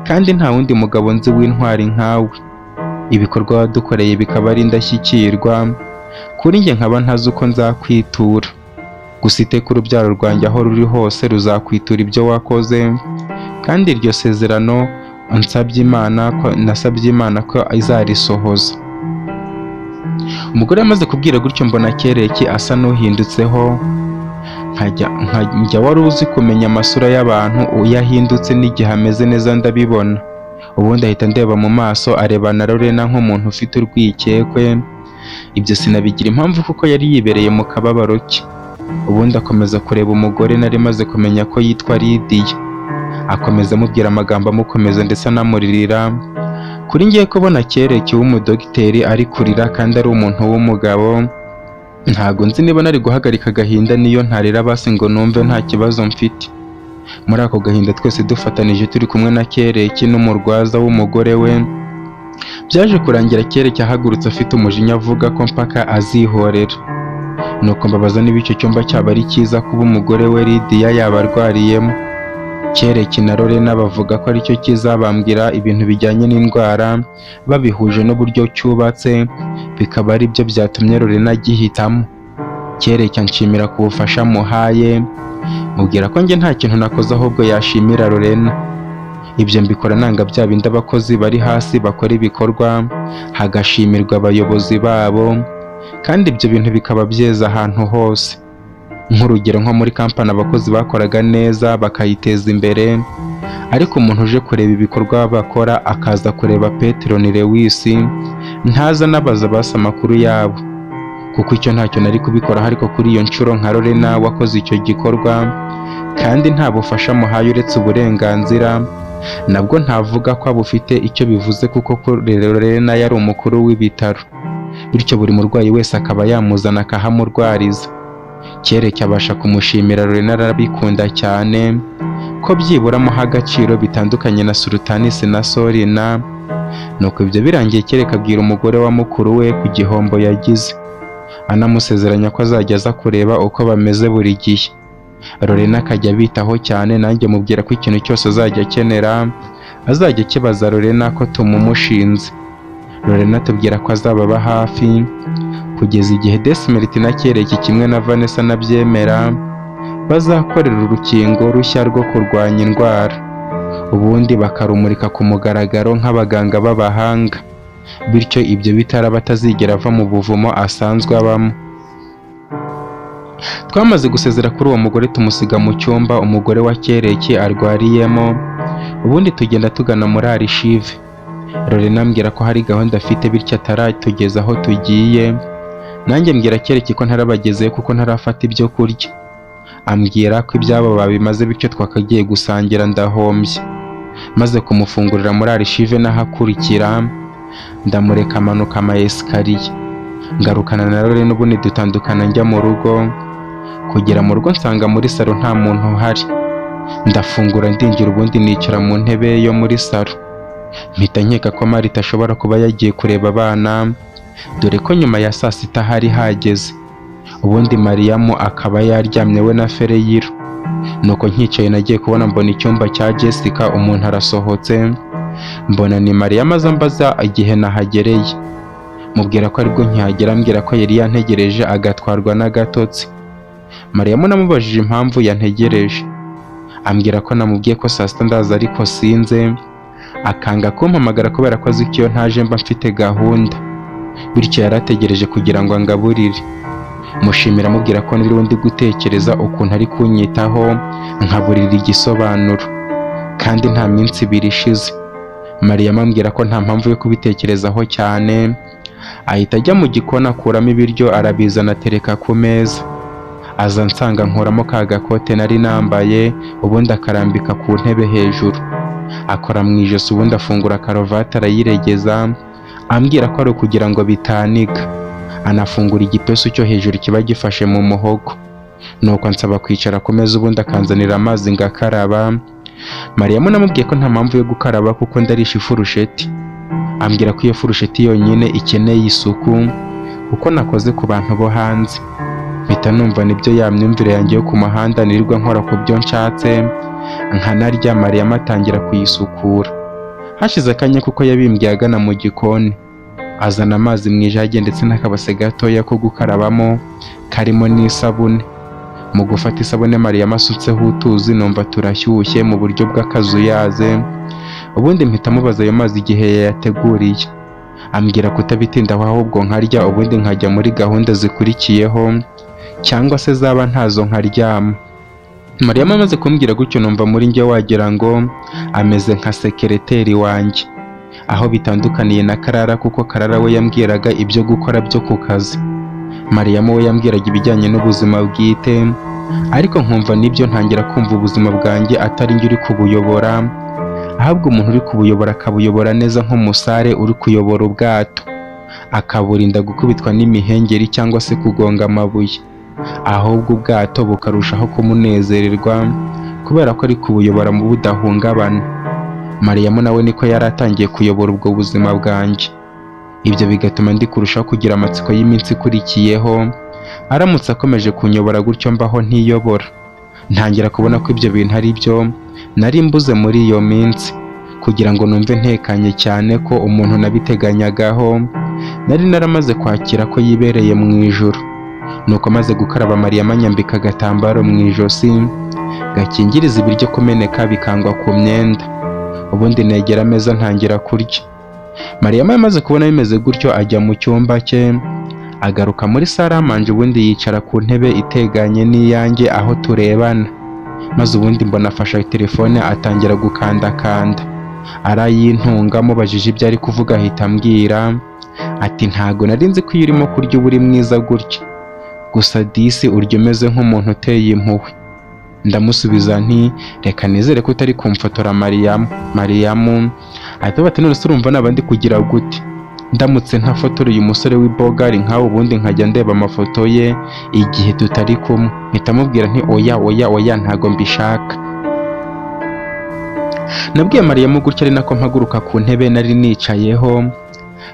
kandi nta wundi mugabo nzi w'intwari nkawe. Ibikorwa wadukoreye bikaba ari indashyikirwa kuri njye, nkaba ntazi uko nzakwitura. Gusa iteka urubyaro rwanjye aho ruri hose ruzakwitura ibyo wakoze, kandi iryo sezerano nsabye Imana ko nasabye Imana ko izarisohoza." Umugore amaze kubwira gutyo, mbona Kereki asa n'uhindutseho, nkajya wari uzi kumenya amasura y'abantu, iyo ahindutse n'igihe ameze neza ndabibona. Ubundi ahita ndeba mu maso, areba na Lorena nk'umuntu ufite urwikekwe. Ibyo sinabigira impamvu kuko yari yibereye mu kababaro ke. Ubundi akomeza kureba umugore nari maze kumenya ko yitwa Lidiya, akomeza amubwira amagambo amukomeza ndetse anamuririra. Kuri ngiye kubona Kereki w'umudogiteri ari kurira kandi ari umuntu w'umugabo, ntago nzi niba nari guhagarika agahinda niyo ntarira basi ngo numve nta kibazo mfite. Muri ako gahinda twese dufatanije turi kumwe na Kereki n'umurwaza w'umugore we, byaje kurangira Kereki ahagurutse afite umujinya, avuga ko mpaka azihorera. Nuko mbabaza niba icyo cyumba cyaba ari cyiza kuba umugore we Lidiya yaba arwariyemo. Kereki na Lorena bavuga ko aricyo cyiza, bambwira ibintu bijyanye n'indwara babihuje n'uburyo cyubatse, bikaba ari byo byatumye Lorena agihitamo. Kereki anshimira ku bufasha muhaye. Mubwira ko njye nta kintu nakoze ahubwo yashimira Lorena. Ibyo mbikora nanga bya bindi abakozi bari hasi bakora ibikorwa hagashimirwa abayobozi babo, kandi ibyo bintu bikaba byeza ahantu hose. Nk'urugero nko muri kampani abakozi bakoraga neza bakayiteza imbere, ariko umuntu uje kureba ibikorwa bakora akaza kureba Peteroni Lewis ntaza anabaza basi amakuru yabo, kuko icyo ntacyo nari kubikoraho. Ariko kuri iyo nshuro nka Lorena wakoze icyo gikorwa kandi nta bufasha muhaye uretse uburenganzira, nabwo ntavuga ko abufite icyo bivuze, kuko kuri Lorena yari umukuru w'ibitaro, bityo buri murwayi wese akaba yamuzana akahamurwariza. Kereke abasha kumushimira, Lorena arabikunda cyane ko byibura amuha agaciro bitandukanye na Sultanisi na Sorina. Nuko ibyo birangiye, Kereke abwira umugore wa mukuru we ku gihombo yagize, anamusezeranya ko azajya aza kureba uko bameze buri gihe. Lorena akajya abitaho cyane, nanjye mubwira ko ikintu cyose azajya akenera azajya akibaza Lorena ko tumumushinze. Lorena atubwira ko azababa hafi kugeza igihe Desmerit na Kereke kimwe na Vanessa nabyemera bazakorera urukingo rushya rwo kurwanya indwara, ubundi bakarumurika ku mugaragaro nk'abaganga b'abahanga, bityo ibyo bitaraba atazigera ava mu buvumo asanzwe abamo. Twamaze gusezera kuri uwo mugore tumusiga mu cyumba umugore wa Kereke arwariyemo, ubundi tugenda tugana muri arishive. Lorena ambwira ko hari gahunda afite bityo ataratugeza aho tugiye, nanjye mbwira Kereke ko ntarabagezeyo kuko ntarafata ibyo kurya. Ambwira ko ibyabo babimaze bityo twakagiye gusangira ndahombye. Maze kumufungurira muri arishive n'ahakurikira, ndamureka amanuka ama esikariye, ngarukana na Lorena, ubundi dutandukana njya mu rugo. Kugera mu rugo nsanga muri salo nta muntu uhari, ndafungura ndinjira, ubundi nicara mu ntebe yo muri salo. Mpita nkeka ko Marita ashobora kuba yagiye kureba abana, dore ko nyuma ya saa sita hari hageze, ubundi Mariyamu akaba yaryamye we na Fereyiro. Nuko nkicaye nagiye kubona mbona icyumba cya Jessica umuntu arasohotse, mbona ni Mariyamu aza ambaza igihe nahagereye. Mubwira ko aribwo nkihagera, ambwira ko yari yantegereje agatwarwa n'agatotsi. Mariyamu namubajije impamvu yantegereje, ambwira ko namubwiye ko saa sita ndaza ariko sinze, akanga kumpamagara kubera ko azi ko iyo ntaje mba mfite gahunda, bityo yari ategereje kugira ngo angaburire. Mushimira amubwira ko niriwe ndi gutekereza ukuntu ari kunyitaho nkaburira igisobanuro, kandi nta minsi ibiri ishize. Mariyamu ambwira ko nta mpamvu yo kubitekerezaho cyane, ahita ajya mu gikoni akuramo ibiryo arabizana atereka ku meza. Aza nsanga nkuramo ka gakote nari nambaye, ubundi akarambika ku ntebe hejuru, akora mu ijosi, ubundi afungura karuvati arayiregeza, ambwira ko ari ukugira ngo bitaniga. Anafungura igipesu cyo hejuru kiba gifashe mu muhogo. Nuko ansaba kwicara ku meza, ubundi akanzanira amazi ngakaraba. Mariyamu namubwiye ko nta mpamvu yo gukaraba kuko ndarisha ifurusheti. Ambwira ko iyo furusheti yonyine ikeneye isuku kuko nakoze ku bantu bo hanze. Mpita numva nibyo ya myumvire yanjye yo ku muhanda nirirwa nkora ku byo nshatse nkanarya. Mariyamu atangira kuyisukura. Hashize akanya kuko yabimbwiye agana mu gikoni, azana amazi mu ijage ndetse n'akabase gatoya ko gukarabamo karimo n'isabune. Mu gufata isabune Mariyamu asutseho utuzi numva turashyushye mu buryo bw'akazuyaze, ubundi mpita mubaza ayo mazi igihe yayateguriye. Ambwira kutabitindaho ahubwo nkarya, ubundi nkajya muri gahunda zikurikiyeho cyangwa se zaba ntazo nkaryama. Mariyamu amaze kumbwira gutyo numva muri njye wagira ngo ameze nka sekereteri wanjye, aho bitandukaniye na Karara kuko Karara we yambwiraga ibyo gukora byo ku kazi, Mariyamu we yambwiraga ibijyanye n'ubuzima bwite, ariko nkumva nibyo ntangira kumva ubuzima bwanjye atari njye uri kubuyobora, ahubwo umuntu uri kubuyobora akabuyobora neza nk'umusare uri kuyobora ubwato, akaburinda gukubitwa n'imihengeri cyangwa se kugonga amabuye, ahubwo ubwato bukarushaho kumunezererwa kubera ko ari kubuyobora mu budahungabana. Mariyamu nawe niko yari atangiye kuyobora ubwo buzima bwanjye. Ibyo bigatuma ndi kurushaho kugira amatsiko y'iminsi ikurikiyeho, aramutse akomeje kunyobora gutyo mbaho ntiyobora. Ntangira kubona ko ibyo bintu ari byo nari mbuze muri iyo minsi, kugira ngo numve ntekanye cyane ko umuntu nabiteganyagaho nari naramaze kwakira ko yibereye mu ijuru. Nuko maze gukaraba, Mariya anyambika agatambaro mu ijosi gakingiriza ibiryo kumeneka bikangwa ku myenda, ubundi negera ameza ntangira kurya. Mariya yamaze kubona bimeze gutyo ajya mu cyumba cye, agaruka muri salle à manger, ubundi yicara ku ntebe iteganye n'iyanjye aho turebana, maze ubundi mbona afashe telefone atangira gukandakanda arayintunga. Mubajije ibyo ari kuvuga ahita ambwira ati: "Ntago nari nzi ko iyo urimo kurya uba uri mwiza gutya, gusa disi urya umeze nk'umuntu uteye impuhwe." Ndamusubiza nti: "Reka nizere ko utari kumfotora, Mariyamu." Mariyamu ahita ati: "None se urumva naba ndi kugira gute ndamutse ntafotora uyu musore w'ibogari nkawe, ubundi nkajya ndeba amafoto ye igihe tutari kumwe?" Mpita mubwira nti: "Oya, oya, oya, ntago mbishaka." Nabwiye Mariyamu gutya ari nako mpaguruka ku ntebe nari nicayeho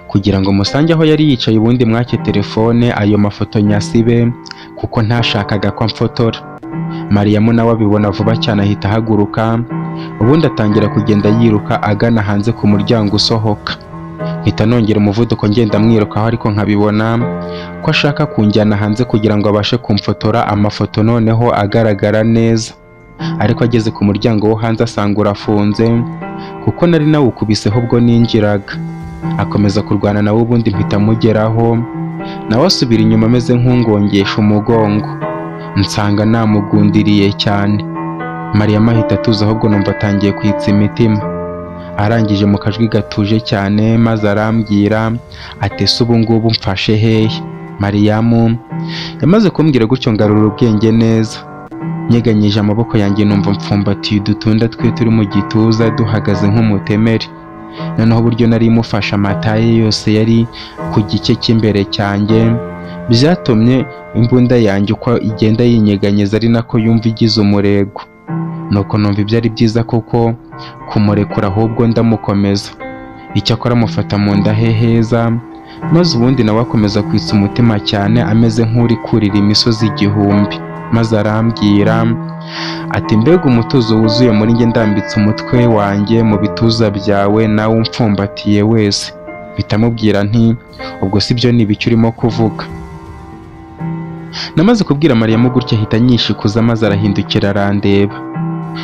kugira ngo musange aho yari yicaye, ubundi mwake telefone ayo mafoto nyasibe kuko ntashakaga ko amfotora. Mariyamu nawe abibona vuba cyane, ahita ahaguruka, ubundi atangira kugenda yiruka agana hanze ku muryango usohoka. Mpita nongera umuvuduko ngenda mwirukaho, ariko nkabibona ko ashaka kunjyana hanze kugira ngo abashe kumfotora amafoto noneho agaragara neza. Ariko ageze ku muryango wo hanze asanga urafunze kuko nari nawukubiseho ubwo ninjiraga. Akomeza kurwana nawe, ubundi mpita mugeraho, nawe asubira inyuma ameze nk'ungongesha umugongo, nsanga namugundiriye cyane. Mariya ahita atuza, ahubwo numva atangiye kwitsa imitima. Arangije mu kajwi gatuje cyane maze arambwira ati: "Ese ubu ngubu mfashe hehe?" Mariyamu yamaze kumbwira gutyo ngarura ubwenge neza, nyeganyije amaboko yanjye numva mfumbatiye udutunda twe turi mu gituza duhagaze nk'umutemeri. Noneho uburyo nari mufashe amataye yose yari ku gice cy'imbere cyanjye byatumye imbunda yanjye uko igenda yinyeganyeza ari nako yumva igize umurego. Nuko numva ibyo ari byiza kuko kumurekura, ahubwo ndamukomeza. Icyakora amufata mu nda he heza, maze ubundi nawe akomeza kwitsa umutima cyane ameze nk'uri kurira imisozi igihumbi, maze arambwira ati: "Mbega umutuzo wuzuye muri njye ndambitse umutwe wanjye mu bituza byawe nawe umfumbatiye wese!" Mpita mubwira nti: "Ubwo si byo, ni ibiki urimo kuvuga?" Namaze kubwira Mariyamu gutya ahita anyishikuza, maze arahindukira arandeba.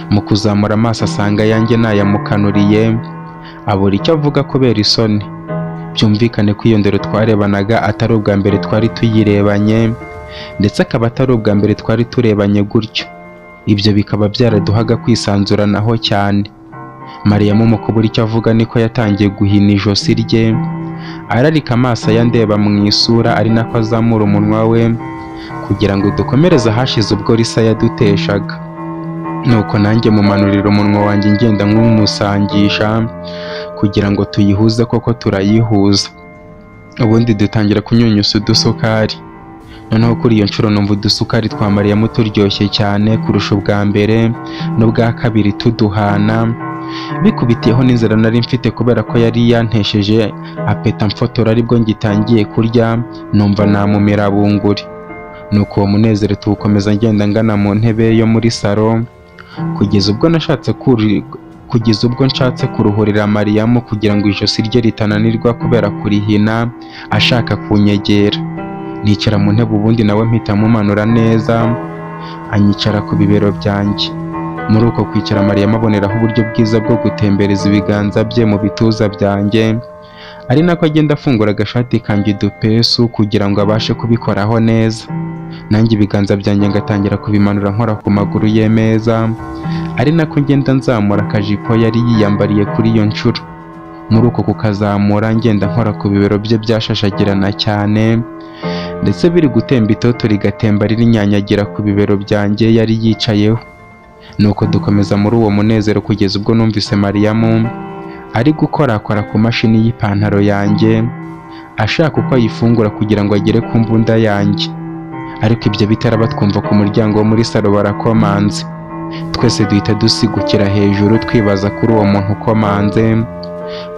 Mu kuzamura amaso asanga ayanjye nayamukanuriye, abura icyo avuga kubera isoni. Byumvikane ko iyo ndoro twarebanaga atari ubwa mbere twari tuyirebanye, ndetse akaba atari ubwa mbere twari turebanye gutyo, ibyo bikaba byaraduhaga kwisanzuranaho cyane. Mariyamu mu kubura icyo avuga niko yatangiye guhina ijosi rye, ararika amaso ayandeba mu isura, ari nako azamura umunwa we kugira ngo dukomereze ahashize ubwo Lisa yaduteshaga. Nuko nanjye mumanurira umunwa wanjye ngenda nk'umusangisha kugira ngo tuyihuze, koko turayihuza, ubundi dutangira kunyunyusa udusukari. Noneho kuri iyo nshuro numva udusukari twa Mariyamu turyoshye cyane kurusha ubwa mbere n'ubwa kabiri tuduhana, bikubitiyeho n'inzara nari mfite kubera ko yari yantesheje appétit mfotora aribwo ngitangiye kurya, numva namumira bunguri. Nuko uwo munezero tuwukomeza ngenda ngana mu ntebe yo muri salo kugeza ubwo nshatse kuruhurira Mariyamu kugira ngo ijosi rye ritananirwa kubera kurihina ashaka kunyegera. Nicara mu ntebe, ubundi nawe mpita mumanura neza anyicara ku bibero byanjye. Muri uko kwicara, Mariyamu aboneraho uburyo bwiza bwo gutembereza ibiganza bye mu bituza byanjye, ari nako agenda afungura agashati kanjye udupesu kugira ngo abashe kubikoraho neza. Nanjye ibiganza byanjye ngatangira kubimanura nkora ku maguru ye meza, ari nako ngenda nzamura akajipo yari yiyambariye kuri iyo nshuro. Muri uko kukazamura ngenda nkora ku bibero bye byashashagirana cyane, ndetse biri gutemba itoto rigatemba ririnyanyagira ku bibero byanjye yari yicayeho. Nuko dukomeza muri uwo munezero kugeza ubwo numvise Mariyamu ari gukorakora ku mashini y'ipantaro yanjye ashaka uko ayifungura kugira ngo agere ku mbunda yanjye. Ariko ibyo bitaraba, twumva ku muryango wo muri salo barakomanze. Twese duhita dusigukira hejuru twibaza kuri uwo muntu ukomanze.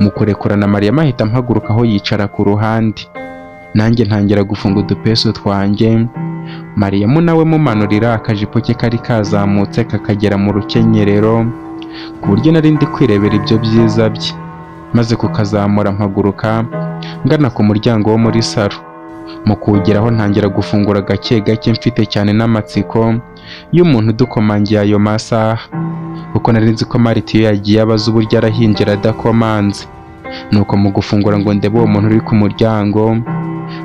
Mu kurekurana, Mariyamu ahita ampaguruka aho yicara ku ruhande, nanjye ntangira gufunga udupesu twanjye. Mariyamu nawe mumanurira akajipo ke kari kazamutse kakagera mu rukenyerero, ku buryo nari ndi kwirebera ibyo byiza bye. Maze kukazamura mpaguruka ngana ku muryango wo muri salo. Mu kuwugeraho ntangira gufungura gake gake, mfite cyane n'amatsiko y'umuntu udukomangiye ayo masaha, kuko nari nzi ko Marite iyo yagiye abaza uburyo arahinjira adakomanze. Nuko mu gufungura ngo ndebe uwo muntu uri ku muryango,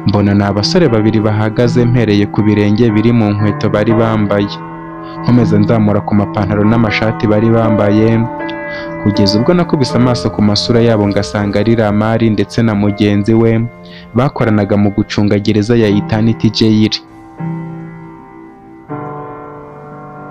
mbona ni abasore babiri bahagaze, mpereye ku birenge biri mu nkweto bari bambaye, nkomeza nzamura ku mapantaro n'amashati bari bambaye, kugeza ubwo nakubise amaso ku masura yabo ngasanga ari Ramari ndetse na mugenzi we bakoranaga mu gucunga gereza ya Eternity Jail.